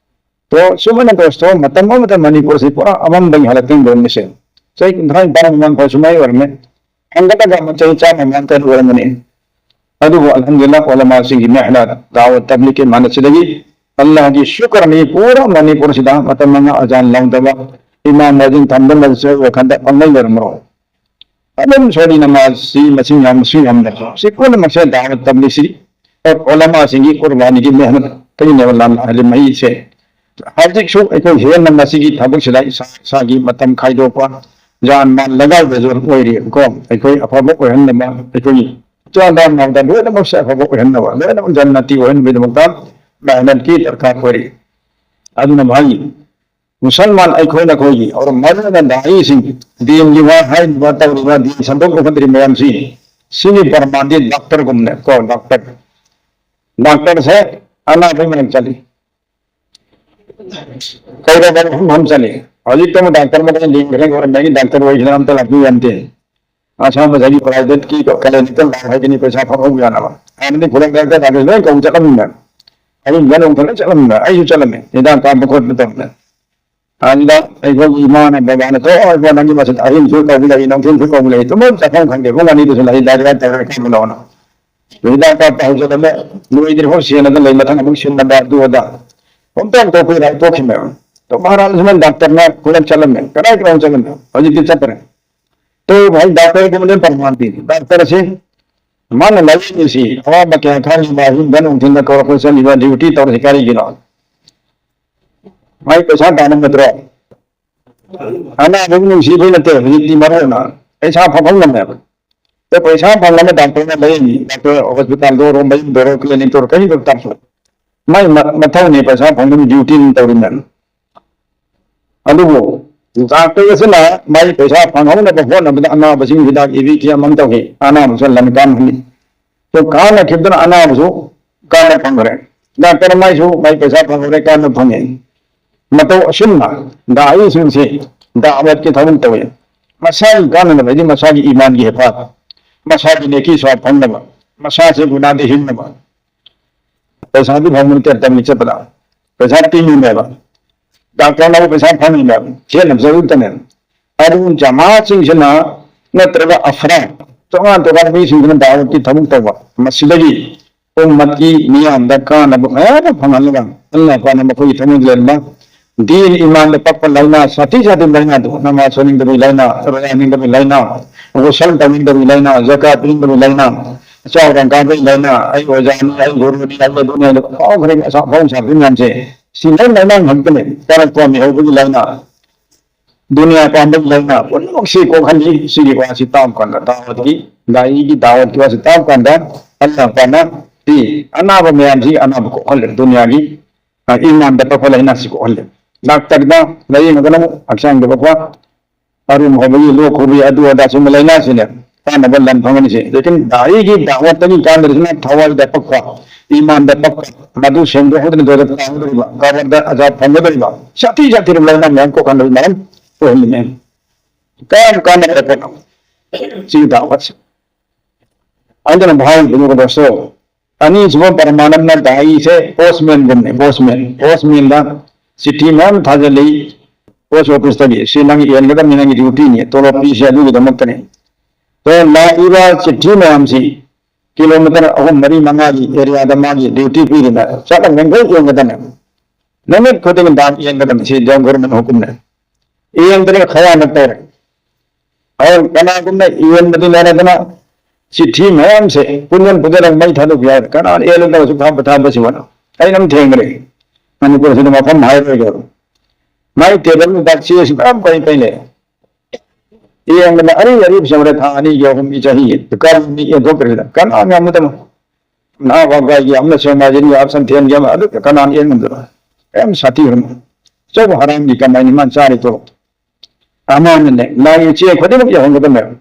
ꯇꯣ ꯁꯨꯃꯥꯏꯅ ꯇꯧꯔꯁꯤ ꯃꯇꯝ ꯑꯃꯗ ꯃꯅꯤꯄꯨꯔꯁꯤ ꯄꯨꯔꯥ ꯑꯃꯝꯕꯒꯤ ꯍꯥꯂꯠꯇ ꯂꯩꯔꯝꯃꯤꯁꯦ꯫ ꯆꯍꯤ ꯀꯨꯟꯊ꯭ꯔꯥ ꯅꯤꯄꯥꯟ ꯃꯃꯥꯡ ꯐꯥꯎ ꯁꯨꯃꯥꯏꯅ ꯑꯣꯏꯔꯝꯃꯦ꯫ ꯍꯦꯟꯒꯠꯂꯒ ꯑꯃꯨꯛ ꯆꯍꯤ ꯆꯥꯝꯃ ꯃꯃꯥꯡ ꯀꯌꯥ ꯑꯣꯏꯔꯝꯒꯅꯤ꯫ ꯑꯗꯨꯕꯨ ꯑꯜꯍꯝꯗꯨꯂꯤꯜꯂꯥꯍ ꯎꯂꯃꯥꯁꯤꯡꯒꯤ ꯃꯦꯍꯅꯠ, ꯗꯥꯋꯠ ꯇꯕꯂꯤꯒꯤ ꯃꯦꯍꯅꯠꯁꯤꯗꯒꯤ ꯑꯜꯂꯥꯍꯒꯤ ꯁꯨꯀ꯭ꯔꯅꯤ ꯄꯨꯔꯥ ꯃꯅꯤꯄꯨꯔꯁꯤꯗ ꯃꯇꯝ ꯃꯉꯥ ꯑꯖꯥꯟ ꯂꯧꯗꯕ, ꯏꯃꯥꯝ ꯃꯁꯖꯤꯗ ꯊꯝꯗꯅ ꯋꯥꯈꯟꯗ ꯄꯪꯂꯩ ꯂꯩꯔꯝꯃꯔꯣꯏ꯫ ꯑꯗꯨꯝ ꯁꯣꯔꯤ ꯅꯃꯥꯖꯁꯤ ꯃꯁꯤꯡ ꯌꯥꯝ ꯃꯁꯤꯡ ꯌꯥꯝꯅ ꯁꯤ ꯄꯨꯝꯅꯃꯛꯁꯦ ꯗꯥꯋꯠ ꯇꯕꯂꯤꯒꯁꯤ ꯎꯂꯃꯥꯁꯤꯡꯒꯤ ꯀꯨꯔꯕꯥꯅꯤꯒꯤ ꯃꯦꯍꯅꯠꯇꯒꯤꯅꯦꯕ ꯂꯥꯟ ꯑꯍꯜ ꯃꯍꯩꯁꯦ꯫ ꯍꯧꯖꯤꯛꯁꯨ ꯑꯩꯈꯣꯏ ꯍꯦꯟꯅ ꯃꯁꯤꯒꯤ ꯊꯕꯛꯁꯤꯗ ꯏꯁꯥ ꯏꯁꯥꯒꯤ ꯃꯇꯝ ꯈꯥꯏꯗꯣꯛꯄ, ꯖꯥꯟ ꯃꯥꯟ ꯂꯒꯥꯎꯕꯁꯨ ꯑꯣꯏꯔꯤꯕꯀꯣ꯫ ꯑꯩꯈꯣꯏ ꯑꯐꯕ ꯑꯣꯏꯍꯟꯅꯕ, ꯑꯩꯈꯣꯏꯒꯤ ꯏꯆꯥ ꯅꯥꯎꯗ ꯂꯣꯏꯅꯃꯛꯁꯦ ꯑꯐꯕ ꯑꯣꯏꯍꯟꯅꯕ, ꯂꯣꯏꯅꯃꯛ ꯖꯟꯅꯇꯤ ꯑꯣꯏꯍꯟꯕꯒꯤꯗꯃꯛꯇ ꯃꯦꯍꯅꯠꯀꯤ ꯗꯔꯀꯥꯔ ꯑꯣꯏꯔꯤ꯫ ꯑꯗꯨꯅ ꯃꯍꯩ ꯃꯨꯁꯜꯃꯥꯟ ꯑꯩꯈꯣꯏꯅ ꯑꯩꯈꯣꯏꯒꯤ ꯑꯣꯔ ꯃꯔꯨꯑꯣꯏꯅ ꯗꯥꯏꯁꯤꯡ ꯗꯤꯟꯒꯤ ꯋꯥ ꯍꯥꯏꯔꯤꯕ ꯇꯧꯔꯤꯕ ꯗꯤꯟ ꯁꯟꯗꯣꯛ ꯂꯧꯈꯠꯇ꯭ꯔꯤꯕ ꯃꯌꯥꯝꯁꯤ ꯁꯤꯒꯤ ꯄ꯭ꯔꯃꯥꯟꯗꯤ ꯗꯥꯛꯇꯔꯒꯨꯝꯅ ꯀꯣ ꯗꯥꯛꯇꯔ꯫ ꯗꯥꯛꯇꯔꯁꯦ ꯑꯅꯥꯕꯒꯤ ꯃꯅꯥꯛ ꯆꯠꯂꯤ꯫ ꯀꯩꯗꯧꯕ ꯃꯐꯝ ꯃꯐꯝ ꯆꯠꯂꯤ꯫ ꯍꯧꯖꯤꯛꯇ ꯑꯃꯨꯛ ꯗꯥꯛꯇꯔ ꯑꯃꯗ ꯂꯤꯡꯈ꯭ꯔꯦ ꯒꯣꯔꯃꯦꯟꯒꯤ ꯗꯥꯛꯇꯔ ꯑꯣꯏꯁꯤꯅ ꯑꯝꯇ ꯂꯥꯛꯄꯤꯌꯨ ꯌꯥꯝꯗꯦ꯫ ꯑꯁꯥꯝꯕ ꯉꯁꯥꯏꯒꯤ ꯄ꯭ꯔꯥꯏꯚꯦꯠꯀꯤ ꯀꯂꯦꯟꯗ ꯂꯥꯛ ꯍꯥꯏꯒꯅꯤ ꯄꯩꯁꯥ ꯐꯪꯍꯧ ꯌꯥꯅꯕ꯫ ꯍꯥꯟꯅꯗꯤ ꯈꯨꯂꯪ ꯗꯥꯛꯇꯔ ꯂꯥꯛꯇ ꯂꯣꯏ ꯀꯧ ꯆꯠꯂꯝꯃꯤꯅ꯫ ꯑꯩ ꯃꯅꯨꯡ ꯊꯣꯛꯅ ꯆꯠꯂꯝꯃꯤꯅ ꯑꯩꯁꯨ ꯆꯠꯂꯝꯃꯤ ꯍꯤꯗꯥꯛ ꯀꯥꯞꯄ ꯈꯣꯠꯄ ꯇꯧꯗꯅ꯫ ꯑꯗꯨꯗ ꯑꯩꯈꯣꯏꯒꯤ ꯏꯃꯥꯅ ꯕꯕꯥꯅ ꯊꯣꯛꯑꯣꯏꯀꯣ ꯅꯪꯒꯤ ꯃꯁꯤꯗ ꯑꯍꯤꯡꯁꯨ ꯀꯧꯕ ꯂꯩ ꯅꯨꯡꯊꯤꯜꯁꯨ ꯀꯧꯕ ꯂꯩ ꯇꯨꯝꯐꯝ ꯆꯥꯐꯝ ꯈꯪꯗꯦ ꯄꯨꯡ ꯑꯅꯤꯗꯨꯁꯨ ꯂꯩ ꯗꯥꯏꯔꯤꯌꯥ ꯇꯧꯔꯦ ꯀꯩꯅꯣꯅ꯫ ꯍꯤꯗꯥꯛ ꯀꯥꯞꯄ ꯍꯧꯖꯤꯜꯂꯝꯃꯦ꯫ ꯂꯣꯏꯗ꯭ꯔꯤꯐꯥꯎ ꯁꯦꯟꯅꯗ ꯂꯩ ꯃꯊꯪ ꯑꯃꯨꯛ ꯁꯤꯟꯅꯕ ꯑꯗꯨ ꯑꯗꯥ꯫ ꯄꯨꯝꯇꯣꯛ ꯇꯣꯛꯄꯤꯔ ꯇꯣꯛꯈꯤꯕꯅꯦꯕ꯫ ꯑꯗꯣ ꯃꯍꯥꯔꯥꯖꯁꯤꯅ ꯗꯥꯛꯇꯔꯅ ꯈꯨꯂꯪ ꯆꯠꯂꯝꯃꯦ ꯀꯗꯥꯏ ꯀꯗꯥꯏ ꯆꯠꯂꯝꯃꯦ ꯍꯧꯖꯤꯛꯇꯤ ꯆꯠꯇ꯭ꯔꯦ꯫ ꯇꯧꯕ ꯍꯥꯏ ꯗꯥꯛꯇꯔꯒꯨꯝꯕꯅ ꯄ꯭ꯔꯃꯥꯟ ꯄꯤꯔꯤ ꯗꯥꯛꯇꯔ ꯑꯁꯤ ꯃꯥꯅ ꯂꯥꯏꯌꯦꯡꯉꯤꯁꯤ ꯑꯋꯥꯕ ꯀꯌꯥ ꯈꯥꯡꯉꯤꯕ ꯑꯍꯤꯡꯗ ꯅꯨꯡꯊꯤꯟꯗ ꯀꯧꯔꯛꯄ ꯆꯠꯂꯤꯕ ꯗ꯭ꯌꯨꯇꯤ ꯇꯧꯔꯤꯁꯤ ꯀꯔꯤꯒꯤꯅꯣ? ꯃꯥꯏ ꯄꯩꯁꯥ ꯇꯥꯅꯕ ꯅꯠꯇ꯭ꯔꯣ? ꯑꯅꯥꯕꯕꯨ ꯅꯨꯡꯁꯤꯕꯩ ꯅꯠꯇꯦ, ꯍꯧꯖꯤꯛꯇꯤ ꯃꯔꯨ ꯑꯣꯏꯅ ꯄꯩꯁꯥ ꯐꯪꯐꯝ ꯉꯝꯃꯦꯕ꯫ ꯑꯗꯣ ꯄꯩꯁꯥ ꯐꯪꯂꯒ ꯗꯥꯛꯇꯔꯅ ꯂꯥꯌꯦꯡꯉꯤ, ꯗꯥꯛꯇꯔ ꯍꯣꯁꯄꯤꯇꯥꯜꯗ ꯑꯣꯏꯔꯣ, ꯃꯌꯨꯝꯗ ꯑꯣꯏꯔꯣ, ꯀ꯭ꯂꯤꯅꯤꯛꯇ ꯑꯣꯏꯔꯣ, ꯀꯔꯤꯗ ꯇꯥꯛꯁꯨ ꯃꯥꯏ ꯃ- ꯃꯊꯧꯅꯤ, ꯄꯩꯁꯥ ꯐꯪꯅꯕ ꯗ꯭ꯌꯨꯇꯤꯅꯤ ꯇꯧꯔꯤ ꯃꯌꯥꯝ꯫ ꯑꯗꯨꯕꯨ ꯗꯥꯛꯇꯔ ꯑꯁꯤꯅ ꯃꯥꯏ ꯄꯩꯁꯥ ꯐꯪꯍꯧꯅꯕ ꯍꯣꯠꯅꯕꯗ ꯑꯅꯥꯕꯁꯤꯡ ꯍꯤꯗꯥꯛ ꯏꯕꯤ ꯀꯌꯥ ꯑꯃ ꯇꯧꯏ, ꯑꯅꯥꯕꯁꯨ ꯂꯟ ꯀꯥꯟꯍꯜꯂꯤ꯫ ꯑꯗꯨ ꯀꯥꯟꯅꯈꯤꯕꯗꯨꯅ ꯑꯅꯥꯕꯁꯨ ꯀꯥꯟꯅ ꯐꯪꯈ꯭ꯔꯦ꯫ ꯗꯥꯛꯇꯔ ꯃꯥꯏꯁꯨ ꯃꯥꯏ ꯄꯩꯁꯥ ꯐꯪꯍꯧꯔꯦ, ꯀꯥꯟꯅ ꯐꯪꯉꯦ꯫ ꯃꯇꯧ ꯑꯁꯨꯝꯅ ꯗꯥꯏꯁꯤꯡꯁꯤ ꯗꯥꯋꯠꯀꯤ ꯊꯕꯛ ꯇꯧꯏ꯫ ꯃꯁꯥꯒꯤ ꯀꯥꯟꯅꯅꯕ ꯍꯥꯏꯗꯤ ꯃꯁꯥꯒꯤ ꯏꯃꯥꯟꯒꯤ ꯍꯦꯐꯥꯖ, ꯃꯁꯥꯒꯤ ꯅꯦꯀꯤ ꯁ꯭ꯋꯥꯕ ꯐꯪꯅꯕ, ꯃꯁꯥꯁꯦ ꯒꯨꯅꯥꯗꯤ ꯍꯤꯡꯅꯕ꯫ ꯄꯩꯁꯥꯗꯤ ꯐꯪꯕ ꯅꯠꯇꯦ ꯇꯝꯕ ꯆꯠꯄꯗ꯫ ꯄꯩꯁꯥ ꯇꯤꯡꯉꯤꯅꯦꯕ꯫ ꯗꯥꯛꯇꯔꯅꯕꯨ ꯄꯩꯁꯥ ꯐꯪꯉꯤꯅꯦꯕ꯫ ꯁꯦꯟꯅꯕ ꯆꯠꯂꯨꯕꯇꯅꯦ꯫ ꯑꯗꯨ ꯖꯃꯥꯠꯁꯤꯡꯁꯤꯅ ꯅꯠꯇ꯭ꯔꯒ ꯑꯐ꯭ꯔꯥꯗ ꯇꯣꯉꯥꯟ ꯇꯣꯉꯥꯟꯕ ꯃꯤꯁꯤꯡꯁꯤꯅ ꯗꯥꯋꯠꯀꯤ ꯊꯕꯛ ꯇꯧꯕ꯫ ꯃꯁꯤꯗꯒꯤ ꯎꯝꯃꯠꯀꯤ ꯃꯤꯌꯥꯝꯗ ꯀꯥꯟꯅꯕ ꯃꯌꯥꯝ ꯑꯃ ꯐꯪꯍꯜꯂꯒ ꯑꯜꯂꯥꯍ ꯄꯥꯛꯅ ꯃꯈꯣꯏꯒꯤ ꯊꯃꯣꯏꯗ ꯂꯩꯔꯝꯕ ꯗꯤꯟ ꯏꯃꯥꯟꯗ ꯄꯛꯄ ꯂꯥꯏꯅꯥ ꯁꯥꯊꯤ ꯁꯥꯊꯤꯕ ꯂꯥꯏꯅꯥꯗꯨ, ꯅꯃꯥꯖ ꯁꯣꯟꯅꯤꯡꯗꯕꯒꯤ ꯂꯥꯏꯅꯥ, ꯔꯣꯖꯥ ꯍꯥꯡꯅꯤꯡꯗꯕꯒꯤ ꯂꯥꯏꯅꯥ, ꯒꯨꯁꯜ ꯇꯧꯅꯤꯡꯗꯕꯒꯤ ꯂꯥꯏꯅꯥ, ꯖꯀꯥꯠ ꯄꯤꯅꯤꯡꯗꯕꯒꯤ ꯂꯥꯏꯅꯥ, ꯑꯆꯥꯎ ꯑꯔꯥꯡ ꯀꯥꯕꯒꯤ ꯂꯥꯏꯅꯥ, ꯑꯩ ꯑꯣꯖꯥꯅꯤ, ꯑꯩ ꯒꯨꯔꯨꯅꯤ, ꯑꯩ ꯑꯗꯨꯅꯤ ꯍꯥꯏꯅ ꯐꯥꯎꯈ꯭ꯔꯦ ꯑꯁꯥ-, ꯑꯐꯥꯎ ꯁꯥꯕꯤ ꯃꯌꯥꯝꯁꯦ꯫ ꯁꯤ ꯂꯣꯏ ꯂꯥꯏꯅꯥ ꯉꯥꯛꯇꯅꯦ꯫ ꯀꯔꯛꯄ ꯃꯤꯍꯧꯕꯒꯤ ꯂꯥꯏꯅꯥ, ꯗꯨꯅꯤꯌꯥ ꯄꯥꯝꯕꯒꯤ ꯂꯥꯏꯅꯥ ꯄꯨꯝꯅꯃꯛꯁꯤ ꯀꯣꯛꯍꯜꯂꯤ꯫ ꯁꯤꯒꯤ ꯋꯥꯁꯤ ꯇꯥꯕ ꯀꯥꯟꯗ ꯗꯥꯋꯠꯀꯤ, ꯗꯥꯏꯒꯤ ꯗꯥꯋꯠꯀꯤ ꯋꯥꯁꯤ ꯇꯥꯕ ꯀꯥꯟꯗ ꯑꯜꯂꯥꯍ ꯄꯥꯛꯅ ꯁꯤ ꯑꯅꯥꯕ ꯃꯌꯥꯝꯁꯤ ꯑꯅꯥꯕ ꯀꯣꯛꯍꯜꯂꯦ꯫ ꯗꯨꯅꯤꯌꯥꯒꯤ ꯑ, ꯏꯃꯥꯟꯗ ꯄꯛꯄ ꯂꯥꯏꯅꯥꯁꯤ ꯀꯣꯛꯍꯜꯂꯦ꯫ ꯗꯥꯛꯇꯔꯗ ꯂꯥꯌꯦꯡꯉꯒꯅ ꯑꯃꯨꯛ ꯍꯛꯆꯥꯡꯗ ꯄꯛꯄ, ꯑꯔꯨꯝ ꯍꯧꯕꯒꯤ, ꯂꯣꯛ ꯈꯨꯕꯒꯤ, ꯑꯗꯨ ꯑꯗꯥ ꯁꯨꯝꯕ ꯂꯥꯏꯅꯥꯁꯤꯅꯦ ꯀꯥꯟꯅꯕ ꯂꯟ ꯐꯪꯒꯅꯤꯁꯦ꯫ ꯂꯦꯀꯤꯟ ꯗꯥꯏꯒꯤ ꯗꯥꯋꯠꯇꯒꯤ ꯀꯥꯟꯅꯔꯤꯁꯤꯅ ꯊꯋꯥꯏꯗ ꯄꯛꯄ, ꯏꯃꯥꯟꯗ ꯄꯛꯄ, ꯃꯗꯨ ꯁꯦꯡꯗꯣꯛꯍꯧꯗ꯭ꯔꯤꯕ, ꯇꯥꯍꯧꯗ꯭ꯔꯤꯕ, ꯀꯕꯔꯗ ꯑꯖꯥꯕ ꯐꯪꯒꯗꯧꯔꯤꯕ, ꯁꯥꯊꯤ ꯁꯥꯊꯤꯔꯕ ꯂꯥꯏꯅꯥ ꯃꯌꯥꯝ ꯀꯣꯛꯍꯟꯕꯒꯤ ꯃꯔꯝ ꯑꯣꯏꯍꯜꯂꯤꯅꯦ꯫ ꯀꯌꯥꯝ ꯀꯥꯟꯅꯕ ꯄꯣꯠꯅꯣ ꯁꯤꯒꯤ ꯗꯥꯋꯠꯁꯦ꯫ ꯑꯗꯨꯅ ꯚꯥꯏ, ꯑꯗꯨꯒ ꯗꯣꯁꯇꯣ, ꯑꯅꯤꯁꯨꯕ ꯄꯔꯃꯥꯅꯟꯗ ꯗꯥꯏꯁꯦ ꯄꯣꯁꯃꯦꯟꯒꯨꯝꯅꯦ, ꯄꯣꯁꯃꯦꯟ꯫ ꯄꯣꯁꯃꯦꯟꯗ ꯆꯤꯊꯤ ꯃꯌꯥꯝ ꯊꯥꯖꯤꯜꯂꯤ, ꯄꯣꯁ ꯑꯣꯐꯤꯁꯇꯒꯤ꯫ ꯁꯤ ꯅꯪ ꯌꯦꯟꯒꯗꯕꯅꯤ, ꯅꯪꯒꯤ ꯗ꯭ꯌꯨꯇꯤꯅꯤ, ꯇꯣꯂꯣꯞ ꯄꯤꯁꯦ ꯑꯗꯨꯒꯤꯗꯃꯛꯇꯅꯤ꯫ ꯑꯗꯣ ꯂꯥꯛꯏꯕ ꯆꯤꯊꯤ ꯃꯌꯥꯝꯁꯤ ꯀꯤꯂꯣꯃꯤꯇꯔ ꯑꯍꯨꯝ, ꯃꯔꯤ, ꯃꯉꯥꯒꯤ ꯑꯦꯔꯤꯌꯥꯗ ꯃꯥꯒꯤ ꯗ꯭ꯌꯨꯇꯤ ꯄꯤꯔꯤꯕ ꯆꯠꯂꯝꯗꯈꯩ ꯌꯦꯡꯒꯗꯕꯅꯦ꯫ ꯅꯨꯃꯤꯠ ꯈꯨꯗꯤꯡꯒꯤ ꯗꯥꯛ ꯌꯦꯡꯒꯗꯕꯅꯤ꯫ ꯁꯤ ꯒꯣꯔꯃꯦꯟ ꯍꯨꯀꯨꯝꯅꯦ꯫ ꯌꯦꯡꯗ꯭ꯔꯒ ꯈꯌꯥꯅ ꯇꯧꯔꯦ꯫ ꯑꯗꯨ ꯀꯅꯥꯒꯨꯝꯕ ꯌꯦꯟꯕꯗꯤ ꯂꯩꯔꯗꯅ ꯆꯤꯊꯤ ꯃꯌꯥꯝꯁꯦ ꯄꯨꯟꯁꯤꯟ ꯄꯨꯟꯁꯤꯜꯂꯒ ꯃꯩ ꯊꯥꯗꯣꯛꯄ ꯌꯥꯎꯔꯦ꯫ ꯀꯅꯥꯅ ꯌꯦꯜꯂꯨꯗꯕꯁꯨ ꯊꯥꯕ ꯊꯥꯕꯁꯤ ꯋꯥꯅ ꯑꯩꯅ ꯑꯃ ꯊꯦꯡꯅꯔꯦ꯫ ꯃꯅꯤꯄꯨꯔꯁꯤꯗ ꯃꯐꯝ ꯍꯥꯏꯔꯣꯏꯒꯦ꯫ ꯃꯥꯏ ꯇꯦꯕꯜꯗꯨꯗ ꯆꯦꯁꯤ ꯃꯌꯥꯝ ꯄꯩ ꯄꯩ ꯂꯩ꯫ ꯌꯦꯡꯕꯗ ꯑꯔꯤ ꯑꯔꯤꯕꯁꯤ ꯎꯔꯦ, ꯊꯥ ꯑꯅꯤꯒꯤ, ꯑꯍꯨꯝꯒꯤ, ꯆꯍꯤ ꯀꯔꯝ ꯃꯤ ꯌꯦꯟꯊꯣꯛꯈ꯭ꯔꯦꯗ꯫ ꯀꯅꯥ ꯉꯝꯒꯗꯕꯅꯣ? ꯅꯍꯥ ꯋꯥꯒꯥꯏꯒꯤ ꯑꯃꯅ ꯁꯦꯡꯃꯥꯏꯖꯤꯟꯒꯤ ꯑꯞꯁꯟ ꯊꯦꯟꯒꯤ ꯑꯃ, ꯑꯗꯨ ꯀꯅꯥꯅ ꯌꯦꯡ ꯉꯝꯗꯕ? ꯌꯥꯝ ꯁꯥꯊꯤꯈ꯭ꯔꯕ꯫ ꯑꯆꯧꯕ ꯍꯔꯥꯝꯒꯤ ꯀꯃꯥꯏꯅ ꯃꯥꯅ ꯆꯥꯔꯤꯗꯣ? ꯑꯃꯅꯅꯦ, ꯂꯥꯏ ꯆꯦ ꯈꯨꯗꯤꯡꯃꯛ ꯌꯧꯍꯟꯒꯗꯕꯅꯦꯕ꯫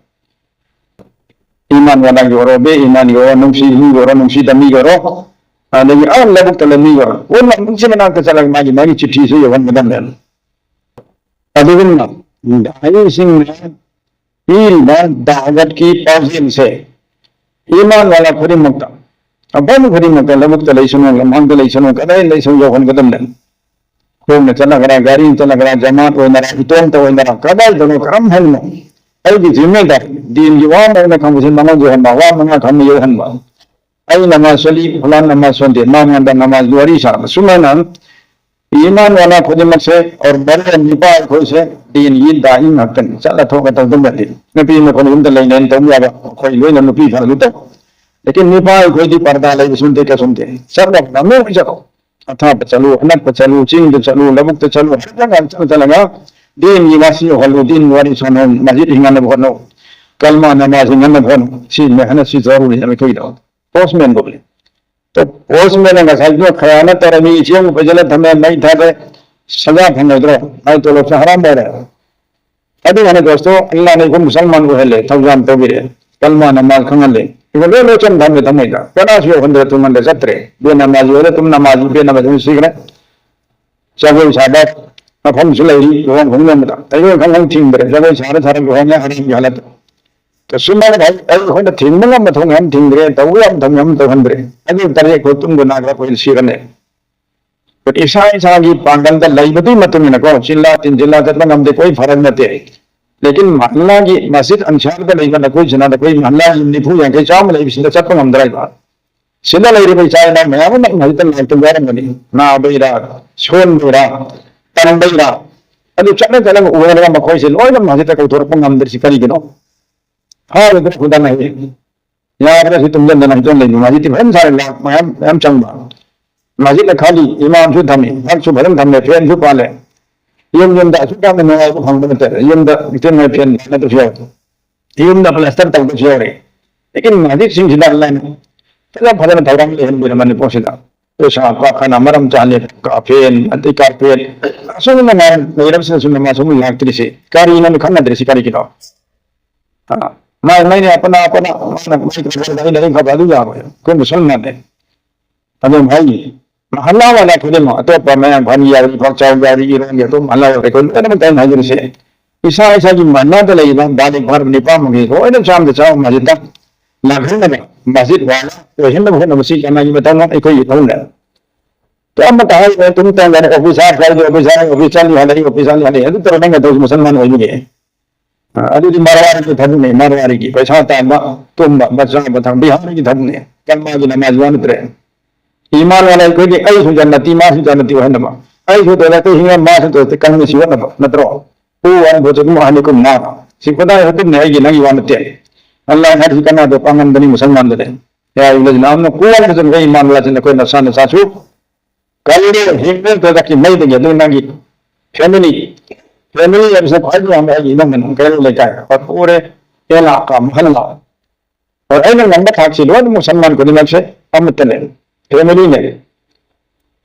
ꯏꯃꯥꯟ ꯋꯥꯂꯥꯒꯤ ꯑꯣꯏꯔꯣ, ꯕꯦ ꯏꯃꯥꯟꯒꯤ ꯑꯣꯏꯔꯣ, ꯅꯨꯡꯁꯤ ꯃꯤꯒꯤ ꯑꯣꯏꯔꯣ, ꯅꯨꯡꯁꯤꯗ ꯃꯤꯒꯤ ꯑꯣꯏꯔꯣ, ꯑꯗꯒꯤ ꯑꯥ ꯂꯧꯕꯨꯛꯇ ꯂꯩ ꯃꯤꯒꯤ ꯑꯣꯏꯔꯣ, ꯄꯨꯟꯅ ꯅꯨꯡꯁꯤ ꯃꯅꯥꯛꯇ ꯆꯠꯂꯒ ꯃꯥꯒꯤ, ꯃꯥꯒꯤ ꯆꯤꯊꯤꯁꯨ ꯌꯧꯍꯟꯒꯗꯕꯅꯦꯕ꯫ ꯑꯗꯨꯒꯨꯝꯅ ꯑꯍꯩꯁꯤꯡꯅ ꯄꯤꯔꯤꯕ ꯗꯥꯋꯠꯀꯤ ꯄꯥꯎꯖꯦꯜꯁꯦ ꯏꯃꯥꯟ ꯋꯥꯂꯥ ꯈꯨꯗꯤꯡꯃꯛꯇ, ꯃꯐꯝ ꯈꯨꯗꯤꯡꯃꯛꯇ, ꯂꯧꯕꯨꯛꯇ ꯂꯩꯁꯅꯨ, ꯂꯝꯍꯥꯡꯗ ꯂꯩꯁꯅꯨ, ꯀꯗꯥꯏ ꯂꯩꯁꯅꯨ ꯌꯧꯍꯟꯒꯗꯕꯅꯦ꯫ ꯈꯣꯡꯅ ꯆꯠꯂꯒꯔꯥ, ꯒꯥꯔꯤꯅ ꯆꯠꯂꯒꯔꯥ, ꯖꯃꯥꯠ ꯑꯣꯏꯅꯔꯥ, ꯏꯇꯣꯝꯇ ꯑꯣꯏꯅꯔꯥ, ꯀꯗꯥꯏꯗꯅꯣ, ꯀꯔꯝ ꯍꯥꯏꯅꯣ? ꯑꯩꯒꯤ ꯖꯤꯝꯃꯦꯗꯥꯔꯤ, ꯗꯤꯟꯒꯤ ꯋꯥ ꯑꯃ ꯑꯩꯅ ꯈꯪꯕꯁꯤ ꯃꯉꯣꯟꯗ ꯌꯧꯍꯟꯕ, ꯋꯥ ꯃꯉꯥ ꯈꯪꯕ ꯌꯧꯍꯟꯕ꯫ ꯑꯩ ꯅꯃꯥꯖ ꯁꯣꯜꯂꯤ, ꯐꯂꯥꯟ ꯅꯃꯥꯖ ꯁꯣꯟꯗꯦ, ꯃꯉꯣꯟꯗ ꯅꯃꯥꯖꯒꯤ ꯋꯥꯔꯤ ꯁꯥꯕ꯫ ꯁꯨꯃꯥꯏꯅ ꯏꯃꯥꯟ ꯋꯥꯂꯥ ꯈꯨꯗꯤꯡꯃꯛꯁꯦ, ꯑꯣꯔ ꯕꯔꯦ ꯅꯤꯄꯥ ꯑꯩꯈꯣꯏꯁꯦ ꯗꯤꯟꯒꯤ ꯗꯥꯏ ꯉꯥꯛꯇꯅꯤ꯫ ꯆꯠꯂ ꯊꯣꯛꯑ ꯇꯧꯗꯧ ꯅꯠꯇꯦ꯫ ꯅꯨꯄꯤ ꯃꯈꯣꯏꯅ ꯌꯨꯝꯗ ꯂꯩꯅ ꯇꯧꯕ ꯌꯥꯕ, ꯑꯩꯈꯣꯏ ꯂꯣꯏꯅ ꯅꯨꯄꯤ ꯈꯔꯁꯨ ꯇꯧ꯫ ꯂꯦꯀꯤꯟ ꯅꯤꯄꯥ ꯑꯩꯈꯣꯏꯗꯤ ꯄꯔꯗꯥ ꯂꯩꯕꯁꯨ ꯅꯠꯇꯦ, ꯀꯩꯁꯨ ꯅꯠꯇꯦ꯫ ꯆꯠꯂꯣ, ꯅꯃꯣꯏ ꯆꯠꯂꯣ꯫ ꯑꯊꯥꯞꯄ ꯆꯠꯂꯨ, ꯑꯅꯛꯄ ꯆꯠꯂꯨ, ꯆꯤꯡꯗ ꯆꯠꯂꯨ, ꯂꯧꯕꯨꯛꯇ ꯆꯠꯂꯨ, ꯍꯥꯏꯐꯦꯠ ꯆꯠꯂ ꯆꯠꯂꯒ ꯗꯤꯟꯒꯤ ꯋꯥꯁꯤ ꯌꯧꯍꯜꯂꯨ, ꯗꯤꯟ ꯋꯥꯔꯤ ꯁꯥꯟꯅꯧ, ꯃꯁꯖꯤꯗ ꯍꯤꯡꯍꯟꯅꯕ ꯍꯣꯠꯅꯧ, ꯀꯜꯃꯥ ꯅꯃꯥꯖ ꯍꯤꯡꯍꯟꯅꯕ ꯍꯣꯠꯅꯧ꯫ ꯁꯤ ꯃꯦꯍꯅꯠ ꯁꯤ ꯖꯔꯨꯔꯤ ꯍꯥꯏꯕ ꯑꯩꯈꯣꯏꯒꯤꯗꯃꯛ꯫ ꯄꯣꯁꯃꯦꯟ ꯀꯧꯕꯅꯤ꯫ ꯄꯣꯁꯃꯦꯟꯅ ꯉꯁꯥꯏꯗꯨꯅ ꯈꯌꯥꯅ ꯇꯧꯔꯝꯃꯤ, ꯏꯆꯦꯕꯨ ꯄꯩꯁꯥ ꯊꯝꯃꯦ, ꯃꯩ ꯊꯥꯗꯦ, ꯁꯖꯥ ꯐꯪꯉꯣꯏꯗ꯭ꯔꯣ? ꯃꯥꯏ ꯇꯣꯂꯣꯞꯁꯦ ꯍꯔꯥꯝ ꯑꯣꯏꯔꯦ꯫ ꯑꯗꯨ ꯍꯥꯏꯅ ꯗꯣꯁꯇꯣ, ꯑꯜꯂꯥꯅ ꯑꯩꯈꯣꯏ ꯃꯨꯁꯜꯃꯥꯟ ꯑꯣꯏꯍꯜꯂꯦ, ꯊꯧꯖꯥꯜ ꯇꯧꯕꯤꯔꯦ, ꯀꯜꯃꯥ ꯅꯃꯥꯖ ꯈꯪꯍꯜꯂꯦ꯫ ꯑꯩꯈꯣꯏ ꯂꯣꯏ ꯂꯣꯏ ꯆꯟ ꯊꯝꯃꯦ ꯊꯃꯣꯏꯗ꯫ ꯀꯅꯥꯁꯨ ꯌꯧꯍꯟꯗ꯭ꯔꯦ, ꯇꯨꯡꯍꯟꯗ꯭ꯔꯦ, ꯆꯠꯇ꯭ꯔꯦ꯫ ꯕꯦ ꯅꯃꯥꯖ ꯑꯣꯏꯔꯦ, ꯇꯨꯝ ꯅꯃꯥꯖ, ꯕꯦ ꯅꯃꯥꯖ ꯑꯣꯏꯅ ꯁꯤꯈ꯭ꯔꯦ꯫ ꯖꯒꯣꯏ ꯁꯥꯕ ꯃꯐꯝꯁꯨ ꯂꯩꯔꯤ, ꯂꯨꯍꯣꯡ ꯈꯣꯡꯗꯣꯡꯕꯗ꯫ ꯑꯩꯈꯣꯏ ꯈꯪꯍꯧ ꯊꯤꯡꯗ꯭ꯔꯦ, ꯖꯒꯣꯏ ꯁꯥꯔ ꯁꯥꯔ ꯂꯨꯍꯣꯡꯉꯦ, ꯍꯔꯥꯝꯒꯤ ꯍꯥꯂꯠꯇ꯫ ꯀꯩꯁꯨꯝ ꯍꯥꯏ-, ꯑꯩꯈꯣꯏꯅ ꯊꯤꯡꯕ ꯉꯝꯕ ꯊꯣꯡ ꯌꯥꯝ ꯊꯤꯡꯗ꯭ꯔꯦ, ꯇꯧꯕ ꯌꯥꯝ ꯊꯣꯡ ꯌꯥꯝ ꯇꯧꯍꯟꯗ꯭ꯔꯦ꯫ ꯑꯗꯨ ꯇꯔꯦꯠ ꯑꯩꯈꯣꯏ ꯇꯨꯡꯗ ꯅꯥꯈ꯭ꯔ ꯑꯩꯈꯣꯏꯅ ꯁꯤꯔꯅꯤ꯫ ꯑꯗꯨ ꯏꯁꯥ ꯏꯁꯥꯒꯤ ꯄꯥꯡꯒꯜꯗ ꯂꯩꯕꯗꯨꯒꯤ ꯃꯇꯨꯡ ꯏꯟꯅꯀꯣ, ꯆꯤꯜꯂꯥ ꯇꯤꯟꯁꯤꯜꯂꯥ ꯆꯠꯄ ꯉꯝꯗꯦ, ꯑꯩꯈꯣꯏ ꯐꯔꯛ ꯅꯠꯇꯦ꯫ ꯂꯦꯀꯤꯟ ꯃꯍꯜꯂꯥꯒꯤ ꯃꯁꯖꯤꯗ ꯑꯟꯁꯥꯔꯗ ꯂꯩꯕ ꯅꯈꯣꯏꯁꯤꯅ ꯅꯈꯣꯏ ꯃꯍꯜꯂꯥꯒꯤ ꯅꯤꯐꯨ ꯌꯥꯡꯈꯩ ꯆꯥꯝꯃ ꯂꯩꯕꯁꯤꯡꯗ ꯆꯠꯄ ꯉꯝꯗ꯭ꯔꯤꯕ? ꯁꯤꯗ ꯂꯩꯔꯤꯕ ꯏꯆꯥ ꯏꯅꯥꯎ ꯃꯌꯥꯝ ꯑꯃ ꯃꯁꯤꯗ ꯂꯥꯛꯇ ꯌꯥꯎꯔꯝꯒꯅꯤ, ꯅꯥꯕꯩꯔꯥ, ꯁꯣꯟꯕꯩꯔꯥ, ꯇꯟꯕꯩꯔꯥ, ꯑꯗꯨ ꯆꯠꯅ ꯆꯠꯅꯒ ꯎꯍꯜꯂꯒ ꯃꯈꯣꯏꯁꯦ ꯂꯣꯏꯅ ꯃꯁꯤꯗ ꯀꯧꯊꯣꯔꯛꯄ ꯉꯝꯗ꯭ꯔꯤꯁꯤ ꯀꯔꯤꯒꯤꯅꯣ? ꯍꯥꯏꯔꯤꯕ ꯈꯨꯗꯝ ꯑꯁꯤ ꯌꯥꯗ꯭ꯔꯁꯤ ꯇꯨꯝꯁꯤꯟꯗꯅ ꯍꯤꯇꯣꯟ ꯂꯩꯕ ꯃꯁꯤꯗꯤ ꯐꯖꯅ ꯁꯥꯔꯦ, ꯂꯥꯛ ꯃꯌꯥꯝ ꯃꯌꯥꯝ ꯆꯪꯕ꯫ ꯃꯁꯤꯗ ꯈꯜꯂꯤ, ꯏꯃꯥꯝꯁꯨ ꯊꯝꯃꯤ, ꯐꯛꯁꯨ ꯐꯖꯅ ꯊꯝꯃꯦ, ꯐꯦꯟꯁꯨ ꯄꯥꯜꯂꯦ꯫ ꯌꯨꯝ ꯌꯨꯝꯗ ꯑꯁꯨꯛ ꯌꯥꯝꯅ ꯅꯨꯡꯉꯥꯏꯕ ꯐꯪꯕ ꯅꯠꯇꯦ꯫ ꯌꯨꯝꯗ ꯏꯊꯦꯟ ꯃꯥꯏ ꯐꯦꯟ ꯊꯥꯅꯕꯁꯨ ꯌꯥꯎꯔꯤ, ꯌꯨꯝꯗ ꯄ꯭ꯂꯥꯁꯇꯔ ꯇꯧꯕꯁꯨ ꯌꯥꯎꯔꯤ꯫ ꯂꯦꯀꯤꯟ ꯃꯁꯖꯤꯗꯁꯤꯡꯁꯤꯗ ꯑꯜꯂꯥꯍꯅ ꯐꯖ ꯐꯖꯅ ꯊꯧꯔꯥꯡ ꯂꯩꯍꯟꯕꯤꯔꯝꯕꯅꯤ ꯄꯣꯠꯁꯤꯗ꯫ ꯄꯩꯁꯥ ꯄꯥꯈꯅ ꯃꯔꯝ ꯆꯥꯍꯜꯂꯦ, ꯀꯥꯐꯦꯟ, ꯑꯟꯇꯤ ꯀꯥꯐꯦꯟ, ꯑꯁꯨꯝꯅ ꯅꯃꯥ ꯂꯩꯔꯕꯁꯤꯅꯁꯨ ꯅꯃꯥ ꯁꯨꯝ ꯂꯥꯛꯇ꯭ꯔꯤꯁꯤ ꯀꯔꯤꯅꯣ ꯈꯪꯅꯗ꯭ꯔꯤꯁꯤ ꯀꯔꯤꯒꯤꯅꯣ? ꯑ, ꯃꯥꯏ ꯃꯥꯏꯅ ꯑꯄꯅ ꯑꯄꯅ ꯃꯥꯅ ꯃꯥꯏ ꯀꯥꯐꯦꯟ ꯑꯩꯅ ꯑꯩ ꯈꯕ ꯑꯗꯨ ꯌꯥꯔꯣꯏ꯫ ꯑꯩꯈꯣꯏ ꯃꯨꯁꯜꯃꯥꯟꯅꯦ꯫ ꯑꯗꯨꯝ ꯍꯥꯏꯅꯤ꯫ ꯃꯍꯜꯂꯥ ꯋꯥꯂꯥ ꯈꯨꯗꯤꯡꯃꯛ ꯑꯇꯣꯞꯄ ꯃꯌꯥꯡ ꯐꯥꯟꯒꯤ ꯌꯥꯎꯔꯤ, ꯐꯛꯆꯥꯎ ꯌꯥꯎꯔꯤ, ꯏꯔꯣꯡꯒꯤ ꯑꯗꯨꯝ ꯃꯍꯜꯂꯥ ꯌꯥꯎꯔꯤ꯫ ꯑꯩꯈꯣꯏ ꯂꯣꯏꯅꯃꯛ ꯑꯩꯅ ꯍꯥꯏꯖꯔꯤꯁꯦ꯫ ꯏꯁꯥ ꯏꯁꯥꯒꯤ ꯃꯍꯜꯂꯥꯗ ꯂꯩꯔꯤꯕ ꯕꯥꯂꯤꯛ ꯐꯥꯔꯕ ꯅꯤꯄꯥ ꯃꯈꯩ ꯂꯣꯏꯅ ꯆꯥꯝꯗ ꯆꯥꯝꯃ ꯃꯁꯖꯤꯗꯇ ꯂꯥꯛꯍꯟꯗꯅ ꯃꯁꯖꯤꯗ ꯋꯥꯂꯥ ꯑꯣꯏꯍꯟꯅꯕ ꯍꯣꯠꯅꯕꯁꯤ ꯀꯅꯥꯒꯤ ꯃꯇꯝꯅꯣ? ꯑꯩꯈꯣꯏꯒꯤ ꯊꯕꯛꯅꯦ꯫ ꯑꯃꯠꯇ ꯍꯥꯏꯔꯣꯏ, ꯑꯗꯨꯝ ꯇꯧꯒꯅꯤ꯫ ꯑꯣꯐꯤꯁꯥꯔ ꯍꯥꯏꯗꯤ ꯑꯣꯐꯤꯁꯥꯔ, ꯑꯣꯐꯤꯁꯥꯔ ꯍꯜꯂꯛꯏ, ꯑꯣꯐꯤꯁꯥꯔ ꯍꯜꯂꯛꯏ꯫ ꯑꯗꯨ ꯇꯧꯔ ꯅꯪ ꯇꯧꯁꯤ ꯃꯨꯁꯜꯃꯥꯟ ꯑꯣꯏꯕꯒꯤ꯫ ꯑ, ꯑꯗꯨꯗꯤ ꯃꯥꯔꯋꯥꯔꯤꯒꯤ ꯊꯕꯛꯅꯦ, ꯃꯥꯔꯋꯥꯔꯤꯒꯤ꯫ ꯄꯩꯁꯥ ꯇꯥꯟꯕ, ꯇꯨꯝꯕ, ꯆꯥꯕ, ꯊꯛꯄ, ꯕꯤꯍꯥꯔꯤꯒꯤ ꯊꯕꯛꯅꯦ꯫ ꯀꯜꯃꯥꯒꯤ ꯅꯃꯥꯖ ꯋꯥ ꯅꯠꯇ꯭ꯔꯦ꯫ ꯏꯃꯥꯟ ꯋꯥꯂꯥ ꯑꯩꯈꯣꯏꯗꯤ ꯑꯩꯁꯨ ꯖꯟꯅꯇꯤ, ꯃꯥꯁꯨ ꯖꯟꯅꯇꯤ ꯑꯣꯏꯍꯟꯅꯕ꯫ ꯑꯩꯁꯨ ꯗꯣꯂꯥꯏꯇ ꯍꯤꯡꯉ, ꯃꯥꯁꯨ ꯗꯣꯂꯥꯏꯇ ꯀꯟꯕ ꯁꯤ ꯍꯣꯠꯅꯕ ꯅꯠꯇ꯭ꯔꯣ? ꯄꯨ ꯋꯥꯟ ꯐꯣꯠꯁꯨ ꯑꯗꯨꯝ ꯑꯍꯟꯅꯤ ꯀꯨꯝ ꯃꯥ꯫ ꯁꯤ ꯈꯨꯗꯥꯏ ꯍꯨꯀꯨꯝꯅꯦ, ꯑꯩꯒꯤ ꯅꯪꯒꯤ ꯋꯥ ꯅꯠꯇꯦ꯫ ꯑꯜꯂꯥꯍꯅ ꯍꯥꯏꯔꯤꯁꯤ ꯀꯅꯥꯗꯣ ꯄꯥꯡꯉꯝꯗꯅꯤ ꯃꯨꯁꯜꯃꯥꯟꯗꯨꯗꯤ꯫ ꯌꯥ ꯑꯌꯨꯍ ꯂꯖꯤꯅ ꯑꯃꯅ ꯀꯨ ꯋꯥꯟ ꯐꯣꯠꯁꯨ ꯑꯩ ꯏꯃꯥꯟ ꯋꯥꯂꯥꯁꯤꯅ ꯑꯩꯈꯣꯏ ꯅꯁꯥ ꯅꯁꯥꯁꯨ ꯀꯜꯂꯦ, ꯍꯤꯡꯉꯦ, ꯗꯣꯖꯈꯤ ꯃꯩꯗꯒꯤ꯫ ꯑꯗꯨ ꯅꯪꯒꯤ ꯐꯦꯃꯤꯂꯤ, ꯐꯦꯃꯤꯂꯤ ꯍꯥꯏꯕꯁꯤꯅ ꯈ꯭ꯋꯥꯏꯗꯒꯤ ꯌꯥꯝꯕ ꯑꯩꯒꯤ ꯏꯃꯨꯡ ꯃꯅꯨꯡ, ꯀꯩꯔꯣꯜ ꯂꯩꯀꯥꯏ, ꯄꯨꯔꯦ, ꯑꯦꯂꯥꯀꯥ, ꯃꯍꯜꯂꯥ꯫ ꯑꯗꯣ ꯑꯩꯅ ꯉꯝꯕ ꯊꯥꯛꯁꯤ ꯂꯣꯏꯅ ꯃꯨꯁꯜꯃꯥꯟ ꯈꯨꯗꯤꯡꯃꯛꯁꯦ ꯑꯃꯠꯇꯅꯦ, ꯐꯦꯃꯤꯂꯤꯅꯦ꯫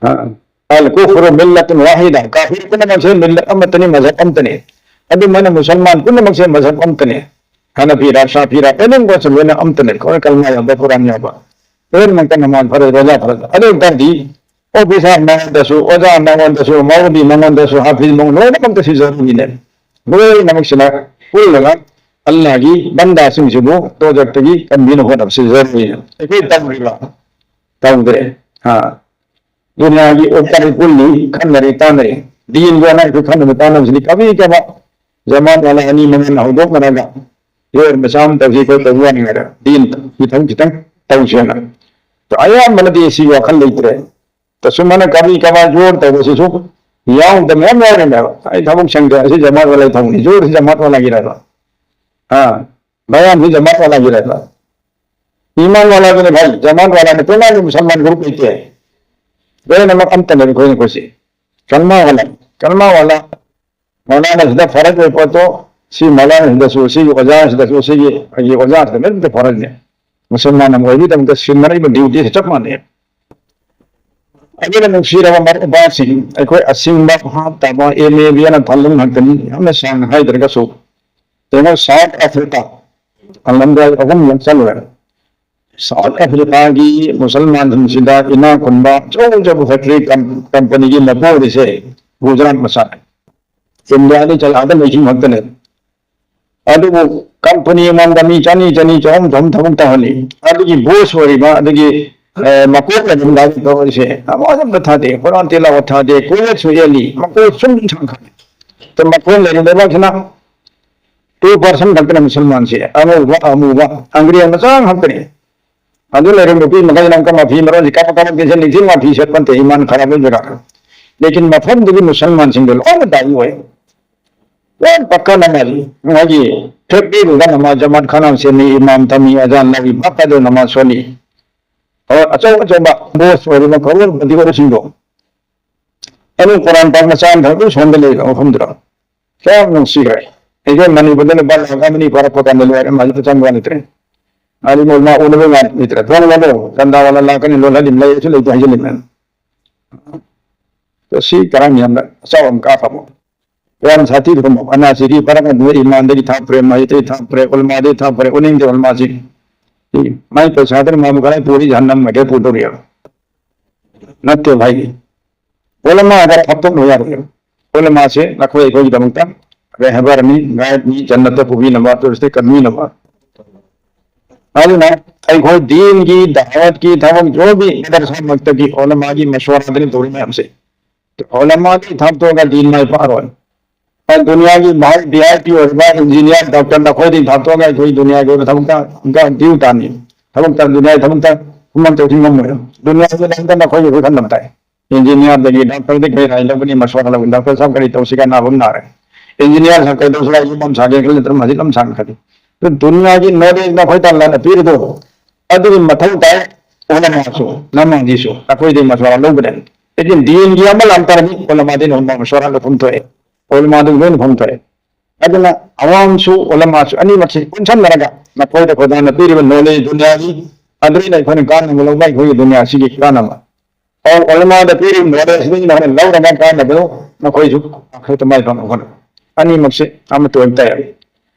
ꯑ, ꯑꯜ ꯀꯨꯐ꯭ꯔꯨ ꯃꯤꯜꯂꯇꯨꯟ ꯋꯥꯍꯤꯗ, ꯀꯥꯐꯤꯔ ꯄꯨꯝꯅꯃꯛꯁꯦ ꯃꯤꯜꯂꯠ ꯑꯃꯠꯇꯅꯤ, ꯃꯖꯍꯕ ꯑꯃꯠꯇꯅꯤ꯫ ꯑꯗꯨꯃꯥꯏꯅ ꯃꯨꯁꯜꯃꯥꯟ ꯄꯨꯝꯅꯃꯛꯁꯦ ꯃꯖꯍꯕ ꯑꯃꯠꯇꯅꯤ꯫ ꯍꯅꯐꯤꯔꯥ, ꯁꯥꯐꯤꯔꯥ, ꯄꯨꯝꯅꯃꯛꯁꯦ ꯂꯣꯏꯅ ꯑꯃꯠꯇꯅꯤ꯫ ꯂꯣꯏꯅ ꯀꯜꯃꯥ ꯌꯥꯎꯕ, ꯀꯨꯔꯥꯟ ꯌꯥꯎꯕ꯫ ꯂꯣꯏꯅꯃꯛꯇ ꯅꯃꯥꯖ ꯐꯔꯁ, ꯔꯣꯖꯥ ꯐꯔꯁ꯫ ꯑꯗꯨ ꯑꯣꯏ ꯇꯥꯔꯗꯤ ꯑꯣꯐꯤꯁꯥꯔ ꯃꯉꯣꯟꯗꯁꯨ, ꯑꯣꯖꯥ ꯃꯉꯣꯟꯗꯁꯨ, ꯃꯧꯂꯕꯤ ꯃꯉꯣꯟꯗꯁꯨ, ꯍꯥꯐꯤꯖ ꯃꯉꯣꯟ, ꯂꯣꯏꯅꯃꯛꯇꯁꯨ ꯖꯔꯨꯔꯤꯅꯦ꯫ ꯂꯣꯏꯅꯃꯛꯁꯤꯅ ꯄꯨꯜꯂꯒ ꯑꯜꯂꯥꯍꯒꯤ ꯕꯟꯗꯥꯁꯤꯡꯁꯤꯕꯨ ꯗꯣꯖꯈꯇꯒꯤ ꯀꯟꯕꯤꯅ ꯍꯣꯠꯅꯕꯁꯤ ꯖꯔꯨꯔꯤꯅꯦ꯫ ꯑꯩꯈꯣꯏ ꯇꯧꯔꯤꯕ? ꯇꯧꯗ꯭ꯔꯦ꯫ ꯑꯥ꯫ ꯗꯨꯅꯤꯌꯥꯒꯤ ꯑꯣꯞꯇꯔ ꯄꯨꯜꯂꯤ, ꯈꯟꯅꯔꯦ, ꯇꯥꯟꯅꯔꯦ꯫ ꯗꯤꯟꯒꯤ ꯑꯣꯏꯅ ꯑꯩꯈꯣꯏ ꯈꯟꯅꯕ ꯇꯥꯟꯅꯕꯁꯤꯗꯤ ꯀꯕꯤ ꯀꯕ ꯖꯃꯥꯠ ꯋꯥꯂꯥ ꯑꯅꯤ ꯃꯉꯥꯅ ꯍꯧꯗꯣꯛꯅꯔꯒ ꯖꯣꯔ ꯃꯆꯥ ꯑꯃ ꯇꯧꯁꯤ, ꯑꯩꯈꯣꯏ ꯇꯧꯕ ꯌꯥꯅꯤꯡꯉꯥꯏꯗ ꯗꯤꯟ ꯈꯤꯇꯪ ꯈꯤꯇꯪ ꯇꯧꯁꯦꯅ꯫ ꯑꯗꯣ ꯑꯌꯥꯝꯕꯅꯗꯤ ꯁꯤ ꯋꯥꯈꯜ ꯂꯩꯇ꯭ꯔꯦ꯫ ꯇꯁꯨꯃꯅ ꯀꯕꯤ ꯀꯕꯥ ꯖꯣꯔ ꯇꯧꯕꯁꯤꯁꯨ ꯌꯥꯎꯗꯕ ꯃꯌꯥꯝ ꯌꯥꯎꯔꯦꯅꯦꯕ꯫ ꯑꯩ ꯊꯕꯛ ꯁꯪꯗꯦ, ꯑꯁꯤ ꯖꯃꯥꯠ ꯋꯥꯂꯥꯒꯤ ꯊꯕꯛꯅꯤ, ꯖꯣꯔꯁꯤ ꯖꯃꯥꯠ ꯋꯥꯂꯥꯒꯤꯔꯕ? ꯑꯥ, ꯕꯌꯥꯟꯁꯤ ꯖꯃꯥꯠ ꯋꯥꯂꯥꯒꯤꯔꯕ? ꯏꯃꯥꯟ ꯋꯥꯂꯥꯗꯨꯅ ꯚꯥꯏ, ꯖꯃꯥꯠ ꯋꯥꯂꯥꯅ ꯇꯣꯉꯥꯟꯕ ꯃꯨꯁꯜꯃꯥꯟ ꯒ꯭ꯔꯨꯞ ꯂꯩꯇꯦ꯫ ꯂꯣꯏꯅꯃꯛ ꯑꯝꯇꯅꯦꯕ ꯑꯩꯈꯣꯏꯅ ꯑꯩꯈꯣꯏꯁꯤ꯫ ꯀꯜꯃꯥ ꯋꯥꯂꯥ꯫ ꯀꯂꯃꯥ ꯋꯥꯂꯥ, ꯃꯧꯂꯥꯅꯥꯁꯤꯗ ꯐꯔꯛ ꯑꯣꯏ ꯄꯣꯠꯇꯣ, ꯁꯤ ꯃꯧꯂꯥꯅꯥꯁꯤꯗꯁꯨ, ꯁꯤꯒꯤ ꯑꯣꯖꯥꯁꯤꯗꯁꯨ, ꯁꯤꯒꯤ ꯑꯩꯒꯤ ꯑꯣꯖꯥꯁꯤꯗ ꯂꯣꯏꯅꯃꯛꯇ ꯐꯔꯛꯅꯦ꯫ ꯃꯨꯁꯜꯃꯥꯟ ꯑꯃ ꯑꯣꯏꯕꯒꯤꯗꯃꯛꯇ ꯁꯤꯟꯅꯔꯤꯕ ꯗ꯭ꯌꯨꯇꯤꯁꯦ ꯆꯞ ꯃꯥꯟꯅꯩ꯫ ꯑꯗꯨꯅ ꯅꯨꯡꯁꯤꯔꯕ ꯃꯔꯨꯞ ꯃꯄꯥꯡꯁꯤꯡ, ꯑꯩꯈꯣꯏ ꯑꯁꯤꯡꯕ ꯚꯥꯞ ꯇꯥꯕ ꯑꯦꯝ ꯑꯦ ꯕꯤ ꯑꯦꯅ ꯐꯪꯂꯝ ꯉꯥꯛꯇꯅꯤ꯫ ꯌꯥꯝꯅ ꯁꯥꯡꯅ ꯍꯥꯏꯗ꯭ꯔꯒꯁꯨ, ꯌꯦꯡꯉꯣ, ꯁꯥꯎꯠ ꯑꯐ꯭ꯔꯤꯀꯥ ꯂꯝꯗꯝ ꯑꯍꯨꯝꯂꯛ ꯆꯠꯂꯨꯔꯦ꯫ ꯁꯥꯎꯠ ꯑꯐ꯭ꯔꯤꯀꯥꯒꯤ ꯃꯨꯁꯜꯃꯥꯟꯁꯤꯡꯁꯤꯗ ꯏꯅꯥꯛ ꯈꯨꯟꯕ ꯑꯆꯧ ꯑꯆꯧꯕ ꯐꯦꯛꯇꯔꯤ ꯀꯝ-, ꯀꯝꯄꯅꯤꯒꯤ ꯃꯄꯨ ꯑꯣꯏꯔꯤꯁꯦ ꯒꯨꯖꯔꯥꯠ ꯃꯆꯥꯅꯤ꯫ ꯏꯟꯗꯤꯌꯥꯗ ꯆꯠꯂꯛꯑꯒ ꯂꯩꯈꯤꯕ ꯉꯥꯛꯇꯅꯦ꯫ ꯑꯗꯨꯕꯨ ꯀꯝꯄꯅꯤ ꯑꯃꯃꯝꯗ ꯃꯤ ꯆꯅꯤ, ꯆꯅꯤ, ꯆꯍꯨꯝ, ꯆꯍꯨꯝ ꯊꯕꯛ ꯇꯧꯍꯜꯂꯤ꯫ ꯑꯗꯨꯒꯤ ꯕꯣꯁ ꯑꯣꯏꯔꯤꯕ, ꯑꯗꯨꯒꯤ, ꯑ, ꯃꯀꯣꯛ ꯂꯩꯔꯝꯗꯥꯏꯗ ꯇꯧꯔꯤꯁꯦ, ꯑꯃ ꯑꯝꯇ ꯊꯥꯗꯦ, ꯍꯨꯔꯥꯟ ꯇꯦꯜꯂꯥꯕ ꯊꯥꯗꯦ, ꯀꯣꯏꯌꯦꯠꯁꯨ ꯌꯦꯠꯂꯤ, ꯃꯀꯣꯛ ꯁꯨꯝ ꯁꯥꯡꯈꯠꯂꯤ꯫ ꯑꯗ ꯃꯈꯣꯏ ꯂꯩꯔꯤꯕ ꯂꯩꯕꯥꯛꯁꯤꯅ two percent ꯈꯛꯇꯅ ꯃꯨꯁꯜꯃꯥꯟꯁꯦ, ꯑꯉꯧꯕ, ꯑꯃꯨꯕ, ꯑꯪꯒ꯭ꯔꯦꯖ ꯃꯆꯥ ꯉꯥꯛꯇꯅꯤ꯫ ꯑꯗꯨ ꯂꯩꯔꯦ, ꯅꯨꯄꯤ ꯃꯈꯩꯅ ꯑꯃꯨꯛꯀ ꯃꯐꯤ ꯃꯔꯣꯟꯁꯦ ꯀꯥꯞꯄ ꯀꯥꯞꯄ ꯀꯦꯁꯦ, ꯅꯤꯡꯊꯤꯅ ꯃꯐꯤ ꯁꯦꯠꯄ ꯅꯠꯇꯦ, ꯏꯃꯥꯟ ꯈꯔꯥꯕ ꯑꯣꯏꯕ ꯖꯒꯥ꯫ ꯂꯦꯀꯤꯟ ꯃꯐꯝꯗꯨꯒꯤ ꯃꯨꯁꯜꯃꯥꯟꯁꯤꯡꯗꯣ ꯂꯣꯏꯅ ꯗꯥꯏ ꯑꯣꯏ꯫ ꯂꯣꯏ ꯄꯛꯀ ꯅꯃꯥꯖꯤ꯫ ꯃꯥꯒꯤ ꯐꯦꯛꯇ꯭ꯔꯤꯗꯨꯗ ꯅꯃꯥꯖ ꯖꯃꯥꯠ ꯈꯥꯅꯥ ꯁꯦꯝꯃꯤ, ꯏꯃꯥꯝ ꯊꯝꯃꯤ, ꯑꯖꯥꯟ ꯂꯧꯏ, ꯄꯛꯀꯗ ꯅꯃꯥꯖ ꯁꯣꯜꯂꯤ꯫ ꯍꯣꯏ, ꯑꯆꯧ ꯑꯆꯧꯕ ꯕꯣꯁ ꯑꯣꯏꯔꯤꯕ ꯀꯔꯣꯔꯄꯇꯤ ꯑꯣꯏꯕꯁꯤꯡꯗꯣ꯫ ꯑꯗꯨ ꯀꯣꯔꯥꯟ ꯄꯥꯛ ꯃꯆꯥ ꯑꯃꯈꯛ ꯂꯣꯏ ꯁꯣꯟꯗ ꯂꯩꯕ ꯃꯐꯝꯗꯨꯗ꯫ ꯀꯌꯥꯝ ꯅꯨꯡꯁꯤꯈ꯭ꯔꯦ꯫ ꯑꯩꯈꯣꯏ ꯃꯅꯤꯄꯨꯔꯗ ꯂꯨꯄꯥ ꯂꯥꯈ ꯑꯃꯅꯤ ꯐꯥꯔꯛꯄ ꯀꯥꯟꯗ ꯂꯣꯏꯔꯦ, ꯃꯥꯁꯦ ꯆꯪꯕ ꯂꯩꯇ꯭ꯔꯦ꯫ ꯑꯗꯨ ꯃꯣꯏ ꯃꯥ ꯎꯅꯕ ꯉꯥꯏ ꯂꯩꯇ꯭ꯔꯦ꯫ ꯊꯣꯡ ꯂꯣꯜꯂꯣ, ꯆꯟꯗꯥ ꯋꯥꯂꯥ ꯂꯥꯛꯀꯅꯤ, ꯂꯣꯜꯍꯜꯂꯤ, ꯂꯩꯔꯁꯨ ꯂꯩꯇꯦ ꯍꯥꯏꯖꯤꯜꯂꯤ ꯃꯌꯥꯝ꯫ ꯑꯗꯣ ꯁꯤ ꯀꯔꯝ ꯌꯥꯝꯅ ꯑꯆꯥꯎ ꯑꯃ ꯀꯥꯞꯈ꯭ꯔꯕ꯫ ꯀꯌꯥꯝ ꯁꯥꯊꯤꯈ꯭ꯔꯕ꯫ ꯑꯅꯥꯁꯤꯗꯤ ꯐꯔꯛ ꯑꯗꯨꯅ ꯏꯃꯥꯟꯗꯒꯤ ꯊꯥꯞꯈ꯭ꯔꯦ, ꯃꯍꯩꯇꯩ ꯊꯥꯞꯈ꯭ꯔꯦ, ꯎꯂꯃꯥꯗꯒꯤ ꯊꯥꯞꯈ꯭ꯔꯦ, ꯎꯅꯤꯡꯗꯦ ꯎꯂꯃꯥꯁꯤ꯫ ꯁꯤ ꯃꯥꯏ ꯄꯩꯁꯥꯗꯨꯅ ꯃꯥꯕꯨ ꯀꯗꯥꯏ ꯄꯨꯔꯤ? ꯖꯍꯟꯅꯝ ꯃꯥꯏꯀꯩ ꯄꯨꯗꯧꯔꯤꯕ꯫ ꯅꯠꯇꯦ ꯚꯥꯏ꯫ ꯎꯂꯃꯥ ꯍꯥꯏꯕ ꯐꯠꯇꯕ ꯌꯥꯔꯣꯏ꯫ ꯎꯂꯃꯥꯁꯦ ꯅꯈꯣꯏ ꯑꯩꯈꯣꯏꯒꯤꯗꯃꯛꯇ ꯔꯦꯍꯕꯔꯅꯤ, ꯒꯥꯏꯗꯅꯤ, ꯖꯟꯅꯠꯇ ꯄꯨꯕꯤꯅꯕ, ꯇꯨꯔꯤꯁꯇ ꯀꯟꯕꯤꯅꯕ꯫ ꯑꯗꯨꯅ ꯑꯩꯈꯣꯏ ꯗꯤꯟꯒꯤ, ꯗꯥꯋꯠꯀꯤ ꯊꯕꯛ, ꯖꯣꯕꯤ ꯃꯗꯔꯁꯥꯃꯛꯇꯒꯤ ꯎꯂꯃꯥꯒꯤ ꯃꯁꯋꯥꯔꯥꯗꯅꯤ ꯇꯧꯔꯤ ꯃꯌꯥꯝꯁꯦ꯫ ꯎꯂꯃꯥꯗꯤ ꯊꯥꯞꯇꯣꯛꯑꯒ ꯗꯤꯟ ꯃꯥꯏ ꯄꯥꯛꯑꯔꯣꯏ꯫ ꯗꯨꯅꯤꯌꯥꯒꯤ ꯃꯍꯩ ꯚꯤ ꯑꯥꯏ ꯄꯤ ꯑꯣꯏꯔꯤꯕ ꯏꯟꯖꯤꯅꯤꯌꯥꯔ, ꯗꯣꯛꯇꯔ ꯅꯈꯣꯏꯗꯒꯤ ꯊꯥꯞꯇꯣꯛꯑꯒ ꯑꯩꯈꯣꯏ ꯗꯨꯅꯤꯌꯥꯒꯤ ꯑꯣꯏꯕ ꯊꯕꯛꯇ ꯑꯃꯨꯛꯀ ꯗ꯭ꯌꯨ ꯇꯥꯅꯤ꯫ ꯊꯕꯛꯇ, ꯗꯨꯅꯤꯌꯥꯒꯤ ꯊꯕꯛꯇ ꯈꯨꯃꯟ ꯇꯧꯁꯤꯟ ꯉꯝꯃꯣꯏ꯫ ꯗꯨꯅꯤꯌꯥꯒꯤ ꯂꯝꯗ ꯅꯈꯣꯏꯒꯤ ꯑꯩꯈꯣꯏ ꯈꯟꯗꯕ ꯇꯥꯏ꯫ ꯏꯟꯖꯤꯅꯤꯌꯥꯔꯗꯒꯤ ꯗꯣꯛꯇꯔꯗꯒꯤ ꯀꯔꯤ ꯔꯥꯏ ꯂꯧꯒꯅꯤ, ꯃꯁꯋꯥꯔ ꯂꯧꯒꯅꯤ꯫ ꯗꯣꯛꯇꯔ ꯁꯥꯍꯦꯕ ꯀꯔꯤ ꯇꯧꯁꯤꯒꯦ, ꯑꯅꯥꯕ ꯑꯃ ꯅꯥꯔꯦ꯫ ꯏꯟꯖꯤꯅꯤꯌꯥꯔ ꯁꯥꯍꯦꯕ ꯀꯔꯤ ꯇꯧꯁꯤꯒꯦ, ꯌꯨꯝ ꯑꯃ ꯁꯥꯒꯦ ꯈꯜꯂꯤ, ꯅꯠꯇ꯭ꯔꯒ ꯃꯁꯖꯤꯗ ꯑꯃ ꯁꯥꯒꯦ ꯈꯜꯂꯤ꯫ ꯑꯗꯨ ꯗꯨꯅꯤꯌꯥꯒꯤ ꯅꯣꯂꯦꯖ ꯅꯈꯣꯏ ꯇꯥꯟꯂꯥꯟꯅ ꯄꯤꯔꯤꯗꯣ, ꯑꯗꯨꯒꯤ ꯃꯊꯧ ꯇꯥꯏ꯫ ꯎꯂꯃꯥꯁꯨ, ꯅꯃꯥꯖꯤꯁꯨ ꯑꯩꯈꯣꯏꯗꯒꯤ ꯃꯁꯋꯥꯔ ꯂꯧꯒꯗꯕꯅꯤ꯫ ꯑꯩꯗꯤ ꯗꯤꯟꯒꯤ ꯑꯃ ꯂꯥꯛꯇꯥꯔꯗꯤ ꯎꯂꯃꯥꯗꯤ ꯅꯣꯡꯃ ꯃꯁꯣꯔꯥ ꯂꯧꯐꯝ ꯊꯣꯛꯑꯦ, ꯎꯂꯃꯥꯗꯨ ꯂꯣꯏꯅ ꯐꯝ ꯊꯣꯛꯑꯦ꯫ ꯑꯗꯨꯅ ꯑꯋꯥꯝꯁꯨ ꯎꯂꯃꯥꯁꯨ ꯑꯅꯤꯃꯛꯁꯤ ꯄꯨꯟꯁꯟꯅꯔꯒ ꯃꯈꯣꯏꯗ ꯈꯨꯗꯥꯅ ꯄꯤꯔꯤꯕ ꯅꯣꯂꯦꯖ ꯗꯨꯅꯤꯌꯥꯒꯤ, ꯑꯗꯨꯅ ꯑꯩꯈꯣꯏꯅ ꯀꯥꯟꯅꯕ ꯂꯧꯕ ꯑꯩꯈꯣꯏꯒꯤ ꯗꯨꯅꯤꯌꯥꯁꯤꯒꯤ ꯀꯥꯟꯅꯕ꯫ ꯑꯣ, ꯎꯂꯃꯥꯗ ꯄꯤꯔꯤꯕ ꯅꯣꯂꯦꯖꯁꯤꯗ ꯑꯩꯅ ꯍꯣꯔꯦꯟ ꯂꯧꯔꯒ ꯀꯥꯟꯅꯕꯗꯣ ꯃꯈꯣꯏꯁꯨ ꯑꯈꯣꯏ ꯃꯥꯏ ꯄꯥꯛꯅ ꯍꯣꯠꯅꯕ꯫ ꯑꯅꯤꯃꯛꯁꯦ ꯑꯃꯠꯇ ꯑꯣꯏꯕ ꯇꯥꯏ꯫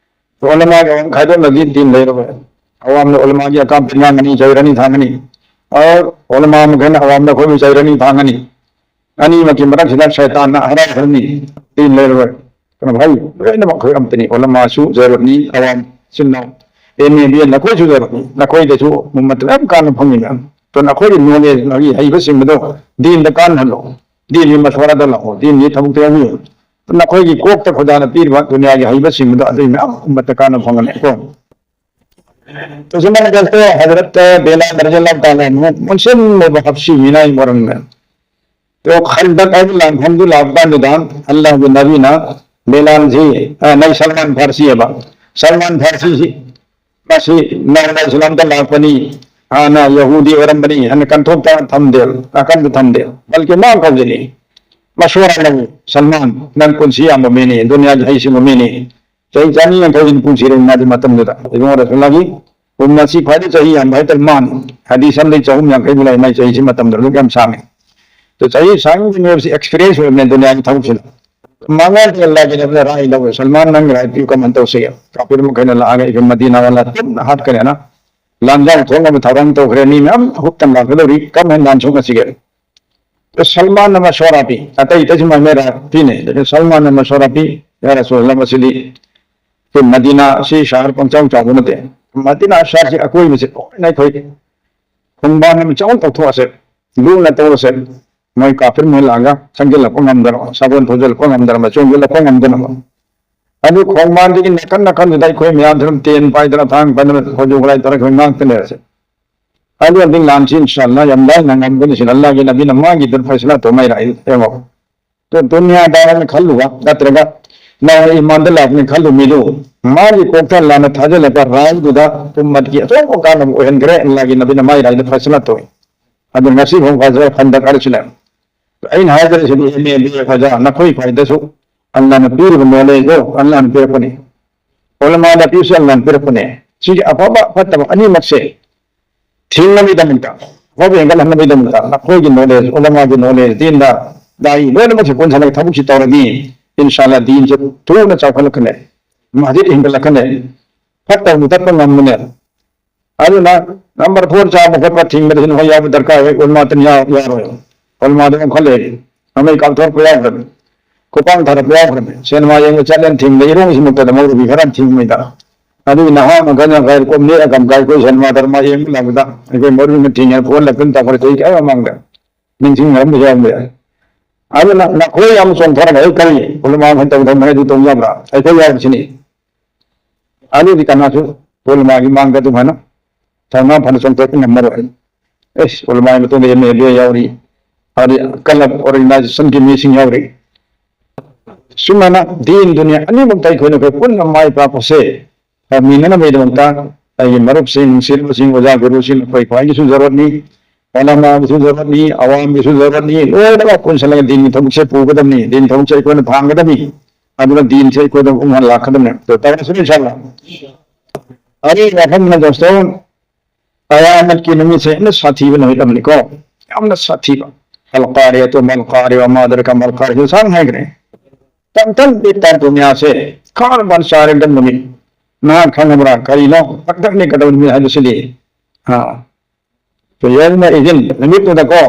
ꯎꯂꯃꯥꯒ ꯑꯃꯨꯛ ꯈꯥꯏꯗꯣꯛꯅꯗꯤ ꯗꯤꯟ ꯂꯩꯔꯔꯣꯏ꯫ ꯑꯋꯥꯝꯅ ꯎꯂꯃꯥꯒꯤ ꯑꯀꯥꯝꯄ ꯉꯥꯡꯒꯅꯤ, ꯆꯩꯔꯅꯤ, ꯊꯥꯡꯒꯅꯤ꯫ ꯑꯣ, ꯎꯂꯃꯥ ꯃꯈꯩꯅ ꯑꯋꯥꯝꯗ ꯑꯩꯈꯣꯏꯕꯨ ꯆꯩꯔꯅꯤ, ꯊꯥꯡꯒꯅꯤ꯫ ꯑꯅꯤꯃꯛꯀꯤ ꯃꯔꯛꯁꯤꯗ ꯁꯩꯇꯥꯟꯅ ꯍꯔꯥꯎꯍꯜꯂꯅꯤ, ꯗꯤꯟ ꯂꯩꯔꯔꯣꯏ꯫ ꯀꯩꯅꯣ ꯍꯥꯏ, ꯂꯣꯏꯅꯃꯛ ꯑꯩꯈꯣꯏ ꯑꯝꯇꯅꯤ꯫ ꯎꯂꯃꯥꯁꯨ ꯖꯔꯨꯔꯠꯅꯤ, ꯑꯋꯥꯝ ꯏꯆꯤꯟ ꯏꯅꯥꯎ꯫ ꯑꯦꯝ ꯑꯦ ꯕꯤ ꯑꯦ ꯅꯈꯣꯏꯁꯨ ꯖꯔꯨꯔꯠꯅꯤ, ꯅꯈꯣꯏꯗꯁꯨ ꯎꯝꯃꯠꯇ ꯌꯥꯝ ꯀꯥꯟꯅꯕ ꯐꯪꯉꯤꯕ꯫ ꯑꯗꯨꯅ ꯑꯩꯈꯣꯏꯒꯤ ꯅꯣꯂꯦꯖ, ꯅꯈꯣꯏꯒꯤ ꯍꯩꯕꯁꯤꯡꯕꯗꯣ ꯗꯤꯟꯗ ꯀꯥꯟꯅꯍꯜꯂꯣ, ꯗꯤꯟꯒꯤ ꯃꯁꯋꯥꯔꯥꯗ ꯂꯥꯛꯑꯣ, ꯗꯤꯟꯒꯤ ꯊꯕꯛꯇ ꯌꯥꯎꯕꯤꯌꯨ꯫ ꯅꯈꯣꯏꯒꯤ ꯀꯣꯛꯇ ꯈꯨꯗꯥꯅ ꯄꯤꯔꯤꯕ ꯗꯨꯅꯤꯌꯥꯒꯤ ꯍꯩꯕꯁꯤꯡꯕꯗꯣ ꯑꯗꯨꯒꯤ ꯃꯌꯥꯝ ꯎꯝꯃꯠꯇ ꯀꯥꯟꯅꯕ ꯐꯪꯒꯅꯤ ꯀꯣ꯫ ꯇꯨꯁꯤꯃꯅ ꯀꯁꯇꯣ ꯍꯖꯔꯠ ꯕꯤꯂꯥꯜ ꯔꯖꯤꯌꯜꯂꯥꯍꯨ ꯇꯥꯂꯥ ꯑꯟꯍꯨ ꯃꯨꯟꯁꯤꯟ ꯂꯩꯕ ꯍꯥꯞꯁꯤ ꯃꯤꯅꯥꯏ ꯃꯔꯝꯅ꯫ ꯇꯣ ꯈꯟꯗꯛ ꯍꯥꯏꯕ ꯂꯥꯟꯐꯝꯗꯨ ꯂꯥꯛꯄ ꯀꯥꯟꯗꯨꯗ ꯑꯜꯂꯥꯍꯒꯤ ꯅꯕꯤꯅ ꯕꯤꯂꯥꯜꯁꯤ, ꯑ, ꯅꯩ ꯁꯜꯃꯥꯟ ꯐꯥꯔꯁꯤ ꯍꯥꯏꯕ꯫ ꯁꯜꯃꯥꯟ ꯐꯥꯔꯁꯤꯁꯤ ꯃꯁꯤ ꯅꯧꯅ ꯏꯁꯂꯥꯝꯗ ꯂꯥꯛꯄꯅꯤ, ꯍꯥꯟꯅ ꯌꯍꯨꯗꯤ ꯑꯣꯏꯔꯝꯕꯅꯤ ꯍꯥꯏꯅ ꯀꯟꯊꯣꯛꯇ ꯊꯝꯗꯦ, ꯅꯥꯀꯟꯗ ꯊꯝꯗꯦ꯫ ꯕꯜꯀꯤ ꯃꯥ ꯀꯧꯖꯤꯜꯂꯤ꯫ ꯃꯁꯣꯔꯥ ꯂꯧꯏ, ꯁꯜꯃꯥꯟ, ꯅꯪ ꯄꯨꯟꯁꯤ ꯌꯥꯝꯕ ꯃꯤꯅꯤ, ꯗꯨꯅꯤꯌꯥꯒꯤ ꯍꯩꯁꯤꯡꯕ ꯃꯤꯅꯤ꯫ ꯆꯍꯤ ꯆꯅꯤ ꯌꯥꯡꯈꯩ ꯍꯦꯟꯅ ꯄꯨꯟꯁꯤꯔꯦ ꯃꯥꯗꯤ ꯃꯇꯝꯗꯨꯗ꯫ ꯏꯕꯨꯡꯉꯣ ꯔꯁꯨꯜꯂꯥꯒꯤ ꯎꯝꯃꯠꯁꯤ ꯈ꯭ꯋꯥꯏꯗꯒꯤ ꯆꯍꯤ ꯌꯥꯝꯕ ꯍꯥꯏꯇꯥꯔꯦ ꯃꯥꯅꯤ꯫ ꯍꯗꯤꯁ ꯑꯃꯗꯤ ꯆꯍꯨꯝ ꯌꯥꯡꯈꯩ ꯃꯨꯛ ꯂꯩ ꯃꯥꯏ ꯆꯍꯤꯁꯤ ꯃꯇꯝꯗꯨꯗ ꯑꯗꯨꯛ ꯌꯥꯝ ꯁꯥꯡꯉꯤ꯫ ꯑꯗꯨ ꯆꯍꯤ ꯁꯥꯡꯕꯒꯤ ꯃꯤꯑꯣꯏꯕꯁꯤ ꯑꯦꯛꯁꯄꯤꯔꯤꯌꯦꯟꯁ ꯑꯣꯏꯕꯅꯦ ꯗꯨꯅꯤꯌꯥꯒꯤ ꯊꯕꯛꯁꯤꯗ꯫ ꯃꯉꯥꯗꯤ ꯑꯜꯂꯥꯒꯤ ꯅꯕꯤꯅ ꯔꯥꯏ ꯂꯧꯋꯦ, "ꯁꯜꯃꯥꯟ ꯅꯪ ꯔꯥꯏ ꯄꯤꯌꯨ ꯀꯃꯥꯏꯅ ꯇꯧꯁꯤꯒꯦ?" ꯀꯥꯐꯤꯔ ꯃꯈꯩꯅ ꯂꯥꯛꯑꯒ ꯏꯕ ꯃꯗꯤꯅꯥ ꯋꯥꯂꯥ ꯇꯞꯅ ꯍꯥꯠꯈ꯭ꯔꯦꯅ꯫ ꯂꯥꯟꯖꯥꯎ ꯊꯣꯛꯅꯕ ꯊꯧꯔꯥꯡ ꯇꯧꯈ꯭ꯔꯦ, ꯃꯤ ꯃꯌꯥꯝ ꯍꯨꯞꯇꯅ ꯂꯥꯛꯀꯗꯧꯔꯤ, ꯀꯔꯝꯍꯥꯏꯅ ꯂꯥꯟ ꯁꯣꯛꯅꯁꯤꯒꯦ? ꯁꯜꯃꯥꯟꯅ ꯃꯁꯣꯔꯥ ꯄꯤ, ꯑꯇꯩ ꯑꯇꯩꯁꯨ ꯃꯥꯏ ꯃꯥꯏ ꯔꯥꯏ ꯄꯤꯅꯩ꯫ ꯑꯗꯨ ꯁꯜꯃꯥꯟꯅ ꯃꯁꯣꯔꯥ ꯄꯤ, "ꯌꯥ ꯔꯁꯨꯜꯂꯥ, ꯃꯁꯤꯗꯤ ꯑꯩꯈꯣꯏ ꯃꯗꯤꯅꯥ ꯑꯁꯤ ꯁꯍꯔ ꯄꯪꯆꯥꯎ ꯆꯥꯎꯕ ꯅꯠꯇꯦ꯫ ꯃꯗꯤꯅꯥ ꯁꯍꯔꯁꯤ ꯑꯀꯣꯏꯕꯁꯤ ꯂꯣꯏꯅ ꯑꯩꯈꯣꯏ ꯈꯣꯡꯕꯥꯟ ꯑꯃ ꯆꯥꯎꯅ ꯇꯧꯊꯣꯛꯑꯁꯦ, ꯂꯨꯅ ꯇꯧꯔꯁꯦ꯫ ꯃꯣꯏ ꯀꯥꯐꯤꯔ ꯃꯣꯏ ꯂꯥꯛꯑꯒ ꯆꯪꯁꯤꯜꯂꯛꯄ ꯉꯝꯗꯅꯕ, ꯁꯥꯒꯣꯟ ꯊꯧꯖꯤꯜꯂꯛꯄ ꯉꯝꯗꯅꯕ, ꯆꯣꯡꯁꯤꯜꯂꯛꯄ ꯉꯝꯗꯅꯕ꯫ ꯑꯗꯨ ꯈꯣꯡꯕꯥꯟꯗꯒꯤ ꯅꯥꯀꯟ ꯅꯥꯀꯟꯗꯨꯗ ꯑꯩꯈꯣꯏ ꯃꯌꯥꯝꯁꯤ ꯑꯗꯨꯝ ꯇꯦꯟ ꯄꯥꯏꯗꯅ, ꯊꯥꯡ ꯄꯥꯏꯗꯅ, ꯈꯣꯏꯖꯨ ꯈꯨꯠꯂꯥꯏ ꯇꯧꯔꯒ ꯑꯩꯈꯣꯏ ꯉꯥꯛꯇ ꯂꯩꯔꯁꯦ꯫ ꯑꯗꯨ ꯑꯣꯏꯔꯗꯤ ꯂꯥꯟꯁꯤ ꯏꯟꯁꯥꯜꯂꯥ ꯌꯥꯝ ꯂꯥꯏꯅ ꯉꯝꯒꯅꯤ ꯁꯤꯅ ꯑꯜꯂꯥꯍꯒꯤ ꯅꯕꯤꯅ ꯃꯥꯒꯤ ꯗꯨꯔ ꯐꯩꯁꯂꯥ ꯇꯧ ꯃꯩ ꯂꯥꯛꯏ ꯌꯦꯡꯉꯣ꯫ ꯑꯗꯨ ꯗꯨꯅꯤꯌꯥꯗꯥꯔꯅ ꯈꯜꯂꯨꯕ ꯅꯠꯇ꯭ꯔꯒ ꯅꯧꯅ ꯏꯃꯥꯟꯗ ꯂꯥꯛꯄꯅꯤ ꯈꯜꯂꯨ ꯃꯤꯗꯨ ꯃꯥꯒꯤ ꯀꯣꯛꯇ ꯂꯥꯟꯅ ꯊꯥꯖꯤꯜꯂꯛꯄ ꯔꯥꯏꯗꯨꯗ ꯎꯝꯃꯠꯀꯤ ꯑꯆꯧꯕ ꯀꯥꯟꯅꯕ ꯑꯣꯏꯍꯟꯈ꯭ꯔꯦ꯫ ꯑꯜꯂꯥꯍꯒꯤ ꯅꯕꯤꯅ ꯃꯥꯒꯤ ꯔꯥꯏꯗ ꯐꯩꯁꯂꯥ ꯇꯧꯏ꯫ ꯑꯗꯨ ꯉꯁꯤ ꯐꯥꯎ ꯐꯖꯔ ꯈꯟꯗꯛ ꯍꯥꯏꯔꯤꯁꯤꯅꯦ꯫ ꯑꯩꯅ ꯍꯥꯏꯖꯔꯤꯁꯤꯗꯤ ꯑꯦꯝ ꯑꯦ ꯕꯤ ꯑꯦ ꯑꯣꯖꯥ ꯅꯈꯣꯏ ꯈ꯭ꯋꯥꯏꯗꯁꯨ ꯑꯜꯂꯥꯅ ꯄꯤꯔꯤꯕ ꯅꯣꯂꯦꯖꯇꯣ ꯑꯜꯂꯥꯅ ꯄꯤꯔꯛꯄꯅꯤ꯫ ꯎꯂꯃꯥꯗ ꯄꯤꯕꯁꯨ ꯑꯜꯂꯥꯅ ꯄꯤꯔꯛꯄꯅꯦ꯫ ꯁꯤꯒꯤ ꯑꯐꯕ ꯐꯠꯇꯕ ꯑꯅꯤꯃꯛꯁꯦ ꯊꯤꯡꯅꯕꯒꯤꯗꯃꯛꯇ, ꯑꯐꯕ ꯍꯦꯟꯒꯠꯍꯟꯅꯕꯒꯤꯗꯃꯛꯇ ꯅꯈꯣꯏꯒꯤ ꯅꯣꯂꯦꯖ, ꯎꯂꯃꯥꯒꯤ ꯅꯣꯂꯦꯖ, ꯗꯤꯟꯗ ꯗꯥꯏ ꯂꯣꯏꯅꯃꯛꯁꯦ ꯄꯨꯟꯁꯤꯜꯂꯒ ꯊꯕꯛꯁꯤ ꯇꯧꯔꯗꯤ ꯏꯟꯁꯥꯜꯂꯥ ꯗꯤꯟꯁꯦ ꯊꯨꯅ ꯆꯥꯎꯈꯠꯂꯛꯀꯅꯤ, ꯃꯁꯖꯤꯗ ꯍꯦꯟꯒꯠꯂꯛꯀꯅꯤ, ꯐꯠꯇꯕ ꯃꯨꯊꯠꯄ ꯉꯝꯕꯅꯦ꯫ ꯑꯗꯨꯅ ꯅꯝꯕꯔ ꯐꯣꯔ ꯆꯥꯕ ꯈꯣꯠꯄ ꯊꯤꯡꯕꯗꯁꯨ ꯅꯈꯣꯏ ꯌꯥꯎꯕ ꯗꯔꯀꯥꯔ ꯑꯣꯏ꯫ ꯎꯂꯃꯥꯇꯅ ꯌꯥꯎ-, ꯌꯥꯔꯣꯏ꯫ ꯎꯂꯃꯥꯗ ꯑꯃꯨꯛ ꯈꯜꯂꯦ, ꯃꯃꯩ ꯀꯥꯞꯊꯣꯔꯛꯄ ꯌꯥꯎꯈ꯭ꯔꯕꯅꯤ, ꯈꯨꯄꯥꯡ ꯊꯥꯔꯛꯄ ꯌꯥꯎꯈ꯭ꯔꯕꯅꯤ꯫ ꯁꯤꯅꯦꯃꯥ ꯌꯦꯡꯕ ꯆꯠꯂꯦꯅ ꯊꯤꯡꯕ ꯏꯔꯣꯡꯁꯤꯃꯛꯇꯗ ꯃꯧꯔꯨꯕꯤ ꯈꯔ ꯊꯤꯡꯕꯩꯗ꯫ ꯑꯗꯨꯒꯤ ꯅꯍꯥ ꯃꯈꯩꯅ ꯀꯥꯏ ꯀꯣꯝꯂꯦ ꯑꯀꯝ ꯀꯥꯏ ꯑꯩꯈꯣꯏ ꯁꯤꯅꯦꯃꯥ ꯗꯔꯃꯥ ꯌꯦꯡꯕ ꯂꯥꯛꯄꯗ ꯑꯩꯈꯣꯏ ꯃꯧꯔꯨꯕꯤꯅ ꯊꯤꯡꯉꯦ ꯐꯣꯟ ꯂꯥꯛꯇꯅ ꯇꯧꯈ꯭ꯔꯦ ꯆꯍꯤ ꯀꯌꯥ ꯃꯃꯥꯡꯗ꯫ ꯅꯤꯡꯁꯤꯡꯅꯔꯝꯕꯁꯨ ꯌꯥꯎꯔꯝꯕ ꯌꯥꯏ꯫ ꯑꯗꯨꯅ ꯅꯈꯣꯏ ꯌꯥꯝ ꯆꯣꯡꯊꯣꯔꯒ ꯑꯩ ꯀꯔꯤ ꯎꯂꯃꯥ ꯃꯈꯩ ꯇꯧꯗꯧ ꯃꯈꯩ ꯑꯗꯨ ꯇꯧ ꯌꯥꯕ꯭ꯔꯥ? ꯑꯩꯈꯣꯏ ꯌꯥꯎꯔꯤꯁꯤꯅꯤ꯫ ꯑꯗꯨꯗꯤ ꯀꯅꯥꯁꯨ ꯎꯂꯃꯥꯒꯤ ꯃꯥꯡꯗ ꯑꯗꯨꯃꯥꯏꯅ ꯊꯧꯅꯥ ꯐꯅ ꯆꯣꯡꯊꯣꯛꯄ ꯉꯝꯃꯔꯣꯏ꯫ ꯑꯦꯁ, ꯎꯂꯃꯥꯒꯤ ꯃꯇꯨꯡꯗ ꯑꯦꯝ ꯑꯦꯜ ꯑꯦ ꯌꯥꯎꯔꯤ, ꯑꯗꯩ ꯀꯂꯕ ꯑꯣꯔꯒꯅꯥꯏꯖꯦꯁꯟꯒꯤ ꯃꯤꯁꯤꯡ ꯌꯥꯎꯔꯤ꯫ ꯁꯨꯃꯥꯏꯅ ꯗꯤꯟ ꯗꯨꯅꯤꯌꯥ ꯑꯅꯤꯃꯛꯇ ꯑꯩꯈꯣꯏꯅ ꯑꯩꯈꯣꯏ ꯄꯨꯟꯅ ꯃꯥꯏ ꯄꯥꯛꯄꯁꯦ ꯐꯪꯃꯤꯟꯅꯅꯕꯒꯤꯗꯃꯛꯇ ꯑꯩꯒꯤ ꯃꯔꯨꯞꯁꯤꯡ, ꯅꯨꯡꯁꯤꯔꯕꯁꯤꯡ, ꯑꯣꯖꯥ ꯒꯨꯔꯨꯁꯤꯡ, ꯑꯩꯈꯣꯏ ꯈ꯭ꯋꯥꯏꯒꯤꯁꯨ ꯖꯔꯨꯔꯠꯅꯤ, ꯎꯂꯃꯥꯒꯤꯁꯨ ꯖꯔꯨꯔꯠꯅꯤ, ꯑꯋꯥꯝꯒꯤꯁꯨ ꯖꯔꯨꯔꯠꯅꯤ, ꯂꯣꯏꯅꯃꯛ ꯄꯨꯟꯁꯤꯜꯂꯒ ꯗꯤꯟꯒꯤ ꯊꯕꯛꯁꯦ ꯄꯨꯒꯗꯕꯅꯤ, ꯗꯤꯟ ꯊꯕꯛꯁꯦ ꯑꯩꯈꯣꯏꯅ ꯊꯥꯡꯒꯗꯕꯅꯤ꯫ ꯑꯗꯨꯅ ꯗꯤꯟꯁꯦ ꯑꯩꯈꯣꯏꯗ ꯎꯪꯍꯟ ꯂꯥꯛꯀꯗꯕꯅꯦ꯫ ꯑꯗꯣ ꯇꯧꯔꯁꯤꯅꯦ ꯏꯟꯁꯥꯜꯂꯥ꯫ ꯑꯩ ꯋꯥꯐꯝꯅ ꯗꯣꯁꯇꯣ, ꯀꯌꯥꯃꯠꯀꯤ ꯅꯨꯃꯤꯠꯁꯦ ꯌꯥꯝꯅ ꯁꯥꯊꯤꯕ ꯅꯨꯃꯤꯠ ꯑꯃꯅꯤꯀꯣ, ꯌꯥꯝꯅ ꯁꯥꯊꯤꯕ꯫ القارعة ما القارعة وما أدراك ما القارعة ꯁꯥꯡ ꯍꯥꯏꯈ꯭ꯔꯦ꯫ ꯇꯪꯇꯪ ꯄꯤꯛ ꯇꯥꯏ ꯗꯨꯅꯤꯌꯥꯁꯦ ꯈꯥꯔ ꯕꯥꯟ ꯆꯥꯔꯦ ꯗꯟ ꯅꯨꯃꯤꯠ꯫ ꯅꯍꯥꯛ ꯈꯪꯉꯕ꯭ꯔꯥ ꯀꯔꯤꯅꯣ ꯇꯪꯇꯪ ꯄꯤꯛ ꯀꯗꯧꯕ ꯅꯨꯃꯤꯠ ꯍꯥꯏꯕꯁꯤꯗꯤ? ꯑꯥ, ꯌꯧꯃ ꯏꯗꯤꯟ ꯅꯨꯃꯤꯠꯇꯨꯗꯀꯣ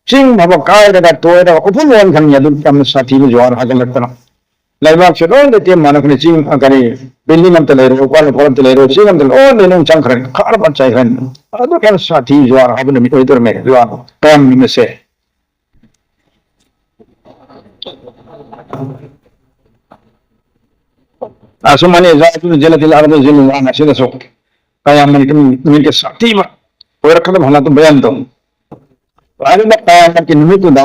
ꯆꯤꯡ ꯐꯥꯎꯕ ꯀꯥꯏꯔꯒ ꯇꯣꯏꯔꯒ ꯎꯐꯨꯜ ꯑꯣꯟꯈ꯭ꯔꯅꯤ꯫ ꯑꯗꯨ ꯌꯥꯝꯅ ꯁꯥꯊꯤꯕ ꯖꯨꯋꯥꯔ ꯍꯥꯒꯠꯂꯛꯇꯅ ꯂꯩꯕꯥꯛꯁꯦ ꯂꯣꯏ ꯂꯩꯇꯦꯝ ꯃꯥꯟꯅꯈ꯭ꯔꯦ꯫ ꯆꯤꯡ, ꯑ, ꯀꯔꯤ, ꯕꯤꯜꯗꯤꯡ ꯑꯝꯇ ꯂꯩꯔꯣꯏ, ꯋꯥꯜ ꯐꯣꯜ ꯑꯝꯇ ꯂꯩꯔꯣꯏ, ꯆꯤꯡ ꯑꯝꯇ ꯂꯣꯏ ꯂꯩꯅꯨꯡ ꯆꯪꯈ꯭ꯔꯅꯤ, ꯈꯥꯔ ꯄꯥꯟ ꯆꯥꯏꯈ꯭ꯔꯅꯤ꯫ ꯑꯗꯨꯛ ꯌꯥꯝꯅ ꯁꯥꯊꯤ ꯖꯨꯋꯥꯔ ꯍꯥꯏꯕ ꯅꯨꯃꯤꯠ ꯑꯣꯏꯗꯧꯔꯝꯃꯦ ꯖꯨꯋꯥꯔ ꯀꯌꯥꯝ ꯅꯨꯃꯤꯠꯁꯦ꯫ ꯑꯁꯨꯝ ꯍꯥꯏꯅ ꯏꯖꯥ ꯖꯨꯜꯖꯤꯂꯥꯇꯤꯜ ꯑꯔꯗꯨ ꯖꯤꯜꯖꯥꯂꯥ ꯑꯁꯤꯗꯁꯨ ꯀꯌꯥꯝ ꯅꯨꯃꯤꯠꯀꯤ ꯁꯥꯊꯤꯕ ꯑꯣꯏꯔꯛꯀꯗꯕ ꯍꯥꯏꯅ ꯑꯗꯨꯝ ꯕꯌꯥꯟ ꯇꯧ꯫ ꯑꯗꯨꯅ ꯀꯌꯥꯃꯠꯀꯤ ꯅꯨꯃꯤꯠꯇꯨꯗ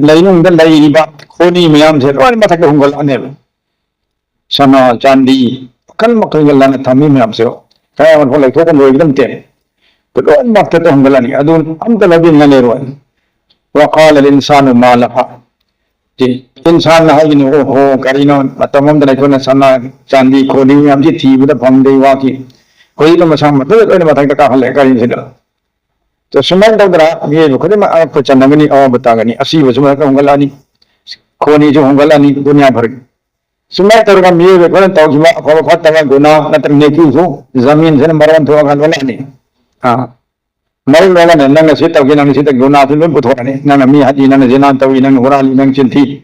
ꯂꯩꯅꯨꯡꯗ ꯂꯩꯔꯤꯕ ꯈꯣꯅꯤ ꯃꯌꯥꯝꯁꯦ ꯂꯣꯏꯅ ꯃꯊꯛꯇ ꯍꯨꯝꯒꯠꯂꯛꯑꯅꯦꯕ꯫ ꯁꯅꯥ, ꯆꯥꯟꯗꯤ, ꯃꯈꯜ ꯃꯈꯜꯒ ꯂꯥꯟꯅ ꯊꯝꯃꯤ ꯃꯌꯥꯝꯁꯦ ꯀꯌꯥꯃꯠ ꯐꯥꯎ ꯂꯩꯊꯣꯛꯄ ꯂꯣꯏꯕꯗ ꯅꯠꯇꯦ꯫ ꯂꯣꯏꯅ ꯃꯊꯛꯇ ꯍꯨꯝꯒꯠꯂꯛꯑꯅꯤ꯫ ꯑꯗꯨ ꯑꯝꯇ ꯂꯧꯕꯤꯅꯤꯡꯉꯥꯏ ꯂꯩꯔꯣꯏ꯫ وقال الإنسان ما لها. ꯁꯤ ꯏꯟꯁꯥꯟꯅ ꯍꯥꯏꯒꯅꯤ, "ꯑꯣ ꯍꯣ, ꯀꯔꯤꯅꯣ, ꯃꯇꯝ ꯑꯃꯗ ꯑꯩꯈꯣꯏꯅ ꯁꯅꯥ, ꯆꯥꯟꯗꯤ, ꯈꯣꯠꯂꯤ ꯃꯌꯥꯝꯁꯤ ꯊꯤꯕꯗ ꯐꯪꯗꯦ, ꯋꯥꯈꯤ꯫ ꯍꯧꯖꯤꯛꯅ ꯃꯁꯥ ꯃꯊꯟꯇ ꯂꯣꯏꯅ ꯃꯊꯛꯇ ꯀꯥꯈꯠꯂꯦ ꯀꯔꯤꯁꯤꯗ?" ꯁꯨꯃꯥꯏꯅ ꯇꯧꯗꯅ ꯃꯤꯑꯣꯏꯕ ꯈꯨꯗꯤꯡꯃꯛ ꯑꯉꯛꯄ ꯆꯟꯅꯒꯅꯤ, ꯑꯋꯥꯕ ꯇꯥꯒꯅꯤ, ꯑꯁꯤꯕꯁꯨ ꯃꯊꯛꯇ ꯍꯣꯡꯒꯠꯂꯛꯑꯅꯤ, ꯈꯣꯠꯂꯤꯁꯨ ꯍꯣꯡꯒꯠꯂꯛꯑꯅꯤ, ꯗꯨꯅꯤꯌꯥ ꯐꯔꯛ꯫ ꯁꯨꯃꯥꯏꯅ ꯇꯧꯔꯒ ꯃꯤꯑꯣꯏꯕ ꯑꯩꯈꯣꯏꯅ ꯇꯧꯈꯤꯕ ꯑꯐꯕ ꯐꯠꯇꯕ ꯒꯨꯅꯥ ꯅꯠꯇ꯭ꯔꯒ ꯅꯦꯀꯤꯁꯨ ꯖꯃꯤꯟꯁꯤꯅ ꯃꯔꯣꯟ ꯊꯣꯛꯑꯒ ꯂꯣꯏꯅꯅꯤ꯫ ꯑꯥ, ꯃꯔꯣꯟ ꯂꯣꯏꯅꯅꯤ꯫ ꯅꯪꯅ ꯁꯤ ꯇꯧꯈꯤ, ꯅꯪꯅ ꯁꯤ ꯇꯧꯈꯤ, ꯒꯨꯅꯥꯁꯨ ꯂꯣꯏ ꯄꯨꯊꯣꯛꯑꯅꯤ꯫ ꯅꯪꯅ ꯃꯤ ꯍꯥꯠꯂꯤ, ꯅꯪꯅ ꯖꯤꯅꯥ ꯇꯧꯏ, ꯅꯪꯅ ꯍꯨꯔꯥꯜꯂꯤ, ꯅꯪ ꯆꯤꯟꯊꯤ,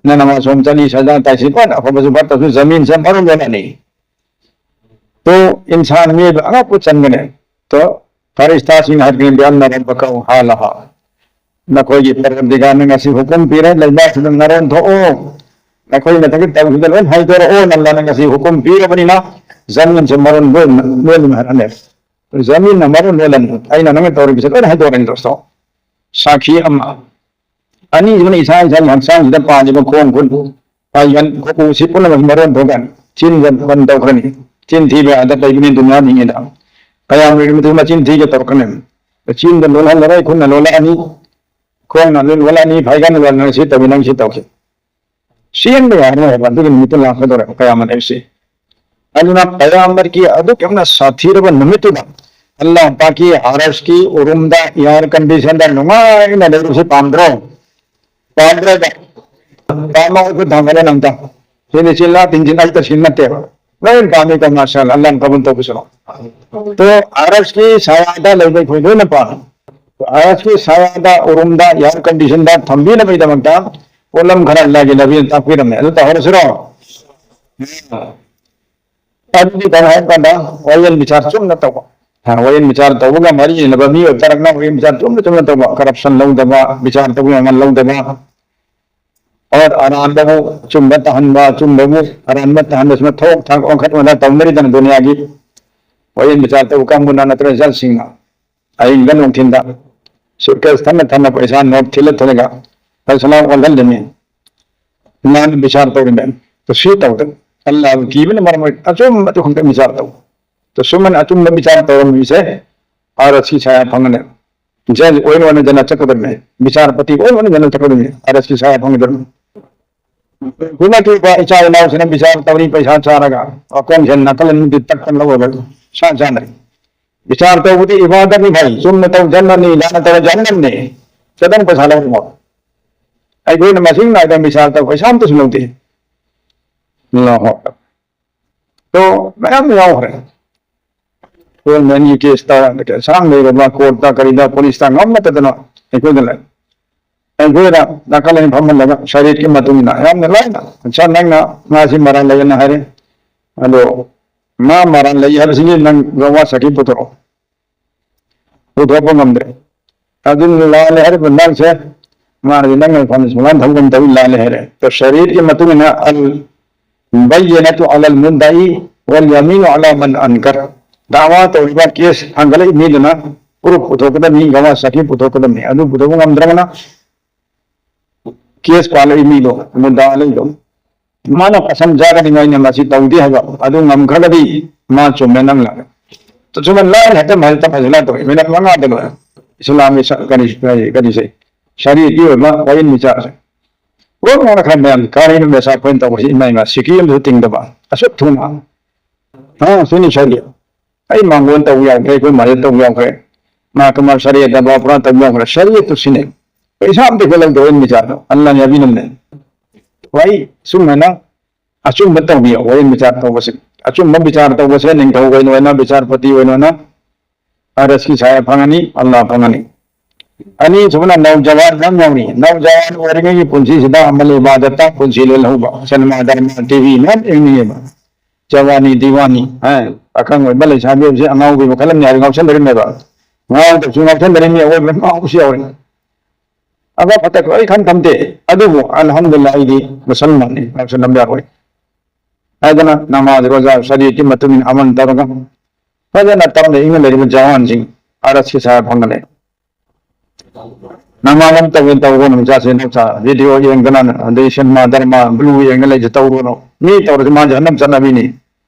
ꯅꯪꯅ ꯃꯥꯁꯣꯝ ꯆꯠꯂꯤ, ꯁꯖꯥ ꯇꯥꯏꯁꯤ, ꯂꯣꯏꯅ ꯑꯐꯕꯁꯨ ꯐꯠꯇꯕꯁꯨ ꯖꯃꯤꯟꯁꯤꯅ ꯃꯔꯣꯟ ꯂꯣꯏꯅꯅꯤ꯫ ꯇꯣ ꯏꯟꯁꯥꯟ ꯃꯤꯑꯣꯏꯕ ꯑꯉꯛꯄ ꯆꯟꯒꯅꯤ꯫ ꯇꯣ ꯐꯔꯤꯁꯇꯥꯁꯤꯡꯅ ꯍꯥꯏꯔꯛꯀꯅꯤ, "ꯕꯤꯑꯟꯅ ꯔꯕꯀ ꯑꯧꯍꯥ ꯂꯍꯥ꯫ ꯅꯈꯣꯏꯒꯤ ꯄꯔꯋꯔꯗꯤꯒꯥꯔꯅ ꯉꯁꯤ ꯍꯨꯀꯨꯝ ꯄꯤꯔꯦ, ꯂꯩꯕꯥꯛꯁꯤꯗ ꯅꯔꯣꯟ ꯊꯣꯛꯑꯣ꯫ ꯅꯈꯣꯏ ꯃꯊꯛꯇ ꯇꯧꯈꯤꯕꯗ ꯂꯣꯏ ꯍꯥꯏꯗꯣꯔꯛꯑꯣ, ꯅꯜꯂꯥꯅ ꯉꯁꯤ ꯍꯨꯀꯨꯝ ꯄꯤꯔꯕꯅꯤꯅ ꯖꯃꯤꯟꯁꯦ ꯃꯔꯣꯟ ꯂꯣꯏꯅ, ꯂꯣꯏꯅ ꯍꯥꯏꯔꯛꯑꯅꯤ꯫ ꯖꯃꯤꯟꯅ ꯃꯔꯣꯟ ꯂꯣꯜꯂꯅꯤ꯫ ꯑꯩꯅ ꯅꯪꯅ ꯇꯧꯔꯤꯕꯁꯦ ꯂꯣꯏꯅ ꯍꯥꯏꯗꯣꯔꯛꯑꯅꯤ ꯗꯣꯁꯇꯣ꯫ ꯁꯥꯈꯤ ꯑꯃ꯫ ꯑꯅꯤꯁꯤꯃꯅ ꯏꯁꯥ ꯏꯁꯥꯒꯤ ꯍꯛꯆꯥꯡꯁꯤꯗ ꯄꯥꯜꯂꯤꯕ ꯈꯣꯡ ꯈꯨꯠ, ꯄꯥꯏꯒꯟ, ꯈꯨꯀꯨꯁꯤ ꯄꯨꯝꯅꯃꯛ ꯃꯔꯣꯟ ꯊꯣꯛꯀꯅꯤ꯫ ꯆꯤꯟꯗ ꯕꯟ ꯇꯧꯈ꯭ꯔꯅꯤ꯫ ꯆꯤꯟ ꯊꯤꯕ ꯌꯥꯗ ꯂꯩꯕꯅꯤ ꯗꯨꯅꯤꯌꯥ ꯍꯤꯡꯉꯤꯗ꯫ ꯀꯌꯥꯝ ꯂꯩꯔꯤ ꯃꯇꯨꯡ ꯃꯆꯤꯟ ꯊꯤꯒ ꯇꯧꯔꯛꯀꯅꯤ꯫ ꯆꯤꯟꯗ ꯂꯣꯜꯍꯜꯂꯔꯣꯏ, ꯈꯨꯠꯅ ꯂꯣꯜꯂꯛꯑꯅꯤ, ꯈꯣꯡꯅ ꯂꯣꯜꯂꯛꯑꯅꯤ, ꯐꯥꯏꯒꯟꯅ ꯂꯣꯜꯂꯛꯑꯅꯤ, ꯁꯤ ꯇꯧꯏ, ꯅꯪ ꯁꯤ ꯇꯧꯈꯤ꯫ ꯆꯦꯟꯕ ꯌꯥꯔꯔꯣꯏ ꯍꯥꯏꯕ ꯑꯗꯨꯒꯤ ꯅꯨꯃꯤꯠꯇꯨ ꯂꯥꯛꯀꯗꯧꯔꯦ ꯀꯌꯥꯃꯠ ꯍꯥꯏꯕꯁꯤ꯫ ꯑꯗꯨꯅ ꯄꯌꯥꯝꯕꯔꯒꯤ ꯑꯗꯨꯛ ꯌꯥꯝꯅ ꯁꯥꯊꯤꯔꯕ ꯅꯨꯃꯤꯠꯇꯨꯗ ꯑꯜꯂꯥꯍ ꯄꯥꯛꯀꯤ ꯑꯔꯁꯀꯤ ꯎꯔꯨꯝꯗ, ꯏꯌꯥꯔ ꯀꯟꯗꯤꯁꯟꯗ ꯅꯨꯡꯉꯥꯏꯅ ꯂꯩꯔꯨꯕꯁꯤ ꯄꯥꯝꯗ꯭ꯔꯣ? ꯄꯥꯝꯗ꯭ꯔꯣꯕ? ꯄꯥꯝꯃ ꯑꯩꯈꯣꯏ ꯊꯥꯡꯒꯠꯂ ꯅꯝꯇ꯫ ꯁꯤꯗꯤ ꯆꯤꯜꯂꯥ ꯇꯤꯟꯖꯤꯟ ꯑꯩ ꯇꯁꯤꯟ ꯅꯠꯇꯦꯕ꯫ ꯂꯣꯏ ꯄꯥꯝꯃꯤ ꯀꯣ, ꯃꯥꯁꯥ ꯑꯜꯂꯥꯍ, ꯑꯜꯂꯥꯍꯅ ꯀꯕꯨꯜ ꯇꯧꯕꯤꯁꯅꯣ꯫ ꯇꯣ ꯑꯔꯁꯀꯤ ꯁꯥꯌꯥꯗ ꯂꯩꯕ ꯑꯩꯈꯣꯏ ꯂꯣꯏꯅ ꯄꯥꯝꯃꯤ꯫ ꯑꯔꯁꯀꯤ ꯁꯥꯌꯥꯗ, ꯎꯔꯨꯝꯗ, ꯏꯌꯥꯔ ꯀꯟꯗꯤꯁꯟꯗ ꯊꯝꯕꯤꯅꯕꯒꯤꯗꯃꯛꯇ ꯄꯣꯠꯂꯝ ꯈꯔ ꯑꯜꯂꯥꯍꯒꯤ ꯅꯕꯤꯅ ꯇꯥꯛꯄꯤꯔꯝꯃꯦ꯫ ꯑꯗꯨ ꯇꯧꯍꯧꯔꯁꯤꯔꯣ? ꯑꯗꯨꯗꯤ ꯀꯩꯅꯣ ꯍꯥꯏꯕ ꯀꯥꯟꯗ ꯋꯥꯌꯦꯜ ꯕꯤꯆꯥꯔ ꯆꯨꯝꯅ ꯇꯧꯕ꯫ ꯍꯥ, ꯋꯥꯌꯦꯜ ꯕꯤꯆꯥꯔ ꯇꯧꯕꯒ ꯃꯔꯤ ꯂꯩꯅꯕ ꯃꯤ ꯑꯣꯏꯕ ꯇꯥꯔꯒꯅ ꯋꯥꯌꯦꯜ ꯕꯤꯆꯥꯔ ꯆꯨꯝꯅ ꯆꯨꯝꯅ ꯇꯧꯕ, ꯀꯔꯞꯁꯟ ꯂꯧꯗꯕ, ꯕꯤꯆꯥꯔ ꯇꯧꯕꯒꯤ ꯃꯃꯜ ꯂꯧꯗꯕ, ꯑꯣꯔ ꯑꯔꯥꯟꯕꯕꯨ ꯑꯆꯨꯝꯕ ꯇꯥꯍꯟꯕ, ꯑꯆꯨꯝꯕꯕꯨ ꯑꯔꯥꯟꯕ ꯇꯥꯍꯟꯕ, ꯁꯨꯃꯥꯏꯅ ꯊꯣꯛ ꯊꯥꯛ ꯑꯣꯟꯈꯠ ꯑꯣꯟꯊ ꯇꯧꯅꯔꯤꯗꯅ ꯗꯨꯅꯤꯌꯥꯒꯤ꯫ ꯋꯥꯌꯦꯜ ꯕꯤꯆꯥꯔ ꯇꯧꯕ ꯀꯥꯡꯕꯨꯅ ꯅꯠꯇ꯭ꯔꯒ ꯖꯖꯁꯤꯡꯅ ꯑꯍꯤꯡꯗ ꯅꯨꯡꯊꯤꯟꯗ ꯁꯨꯠꯀꯦꯁ ꯊꯟꯅ ꯊꯟꯅ ꯄꯩꯁꯥ ꯅꯣꯠ ꯊꯤꯜꯂ ꯊꯤꯜꯂꯒ ꯐꯩꯁꯂꯥ ꯑꯣꯜꯍꯜꯂꯤꯅꯤ꯫ ꯂꯥꯟꯅ ꯕꯤꯆꯥꯔ ꯇꯧꯔꯤꯅꯦ꯫ ꯇꯣ ꯁꯤ ꯇꯧꯗ꯫ ꯑꯜꯂꯥꯍꯕꯨ ꯀꯤꯕꯅ ꯃꯔꯝ ꯑꯣꯏ ꯑꯆꯨꯝꯕꯗꯨ ꯈꯛꯇ ꯕꯤꯆꯥꯔ ꯇꯧ꯫ ꯇꯣ ꯁꯨꯃꯥꯏꯅ ꯑꯆꯨꯝꯕ ꯕꯤꯆꯥꯔ ꯇꯧꯔꯝꯃꯤꯁꯦ ꯑꯥꯔ ꯑꯁꯤ ꯁꯥꯌꯥ ꯐꯪꯒꯅꯦꯕ꯫ ꯖꯖ ꯑꯣꯏꯅ ꯑꯣꯏꯅ ꯖꯟꯅꯠ ꯆꯠꯀꯗꯕꯅꯤ, ꯕꯤꯆꯥꯔꯄꯇꯤ ꯑꯣꯏꯅ ꯑꯣꯏꯅ ꯖꯟꯅꯠ ꯆꯠꯀꯗꯕꯅꯤ, ꯑꯥꯔ ꯑꯦꯁꯀꯤ ꯁꯥꯌꯥ ꯐꯪꯒꯗꯕꯅꯤ꯫ ꯍꯧꯅꯈꯤꯕ ꯏꯆꯥ ꯏꯅꯥꯎꯁꯤꯅ ꯕꯤꯆꯥꯔ ꯇꯧꯔꯤ, ꯄꯩꯁꯥ ꯆꯥꯔꯒ ꯃꯈꯣꯡꯁꯦ ꯅꯥꯀꯜ ꯑꯅꯤꯗꯤ ꯇꯠꯇꯅ ꯂꯧꯔꯒ ꯁꯥ ꯆꯥꯅꯔꯤ꯫ ꯕꯤꯆꯥꯔ ꯇꯧꯕꯗꯤ ꯏꯕꯥꯗꯠꯅꯤ ꯐꯩ, ꯆꯨꯝꯅ ꯇꯧ ꯖꯟꯅꯠꯅꯤ, ꯂꯥꯟꯅ ꯇꯧꯔ ꯖꯍꯟꯅꯝꯅꯤ꯫ ꯈꯤꯇꯪ ꯄꯩꯁꯥ ꯂꯧꯔꯨꯃꯣ꯫ ꯑꯩꯈꯣꯏꯅ ꯃꯁꯤꯡ ꯅꯥꯏꯗꯅ ꯕꯤꯆꯥꯔ ꯇꯧ, ꯄꯩꯁꯥ ꯑꯝꯇꯁꯨ ꯂꯧꯗꯦ꯫ ꯑꯜꯂꯥꯍꯨ ꯑꯛꯕꯔ꯫ ꯇꯣ ꯃꯌꯥꯝ ꯌꯥꯎꯈ꯭ꯔꯦ꯫ ꯒꯣꯜꯃꯦꯟꯒꯤ ꯀꯦꯁꯇ, ꯁꯥꯡ ꯂꯩꯔꯕ ꯀꯣꯔꯠꯇ, ꯀꯔꯤꯗ, ꯄꯨꯂꯤꯁꯇ ꯉꯝꯅꯗꯗꯅ ꯑꯩꯈꯣꯏꯗ ꯂꯩ꯫ ꯑꯩꯈꯣꯏꯗ ꯅꯥꯀꯜ ꯑꯅꯤ ꯐꯝꯍꯜꯂꯒ ꯁꯔꯤꯌꯠꯀꯤ ꯃꯇꯨꯡ ꯏꯟꯅ ꯌꯥꯝꯅ ꯂꯥꯏꯅ, "ꯁꯥꯔ, ꯅꯪꯅ ꯉꯥꯁꯤ ꯃꯔꯥꯜ ꯂꯩꯌꯦꯅ ꯍꯥꯏꯔꯦ, ꯑꯗꯣ ꯃꯥ ꯃꯔꯥꯜ ꯂꯩ ꯍꯥꯏꯕꯁꯤꯒꯤ ꯅꯪ ꯒꯋꯥ ꯁꯥꯈꯤ ꯄꯨꯊꯣꯔꯛꯑꯣ"꯫ ꯄꯨꯊꯣꯛꯄ ꯉꯝꯗ꯭ꯔꯦ꯫ ꯑꯗꯨꯅ ꯂꯥꯜꯂꯦ ꯍꯥꯏꯔꯤꯕ ꯅꯪꯁꯦ, ꯃꯥꯅꯗꯤ ꯅꯪꯅ ꯐꯅ ꯁꯨꯃꯥꯏꯅ ꯊꯕꯛ ꯑꯃ ꯇꯧꯏ, ꯂꯥꯜꯂꯦ ꯍꯥꯏꯔꯦ꯫ ꯑꯗꯣ ꯁꯔꯤꯌꯠꯀꯤ ꯃꯇꯨꯡ ꯏꯟꯅ ꯑꯜ ꯕꯌꯤꯅꯥꯇꯨ ꯑꯂꯜ ꯃꯨꯗꯗꯏ ꯋꯥꯜ ꯌꯥꯃꯤꯅꯨ ꯑꯂꯥ ꯃꯟ ꯑꯟꯀꯔ꯫ ꯗꯥꯋꯥ ꯇꯧꯔꯤꯕ, ꯀꯦꯁ ꯊꯥꯡꯒꯠꯂꯛꯏ ꯃꯤꯗꯨꯅ ꯄ꯭ꯔꯨꯐ ꯄꯨꯊꯣꯛꯀꯗꯕꯅꯤ, ꯒꯋꯥ ꯁꯥꯈꯤ ꯄꯨꯊꯣꯛꯀꯗꯕꯅꯤ꯫ ꯑꯗꯨ ꯄꯨꯊꯣꯛꯄ ꯉꯝꯗ꯭ꯔꯒꯅ ꯀꯦꯁ ꯄꯥꯜꯂꯛꯏ ꯃꯤꯗꯣ, ꯃꯨꯗꯗꯥ ꯂꯩꯗꯣ, ꯃꯥꯅ ꯀꯁꯝ ꯆꯥꯒꯅꯤ, "ꯑꯩꯅ ꯃꯁꯤ ꯇꯧꯗꯦ" ꯍꯥꯏꯕ ꯑꯗꯨ ꯉꯝꯈ꯭ꯔꯒꯗꯤ ꯃꯥ ꯆꯨꯝꯃꯦ, ꯅꯪ ꯂꯥꯜꯂꯦ꯫ ꯆꯨꯝꯃꯦ, ꯂꯥꯏꯅ ꯍꯦꯛꯇ ꯐꯖꯅ ꯇꯞ ꯐꯖꯅ ꯇꯧꯏ꯫ ꯃꯤꯅꯠ ꯃꯉꯥꯗ ꯂꯣꯏꯔꯦ꯫ ꯏꯁꯂꯥꯝꯒꯤ ꯁ-, ꯀꯔꯤ, ꯀꯔꯤ, ꯀꯔꯤꯁꯦ? ꯁꯔꯤꯌꯠꯀꯤ ꯑꯣꯏꯕ ꯋꯥꯌꯦꯜ ꯃꯤꯆꯥꯛꯁꯦ꯫ ꯄꯨꯔꯥ ꯉꯥꯡꯅ ꯈꯔ ꯃꯌꯥꯝ ꯀꯥꯔꯤꯕ ꯃꯦꯁꯥ ꯑꯩꯈꯣꯏꯅ ꯇꯧꯕꯁꯤ ꯏꯃꯥ ꯏꯃꯥ ꯁꯤꯀꯤ ꯑꯃꯁꯨ ꯇꯤꯡꯗꯕ꯫ ꯑꯁꯨꯛ ꯊꯨꯅ꯫ ꯑ, ꯁꯤꯅꯤ ꯁꯔꯤꯌꯠ꯫ ꯑꯩ ꯃꯥꯡꯒꯣꯟ ꯇꯧꯕ ꯌꯥꯎꯈ꯭ꯔꯦ, ꯑꯩꯈꯣꯏ ꯃꯥꯗ ꯇꯧꯕ ꯌꯥꯎꯈ꯭ꯔꯦ꯫ ꯃꯥ ꯀꯃꯥꯟ ꯁꯔꯤꯌꯠꯇ ꯕꯥꯄꯨꯔꯥ ꯇꯧꯕ ꯌꯥꯎꯈ꯭ꯔꯦ꯫ ꯁꯔꯤꯌꯠꯇꯨ ꯁꯤꯅꯤ꯫ ꯄꯩꯁꯥ ꯑꯝꯇ ꯍꯦꯜꯍꯧꯗꯕ ꯃꯤꯆꯥꯛꯗꯣ꯫ ꯑꯜꯂꯥꯍꯅ ꯌꯥꯕꯤꯅꯝꯅꯦ꯫ ꯍꯣꯏ, ꯁꯨꯝ ꯍꯥꯏꯅ ꯑꯆꯨꯝꯕ ꯇꯧꯕꯤꯌꯣ꯫ ꯋꯥꯌꯦꯜ ꯃꯤꯆꯥꯛ ꯇꯧꯕꯁꯦ, ꯑꯆꯨꯝꯕ ꯕꯤꯆꯥꯔ ꯇꯧꯕꯁꯦ ꯅꯤꯡꯊꯧ ꯑꯣꯏꯅ ꯑꯣꯏꯅ, ꯕꯤꯆꯥꯔꯄꯇꯤ ꯑꯣꯏꯅ ꯑꯣꯏꯅ ꯑꯥꯔ ꯑꯦꯁꯀꯤ ꯁꯥꯌꯥ ꯐꯪꯉꯅꯤ, ꯑꯜꯂꯥꯍ ꯐꯪꯉꯅꯤ꯫ ꯑꯅꯤꯁꯨꯕꯅ ꯅꯧꯖꯋꯥꯟ ꯌꯥꯝ ꯌꯥꯎꯔꯤ꯫ ꯅꯧꯖꯋꯥꯟ ꯑꯣꯏꯔꯤꯉꯩꯒꯤ ꯄꯨꯟꯁꯤꯁꯤꯗ ꯑꯃꯜ ꯏꯕꯥꯗꯠꯇ ꯄꯨꯟꯁꯤ ꯂꯦꯜꯍꯧꯕ, ꯁꯤꯅꯦꯃꯥ, ꯗꯔꯃꯥ, ꯇꯤ ꯚꯤ ꯃꯌꯥꯝ ꯌꯦꯡꯅꯤꯡꯉꯦꯕ꯫ ꯖꯋꯥꯅꯤ ꯗꯤꯋꯥꯅꯤ, ꯑꯦ, ꯄꯥꯈꯪ ꯑꯣꯏꯕ ꯂꯩꯁꯥꯕꯤ ꯑꯣꯏꯕꯁꯦ ꯑꯉꯥꯎꯕꯤ ꯃꯈꯜ ꯑꯃꯅꯤ ꯍꯥꯏꯔ ꯉꯥꯎꯁꯟꯅꯔꯤꯅꯦꯕ꯫ ꯉꯥꯎꯗꯕꯁꯨ ꯉꯥꯎꯁꯟꯅꯔꯤꯅꯤ, ꯑꯣꯏꯕ ꯉꯥꯎꯕꯁꯨ ꯌꯥꯎꯔꯤ꯫ ꯑꯐ ꯐꯠꯇ ꯂꯣꯏ ꯈꯟ ꯊꯝꯗꯦ꯫ ꯑꯗꯨꯕꯨ ꯑꯜꯍꯝꯗꯨꯂꯤꯜꯂꯥꯍ ꯑꯩꯗꯤ ꯃꯨꯁꯜꯃꯥꯟꯅꯤ, ꯉꯥꯎꯁꯟꯅꯕ ꯌꯥꯔꯣꯏ꯫ ꯍꯥꯏꯗꯅ ꯅꯃꯥꯖ, ꯔꯣꯖꯥ, ꯁꯔꯤꯌꯠꯀꯤ ꯃꯇꯨꯡ ꯏꯟꯅ ꯑꯃꯜ ꯇꯧꯔꯒ ꯐꯖꯅ ꯇꯞꯅ ꯏꯪꯅ ꯂꯩꯔꯤꯕ ꯖꯋꯥꯟꯁꯤꯡ ꯑꯥꯔ ꯑꯦꯁꯀꯤ ꯁꯥꯌꯥ ꯐꯪꯒꯅꯤ꯫ ꯅꯃꯥꯖ ꯑꯃ ꯇꯧꯒꯦ ꯇꯧꯔꯒꯅ ꯃꯆꯥꯁꯦ ꯅꯨꯡꯁꯥ ꯚꯤꯗꯤꯑꯣ ꯌꯦꯡꯗꯅ, ꯑꯗꯩ ꯁꯤꯅꯦꯃꯥ ꯗꯔꯃꯥ ꯕ꯭ꯂꯨ ꯌꯦꯡꯉ ꯂꯩꯁꯦ ꯇꯧꯔꯨꯅꯨ꯫ ꯃꯤ ꯇꯧꯔꯁꯨ ꯃꯥꯁꯦ ꯍꯟꯗꯛ ꯆꯠꯅꯕꯤꯅꯤ꯫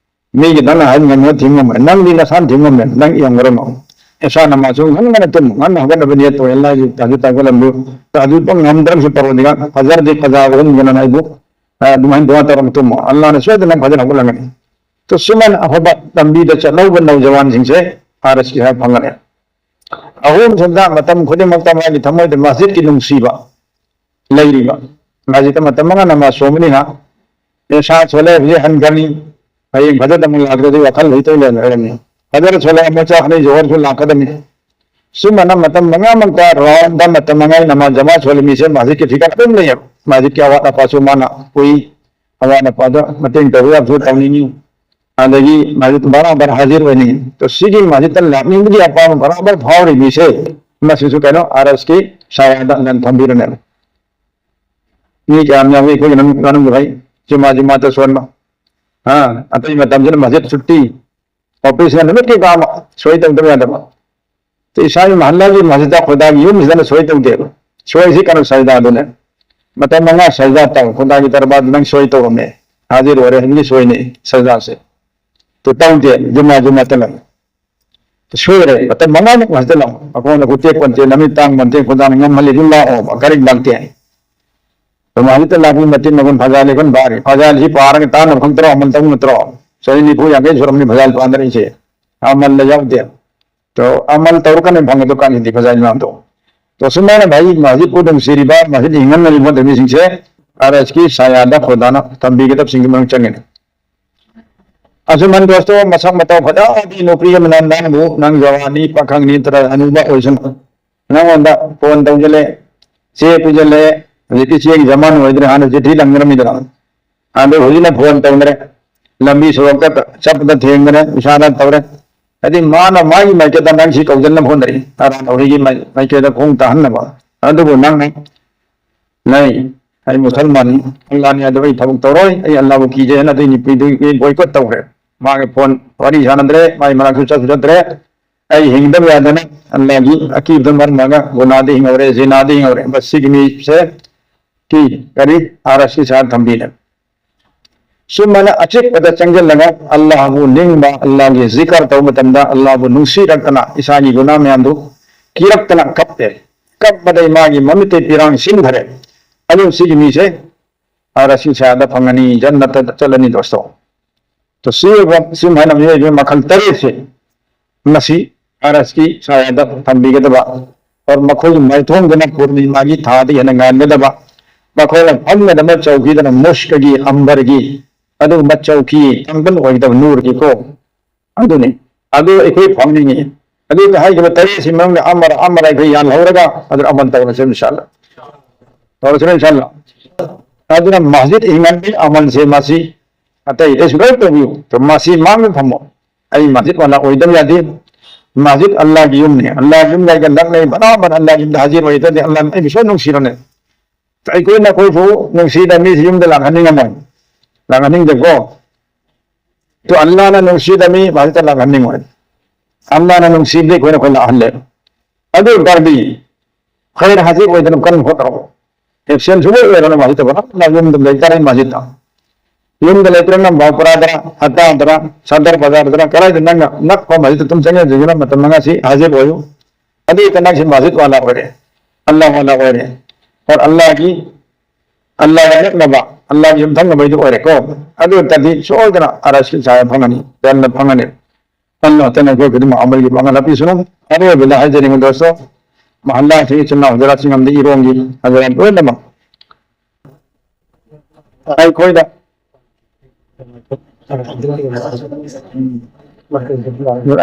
ꯃꯤꯒꯤ ꯅꯪꯅ ꯍꯥꯏ ꯉꯝꯃꯣꯏ, ꯊꯤꯡ ꯉꯝꯃꯣꯏ꯫ ꯅꯪꯗꯤ ꯅꯁꯥꯅ ꯊꯤꯡ ꯉꯝꯃꯦ, ꯅꯪ ꯌꯦꯡꯈ꯭ꯔꯅꯨ꯫ ꯏꯁꯥ ꯅꯃꯥꯖꯁꯨ ꯉꯟ ꯉꯟꯅ ꯇꯨꯝꯃꯨ, ꯉꯟꯅ ꯍꯧꯒꯠꯅꯕ ꯅꯤꯌꯠ ꯇꯧ꯫ ꯑꯜꯂꯥꯍꯒꯤ ꯇꯍꯖꯨꯗ ꯇꯧꯒꯠꯂꯝꯃꯨ꯫ ꯇꯍꯖꯨꯗ ꯄꯨꯡ ꯉꯝꯗ꯭ꯔꯒꯁꯨ ꯄꯔꯣꯗꯤꯒ ꯐꯖꯔꯗꯤ ꯀꯖꯥ ꯑꯍꯨꯝ ꯉꯟꯅ ꯑꯩꯕꯨ, ꯑ, ꯑꯗꯨꯃꯥꯏꯅ ꯗꯨꯋꯥ ꯇꯧꯔꯒ ꯇꯨꯝꯃꯨ꯫ ꯑꯜꯂꯥꯍꯅ ꯁꯣꯏꯗꯅ ꯐꯖꯅ ꯍꯧꯒꯠꯂꯝꯒꯅꯤ꯫ ꯇꯣ ꯁꯨꯃꯥꯏꯅ ꯑꯐꯕ ꯂꯝꯕꯤꯗ ꯆꯠꯍꯧꯕ ꯅꯧꯖꯋꯥꯟꯁꯤꯡꯁꯦ ꯑꯥꯔ ꯑꯦꯁ ꯀꯤ ꯍꯥꯏꯕ ꯐꯪꯒꯅꯤ꯫ ꯑꯍꯨꯝꯁꯨꯕꯗ ꯃꯇꯝ ꯈꯨꯗꯤꯡꯃꯛꯇ ꯃꯥꯒꯤ ꯊꯃꯣꯏꯗ ꯃꯁꯖꯤꯗꯀꯤ ꯅꯨꯡꯁꯤꯕ ꯂꯩꯔꯤꯕ꯫ ꯃꯁꯖꯤꯗꯇ ꯃꯇꯝ ꯃꯉꯥ ꯅꯃꯥꯖ ꯁꯣꯟꯕꯅꯤꯅ ꯏꯁꯥ ꯁꯣꯜꯂꯦ, ꯍꯧꯖꯤꯛ ꯍꯟꯈ꯭ꯔꯅꯤ, ꯍꯌꯦꯡ ꯐꯖꯅ ꯑꯃꯨꯛ ꯂꯥꯛꯇ꯭ꯔꯗꯤ ꯋꯥꯈꯜ ꯂꯩꯇꯧ ꯂꯩꯔꯝꯃꯤ꯫ ꯐꯖꯅ ꯁꯣꯜꯂꯦ, ꯑꯃꯨꯛ ꯆꯥꯛꯈ꯭ꯔꯅꯤ, ꯖꯣꯍꯔꯁꯨ ꯂꯥꯛꯀꯗꯕꯅꯤ꯫ ꯁꯨꯝꯕꯅ ꯃꯇꯝ ꯃꯉꯥꯃꯛꯇ ꯔꯥꯎꯟꯗ ꯃꯇꯝ ꯃꯉꯥ ꯅꯃꯥꯖ ꯖꯃꯥ ꯁꯣꯜꯂꯤ ꯃꯤꯁꯦ ꯃꯁꯖꯤꯗꯀꯤ ꯐꯤꯀꯔ ꯑꯗꯨꯝ ꯂꯩꯌꯦꯕ꯫ ꯃꯁꯖꯤꯗꯀꯤ ꯑꯋꯥꯠ ꯑꯄꯥꯁꯨ ꯃꯥꯅ ꯄꯨꯏ, ꯑꯋꯥꯠ ꯑꯄꯥꯗ ꯃꯇꯦꯡ ꯇꯧꯕ ꯌꯥꯕꯁꯨ ꯇꯧꯅꯤꯡꯉꯤ꯫ ꯑꯗꯒꯤ ꯃꯁꯖꯤꯗ ꯕꯔꯥꯕꯔ ꯍꯥꯖꯤꯔ ꯑꯣꯏꯅꯤꯡꯉꯤ꯫ ꯇꯣ ꯁꯤꯒꯤ ꯃꯁꯖꯤꯗꯇ ꯂꯥꯛꯅꯤꯡꯕꯒꯤ ꯑꯄꯥꯝꯕ ꯕꯔꯥꯕꯔ ꯐꯥꯎꯔꯤ ꯃꯤꯁꯦ, ꯃꯁꯤꯁꯨ ꯀꯩꯅꯣ, ꯑꯥꯔ ꯑꯦꯁ ꯀꯤ ꯁꯥꯌꯥꯗ ꯅꯪ ꯊꯝꯕꯤꯔꯅꯦꯕ꯫ ꯃꯤ ꯀꯌꯥꯝ ꯌꯥꯝꯃꯤ ꯑꯩꯈꯣꯏꯒꯤ ꯃꯅꯨꯡ-, ꯃꯅꯨꯡꯗ ꯍꯩ, ꯖꯨꯃꯥ ꯖꯨꯃꯥꯗ ꯁꯣꯟꯕ꯫ ꯑ, ꯑꯇꯩ ꯃꯇꯝꯁꯤꯅ ꯃꯁꯖꯤꯗ ꯁꯨꯇꯤ, ꯑꯣꯐꯤꯁꯅ ꯅꯨꯃꯤꯠꯀꯤ ꯀꯥꯃ ꯁꯣꯏ ꯇꯧꯗꯕ ꯌꯥꯗꯕ꯫ ꯏꯁꯥꯒꯤ ꯃꯍꯜꯂꯒꯤ ꯃꯁꯖꯤꯗ ꯈꯨꯗꯥꯒꯤ ꯌꯨꯝꯁꯤꯗꯅ ꯁꯣꯏ ꯇꯧꯗꯦꯕ꯫ ꯁꯣꯏꯁꯤ ꯀꯩꯅꯣ ꯁꯖꯗꯥꯗꯨꯅꯦ꯫ ꯃꯇꯝ ꯃꯉꯥ ꯁꯖꯗꯥ ꯇꯧ, ꯈꯨꯗꯥꯒꯤ ꯗꯔꯕꯥꯔꯗꯨ ꯅꯪ ꯁꯣꯏ ꯇꯧꯔꯝꯃꯦ꯫ ꯍꯥꯖꯤꯔ ꯑꯣꯏꯔꯦ, ꯍꯧꯖꯤꯛꯀꯤ ꯁꯣꯏꯅꯤ ꯁꯖꯗꯥꯁꯦ꯫ ꯇꯨ ꯇꯧꯗꯦ, ꯖꯨꯃꯥ ꯖꯨꯃꯥ ꯇꯅ꯫ ꯁꯣꯏꯔꯦ, ꯃꯇꯝ ꯃꯉꯥꯃꯨꯛ ꯃꯁꯖꯤꯗ ꯂꯥꯛꯑꯣ꯫ ꯃꯈꯣꯡꯗ ꯈꯨꯠ ꯇꯦꯛꯄ ꯅꯠꯇꯦ, ꯅꯃꯤꯠ ꯇꯥꯡꯕ ꯅꯠꯇꯦ, ꯈꯨꯗꯥꯅ ꯉꯝꯍꯜꯂꯤ, ꯑꯗꯨꯝ ꯂꯥꯛꯑꯣꯕ, ꯀꯔꯤ ꯂꯥꯛꯇꯦ꯫ ꯃꯁꯖꯤꯗꯇ ꯂꯥꯛꯄꯒꯤ ꯃꯇꯤꯛ ꯃꯒꯨꯟ ꯐꯖꯥꯏꯜ ꯑꯩꯈꯣꯏꯅ ꯄꯥꯔꯤ꯫ ꯐꯖꯥꯏꯜꯁꯤ ꯄꯥꯔꯒ ꯇꯥꯅꯕ ꯈꯪꯗ꯭ꯔꯣ? ꯑꯃꯟ ꯇꯧ ꯅꯠꯇ꯭ꯔꯣ? ꯆꯍꯤ ꯅꯤꯐꯨ ꯌꯥꯡꯈꯩ ꯁꯨꯔꯝꯅꯤ ꯐꯖꯥꯏꯜ ꯄꯥꯅꯔꯤꯁꯦ꯫ ꯑꯃꯜꯗ ꯌꯥꯎꯗꯦ꯫ ꯇꯣ ꯑꯃꯜ ꯇꯧꯔꯀꯥꯟꯗ ꯐꯪꯒꯗꯧ ꯀꯥꯟꯁꯤꯗꯤ ꯐꯖꯥꯏꯜ ꯃꯌꯥꯝꯗꯣ꯫ ꯇꯣ ꯁꯨꯃꯥꯏꯅ ꯚꯥꯏ, ꯃꯁꯖꯤꯗꯄꯨ ꯅꯨꯡꯁꯤꯔꯤꯕ, ꯃꯁꯖꯤꯗ ꯍꯤꯡꯍꯟꯅꯔꯤꯕ ꯃꯣꯏ ꯃꯤꯁꯤꯡꯁꯦ ꯑꯥꯔ ꯑꯦꯁ ꯀꯤ ꯁꯥꯌꯥꯗ ꯈꯨꯗꯥꯅ ꯊꯝꯕꯤꯒꯗꯕꯁꯤꯡꯒꯤ ꯃꯅꯨꯡ ꯆꯪꯒꯅꯤ꯫ ꯑꯁꯨꯃꯟ ꯗꯣꯁꯇꯣ, ꯃꯁꯛ ꯃꯇꯧ ꯐꯖꯕꯤ ꯅꯨꯄꯤ ꯑꯃꯅ ꯅꯪꯕꯨ, ꯅꯪ ꯖꯋꯥꯅꯤ, ꯄꯥꯈꯪꯅꯤ, ꯅꯠꯇ꯭ꯔꯒ ꯑꯅꯨꯕ ꯑꯣꯏꯁꯅꯨ, ꯅꯪꯉꯣꯟꯗ ꯐꯣꯟ ꯇꯧꯁꯤꯜꯂꯦ, ꯆꯦ ꯄꯤꯁꯤꯜꯂꯦ꯫ ꯍꯧꯖꯤꯛꯇꯤ ꯆꯦꯒꯤ ꯖꯃꯥꯟ ꯑꯣꯏꯗ꯭ꯔꯦ, ꯍꯥꯟꯅ ꯆꯤꯊꯤ ꯂꯪꯅꯔꯝꯃꯤꯗꯅ꯫ ꯑꯗꯣ ꯍꯧꯖꯤꯛꯅ ꯐꯣꯟ ꯇꯧꯅꯔꯦ, ꯂꯝꯕꯤ ꯁꯣꯔꯣꯛꯇ ꯆꯠꯄꯗ ꯊꯦꯡꯅꯔꯦ, ꯏꯁꯥꯅ ꯇꯧꯔꯦ꯫ ꯍꯥꯏꯗꯤ ꯃꯥꯅ ꯃꯥꯒꯤ ꯃꯥꯏꯀꯩꯗ ꯅꯪ ꯁꯤ ꯀꯧꯁꯤꯟꯅꯕ ꯍꯣꯠꯅꯔꯤ, ꯑꯔꯥꯟ ꯑꯍꯩꯒꯤ ꯃꯥꯏ-, ꯃꯥꯏꯀꯩꯗ ꯈꯣꯡ ꯇꯥꯍꯟꯅꯕ꯫ ꯑꯗꯨꯕꯨ ꯅꯪꯅ ꯂꯩ, ꯑꯩ ꯃꯨꯁꯜꯃꯥꯟꯅꯤ, ꯑꯜꯂꯥꯅꯤ, ꯑꯗꯨ ꯑꯩ ꯊꯕꯛ ꯇꯧꯔꯣꯏ, ꯑꯩ ꯑꯜꯂꯥꯕꯨ ꯀꯤꯖꯩ ꯍꯥꯏꯅ ꯑꯗꯨꯏ ꯅꯨꯄꯤꯗꯨ ꯕꯣꯏꯀꯣꯠ ꯇꯧꯈ꯭ꯔꯦ꯫ ꯃꯥꯒꯤ ꯐꯣꯟ ꯋꯥꯔꯤ ꯁꯥꯟꯅꯗ꯭ꯔꯦ, ꯃꯥꯒꯤ ꯃꯅꯥꯛꯁꯨ ꯆꯠꯁꯨ ꯆꯠꯇ꯭ꯔꯦ꯫ ꯑꯩ ꯍꯤꯡꯗꯕ ꯌꯥꯗꯅ ꯑꯜꯂꯥꯒꯤ ꯑꯀꯤꯕꯗ ꯃꯔꯝ ꯑꯣꯏꯔꯒ ꯒꯨꯅꯥꯗ ꯍꯤꯡꯍꯧꯔꯦ, ꯖꯤꯅꯥꯗ ꯍꯤꯡꯍꯧꯔꯦ꯫ ꯃꯁꯤꯒꯤ ꯃꯤꯁꯦ ꯀꯤ ꯀꯔꯤ ꯑꯥꯔ ꯑꯦꯁ ꯀꯤ ꯁꯥꯔ ꯊꯝꯕꯤꯔꯦ꯫ ꯁꯨꯃꯥꯏꯅ ꯑꯆꯤꯛꯄꯗ ꯆꯪꯁꯤꯜꯂꯒ ꯑꯜꯂꯥꯍꯕꯨ ꯅꯤꯡꯕ, ꯑꯜꯂꯥꯍꯒꯤ ꯖꯤꯀꯔ ꯇꯧꯕ ꯃꯇꯝꯗ ꯑꯜꯂꯥꯍꯕꯨ ꯅꯨꯡꯁꯤꯔꯛꯇꯅ ꯏꯁꯥꯒꯤ ꯒꯨꯅꯥ ꯃꯌꯥꯝꯗꯨ ꯀꯤꯔꯛꯇꯅ ꯀꯞꯄꯦ꯫ ꯀꯞꯄꯗꯩ ꯃꯥꯒꯤ ꯃꯃꯤꯠꯇꯩ ꯄꯤꯔꯥꯡ ꯁꯤꯟꯈꯔꯦ꯫ ꯑꯗꯨ ꯁꯤꯒꯤ ꯃꯤꯁꯦ ꯑꯔꯁꯀꯤ ꯁꯥꯌꯥꯗ ꯐꯪꯒꯅꯤ, ꯖꯟꯅꯠꯇ ꯆꯠꯂꯅꯤ ꯗꯣꯁꯇꯣ꯫ ꯇꯣ ꯁꯤ ꯑꯣꯏꯕ ꯁꯤ ꯍꯥꯏꯅ ꯃꯤꯑꯣꯏꯕ ꯃꯈꯜ ꯇꯔꯦꯠꯁꯦ ꯃꯁꯤ ꯑꯔꯁꯀꯤ ꯁꯥꯌꯥꯗ ꯊꯝꯕꯤꯒꯗꯕ, ꯑꯣꯔ ꯃꯈꯣꯏꯒꯤ ꯃꯥꯏꯊꯣꯡꯗꯅ ꯄꯨꯔꯅꯤꯃꯥꯒꯤ ꯊꯥꯗꯒꯤ ꯍꯦꯟꯅ ꯉꯥꯟꯒꯗꯕ, ꯃꯈꯣꯏꯅ ꯐꯝꯒꯗꯕ ꯆꯧꯀꯤꯗꯅ ꯃꯨꯁꯀꯒꯤ, ꯑꯝꯕꯔꯒꯤ, ꯑꯗꯨꯒꯨꯝꯕ ꯆꯧꯀꯤ ꯀꯥꯡꯕꯟ ꯑꯣꯏꯒꯗꯕ ꯅꯨꯔꯒꯤꯀꯣ꯫ ꯑꯗꯨꯅꯤ꯫ ꯑꯗꯨ ꯑꯩꯈꯣꯏ ꯐꯪꯅꯤꯡꯉꯤ꯫ ꯑꯗꯨꯒ ꯍꯥꯏꯈꯤꯕ ꯇꯔꯦꯠꯁꯤ ꯃꯅꯨꯡꯗ ꯑꯃꯔ ꯑꯃꯔ ꯑꯩꯈꯣꯏ ꯌꯥꯜꯍꯧꯔꯒ ꯑꯗꯨ ꯑꯃꯟ ꯇꯧꯔꯁꯦ ꯏꯟꯁꯥꯜꯂꯥ꯫ ꯇꯧꯔꯁꯤꯔ ꯏꯟꯁꯥꯜꯂꯥ꯫ ꯑꯗꯨꯅ ꯃꯁꯖꯤꯗ ꯍꯤꯡꯍꯟꯕꯒꯤ ꯑꯃꯜꯁꯦ ꯃꯁꯤ ꯑꯇꯩ ꯑꯇꯩꯁꯨ ꯂꯣꯏ ꯇꯧꯕꯤꯌꯨ꯫ ꯇꯣ ꯃꯁꯤ ꯃꯥꯡꯗ ꯊꯝꯃꯣ꯫ ꯑꯩ ꯃꯁꯖꯤꯗ ꯋꯥꯂꯥ ꯑꯣꯏꯗꯕ ꯌꯥꯗꯦ꯫ ꯃꯁꯖꯤꯗ ꯑꯜꯂꯥꯍꯒꯤ ꯌꯨꯝꯅꯤ꯫ ꯑꯜꯂꯥꯍꯒꯤ ꯌꯨꯝꯒ ꯑꯩꯒ ꯅꯛꯅꯩ꯫ ꯕꯔꯥꯕꯔ ꯑꯜꯂꯥꯍꯒꯤ ꯌꯨꯝꯗ ꯍꯥꯖꯤꯔ ꯑꯣꯏꯗ꯭ꯔꯗꯤ ꯑꯜꯂꯥꯍꯅ ꯑꯩꯕꯨ ꯁꯣꯏ ꯅꯨꯡꯁꯤꯔꯅꯤ꯫ ꯑꯩꯈꯣꯏꯅ ꯑꯩꯈꯣꯏꯕꯨ ꯅꯨꯡꯁꯤꯗ ꯃꯤꯁꯤ ꯌꯨꯝꯗ ꯂꯥꯛꯍꯟꯅꯤꯡꯉꯝꯃꯣꯏ꯫ ꯂꯥꯛꯍꯟꯅꯤꯡꯗꯦꯀꯣ꯫ ꯇꯣ ꯑꯜꯂꯥꯍꯅ ꯅꯨꯡꯁꯤꯗ ꯃꯤ ꯃꯁꯖꯤꯗ ꯂꯥꯛꯍꯟꯅꯤꯡꯉꯣꯏ꯫ ꯑꯜꯂꯥꯍꯅ ꯅꯨꯡꯁꯤꯕꯗꯤ ꯑꯩꯈꯣꯏꯅ ꯑꯩꯈꯣꯏ ꯂꯥꯛꯍꯜꯂꯦ꯫ ꯑꯗꯨ ꯑꯣꯏ ꯇꯥꯔꯗꯤ ꯈꯩꯔ ꯍꯥꯖꯤꯔ ꯑꯣꯏꯗꯅ ꯀꯟꯅ ꯍꯣꯠꯅꯔꯛꯑꯣ꯫ ꯑꯦꯞꯁꯦꯟ ꯁꯨꯡꯑꯣꯏ ꯑꯣꯏꯔꯅꯨ ꯃꯁꯖꯤꯗꯇ ꯄꯨꯔꯥ ꯂꯥꯛ ꯌꯨꯝꯗ ꯂꯩꯇꯥꯔꯦ ꯃꯁꯖꯤꯗꯇ꯫ ꯌꯨꯝꯗ ꯂꯩꯇ꯭ꯔꯒꯅ ꯕꯥꯄꯨꯔꯥꯗꯔ, ꯍꯠꯇꯥꯗꯔ, ꯁꯗꯔ ꯕꯖꯥꯔꯗꯔ, ꯀꯗꯥꯏꯗ ꯅꯪꯅ ꯅꯛꯄ ꯃꯁꯖꯤꯗꯇ ꯑꯗꯨꯝ ꯆꯪꯁꯤꯟ ꯆꯪꯁꯤꯟꯗꯨꯅ ꯃꯇꯝ ꯃꯉꯥꯁꯤ ꯍꯥꯖꯤꯔ ꯑꯣꯏꯌꯨ꯫ ꯑꯗꯨ ꯑꯣꯏꯇꯥ ꯅꯪꯁꯤ ꯃꯁꯖꯤꯗ ꯋꯥꯂꯥ ꯑꯣꯏꯔꯦ꯫ ꯑꯜꯂꯥꯍ ꯋꯥꯂꯥ ꯑꯣꯏꯔꯦ꯫ ꯑꯣꯔ ꯑꯜꯂꯥꯍꯒꯤ, ꯑꯜꯂꯥꯍꯒ ꯅꯛꯅꯕ, ꯑꯜꯂꯥꯍꯒꯤ ꯌꯨꯝꯊꯪꯅꯕ ꯍꯥꯏꯗꯨ ꯑꯣꯏꯔꯦꯀꯣ꯫ ꯑꯗꯨ ꯑꯣꯏꯇꯥꯔꯗꯤ ꯁꯣꯏꯗꯅ ꯑꯔꯁꯀꯤ ꯁꯥꯌꯥ ꯐꯪꯒꯅꯤ, ꯖꯟꯅꯠ ꯐꯪꯒꯅꯤ꯫ ꯑꯜꯂꯥꯍ ꯇꯥꯂꯥꯅ ꯑꯩꯈꯣꯏ ꯈꯨꯗꯤꯡꯃꯛ ꯑꯃꯜꯒꯤ ꯄꯥꯡꯒꯜ ꯍꯥꯞꯄꯤꯁꯅꯨ꯫ ꯑꯔꯣꯏꯕꯗ ꯍꯥꯏꯖꯅꯤꯡꯕ ꯗꯣꯁꯇꯣ, ꯃꯍꯜꯂꯥꯁꯤꯒꯤ ꯏꯆꯤꯟ ꯏꯅꯥꯎ ꯍꯖꯔꯥꯠꯁꯤꯡ ꯑꯃꯗꯤ ꯏꯔꯣꯡꯒꯤ ꯍꯖꯔꯥꯠ ꯂꯣꯏꯅꯃꯛ ꯑꯩꯈꯣꯏꯗ,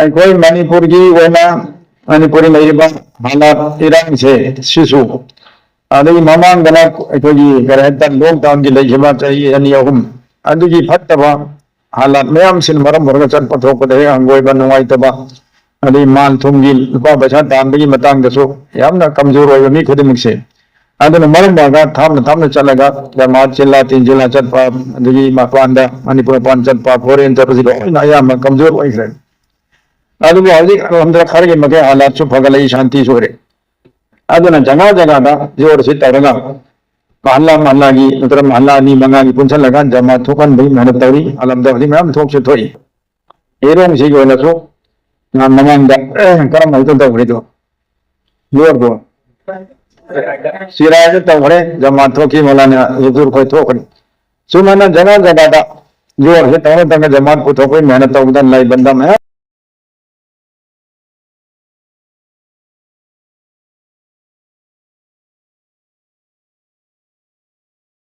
ꯑꯩꯈꯣꯏ ꯃꯅꯤꯄꯨꯔꯒꯤ ꯑꯣꯏꯅ, ꯃꯅꯤꯄꯨꯔꯗ ꯂꯩꯔꯤꯕ ꯍꯥꯂꯥꯠ ꯏꯔꯥꯡꯁꯦ ꯁꯤꯁꯨ, ꯑꯗꯒꯤ ꯃꯃꯥꯡꯗꯅ ꯑꯩꯈꯣꯏꯒꯤ ꯀꯔꯤ ꯍꯥꯏꯇꯥꯔꯦ, ꯂꯣꯛꯗꯥꯎꯟꯒꯤ ꯂꯩꯈꯤꯕ ꯆꯍꯤ ꯑꯅꯤ ꯑꯍꯨꯝ, ꯑꯗꯨꯒꯤ ꯐꯠꯇꯕ ꯍꯥꯂꯥꯠ ꯃꯌꯥꯝꯁꯤꯅ ꯃꯔꯝ ꯑꯣꯏꯔꯒ ꯆꯠꯄ ꯊꯣꯛꯄꯗ ꯍꯦꯛ ꯍꯪꯒꯣꯏꯕ, ꯅꯨꯡꯉꯥꯏꯇꯕ, ꯑꯗꯩ ꯃꯥꯟ ꯊꯨꯝꯒꯤ ꯂꯨꯄꯥ ꯄꯩꯁꯥ ꯇꯥꯟꯕꯒꯤ ꯃꯇꯥꯡꯗꯁꯨ ꯌꯥꯝꯅ ꯀꯝꯖꯣꯔ ꯑꯣꯏꯕ ꯃꯤ ꯈꯨꯗꯤꯡꯃꯛꯁꯦ꯫ ꯑꯗꯨꯅ ꯃꯔꯝ ꯑꯣꯏꯔꯒ ꯊꯥꯞꯅ ꯊꯥꯞꯅ ꯆꯠꯂꯒ ꯖꯃꯥꯠ ꯖꯤꯜꯂꯥ ꯇꯤꯟꯖꯤꯜꯂꯥ ꯆꯠꯄ, ꯑꯗꯒꯤ ꯃꯄꯥꯟꯗ, ꯃꯅꯤꯄꯨꯔ ꯃꯄꯥꯟ ꯆꯠꯄ, ꯐꯣꯔꯦꯟ ꯆꯠꯄꯁꯤ ꯂꯣꯏꯅ ꯑꯌꯥꯝꯕ ꯀꯝꯖꯣꯔ ꯑꯣꯏꯈ꯭ꯔꯦ꯫ ꯑꯗꯨꯕꯨ ꯍꯧꯖꯤꯛ ꯑꯜꯍꯝꯗꯨꯂꯤꯜꯂꯥꯍ ꯈꯔꯒꯤ ꯃꯈꯩ ꯍꯥꯂꯥꯠꯁꯨ ꯐꯒꯠꯂꯛꯏ, ꯁꯥꯟꯇꯤꯁꯨ ꯑꯣꯏꯔꯦ꯫ ꯑꯗꯨꯅ ꯖꯒꯥ ꯖꯒꯥꯗ ꯖꯣꯔꯁꯤ ꯇꯧꯔꯒ ꯃꯍꯜꯂꯥ ꯃꯍꯜꯂꯥꯒꯤ ꯅꯠꯇ꯭ꯔꯒ ꯃꯍꯜꯂꯥ ꯑꯅꯤ ꯃꯉꯥꯒꯤ ꯄꯨꯟꯁꯤꯜꯂꯒ ꯖꯃꯥꯠ ꯊꯣꯛꯍꯟꯕꯒꯤ ꯃꯦꯍꯅꯠ ꯇꯧꯔꯤ꯫ ꯑꯂꯝꯗ ꯍꯧꯖꯤꯛ ꯃꯌꯥꯝ ꯊꯣꯛꯁꯨ ꯊꯣꯛꯏ꯫ ꯏꯔꯣꯡꯁꯤꯒꯤ ꯑꯣꯏꯅꯁꯨ ꯅꯍꯥꯟ ꯃꯃꯥꯡꯗ ꯀꯔꯝ ꯍꯥꯏꯅ ꯇꯧꯈ꯭ꯔꯤꯗꯣ? ꯂꯣꯔꯕꯨ ꯆꯤꯔꯥꯏꯗ ꯇꯧꯈ꯭ꯔꯦ, ꯖꯃꯥꯠ ꯊꯣꯛꯈꯤ, ꯃꯧꯂꯥꯅꯥ ꯍꯨꯖꯨꯔ ꯈꯣꯏ ꯊꯣꯛꯈ꯭ꯔꯦ꯫ ꯁꯨꯃꯥꯏꯅ ꯖꯒꯥ ꯖꯒꯥꯗ ꯖꯣꯔꯁꯦ ꯇꯧꯅ ꯇꯧꯅ ꯖꯃꯥꯠ ꯄꯨꯊꯣꯛꯄꯒꯤ ꯃꯦꯍꯅꯠ ꯇꯧꯕꯗ ꯂꯩꯕꯟꯗ ꯃꯌꯥꯝ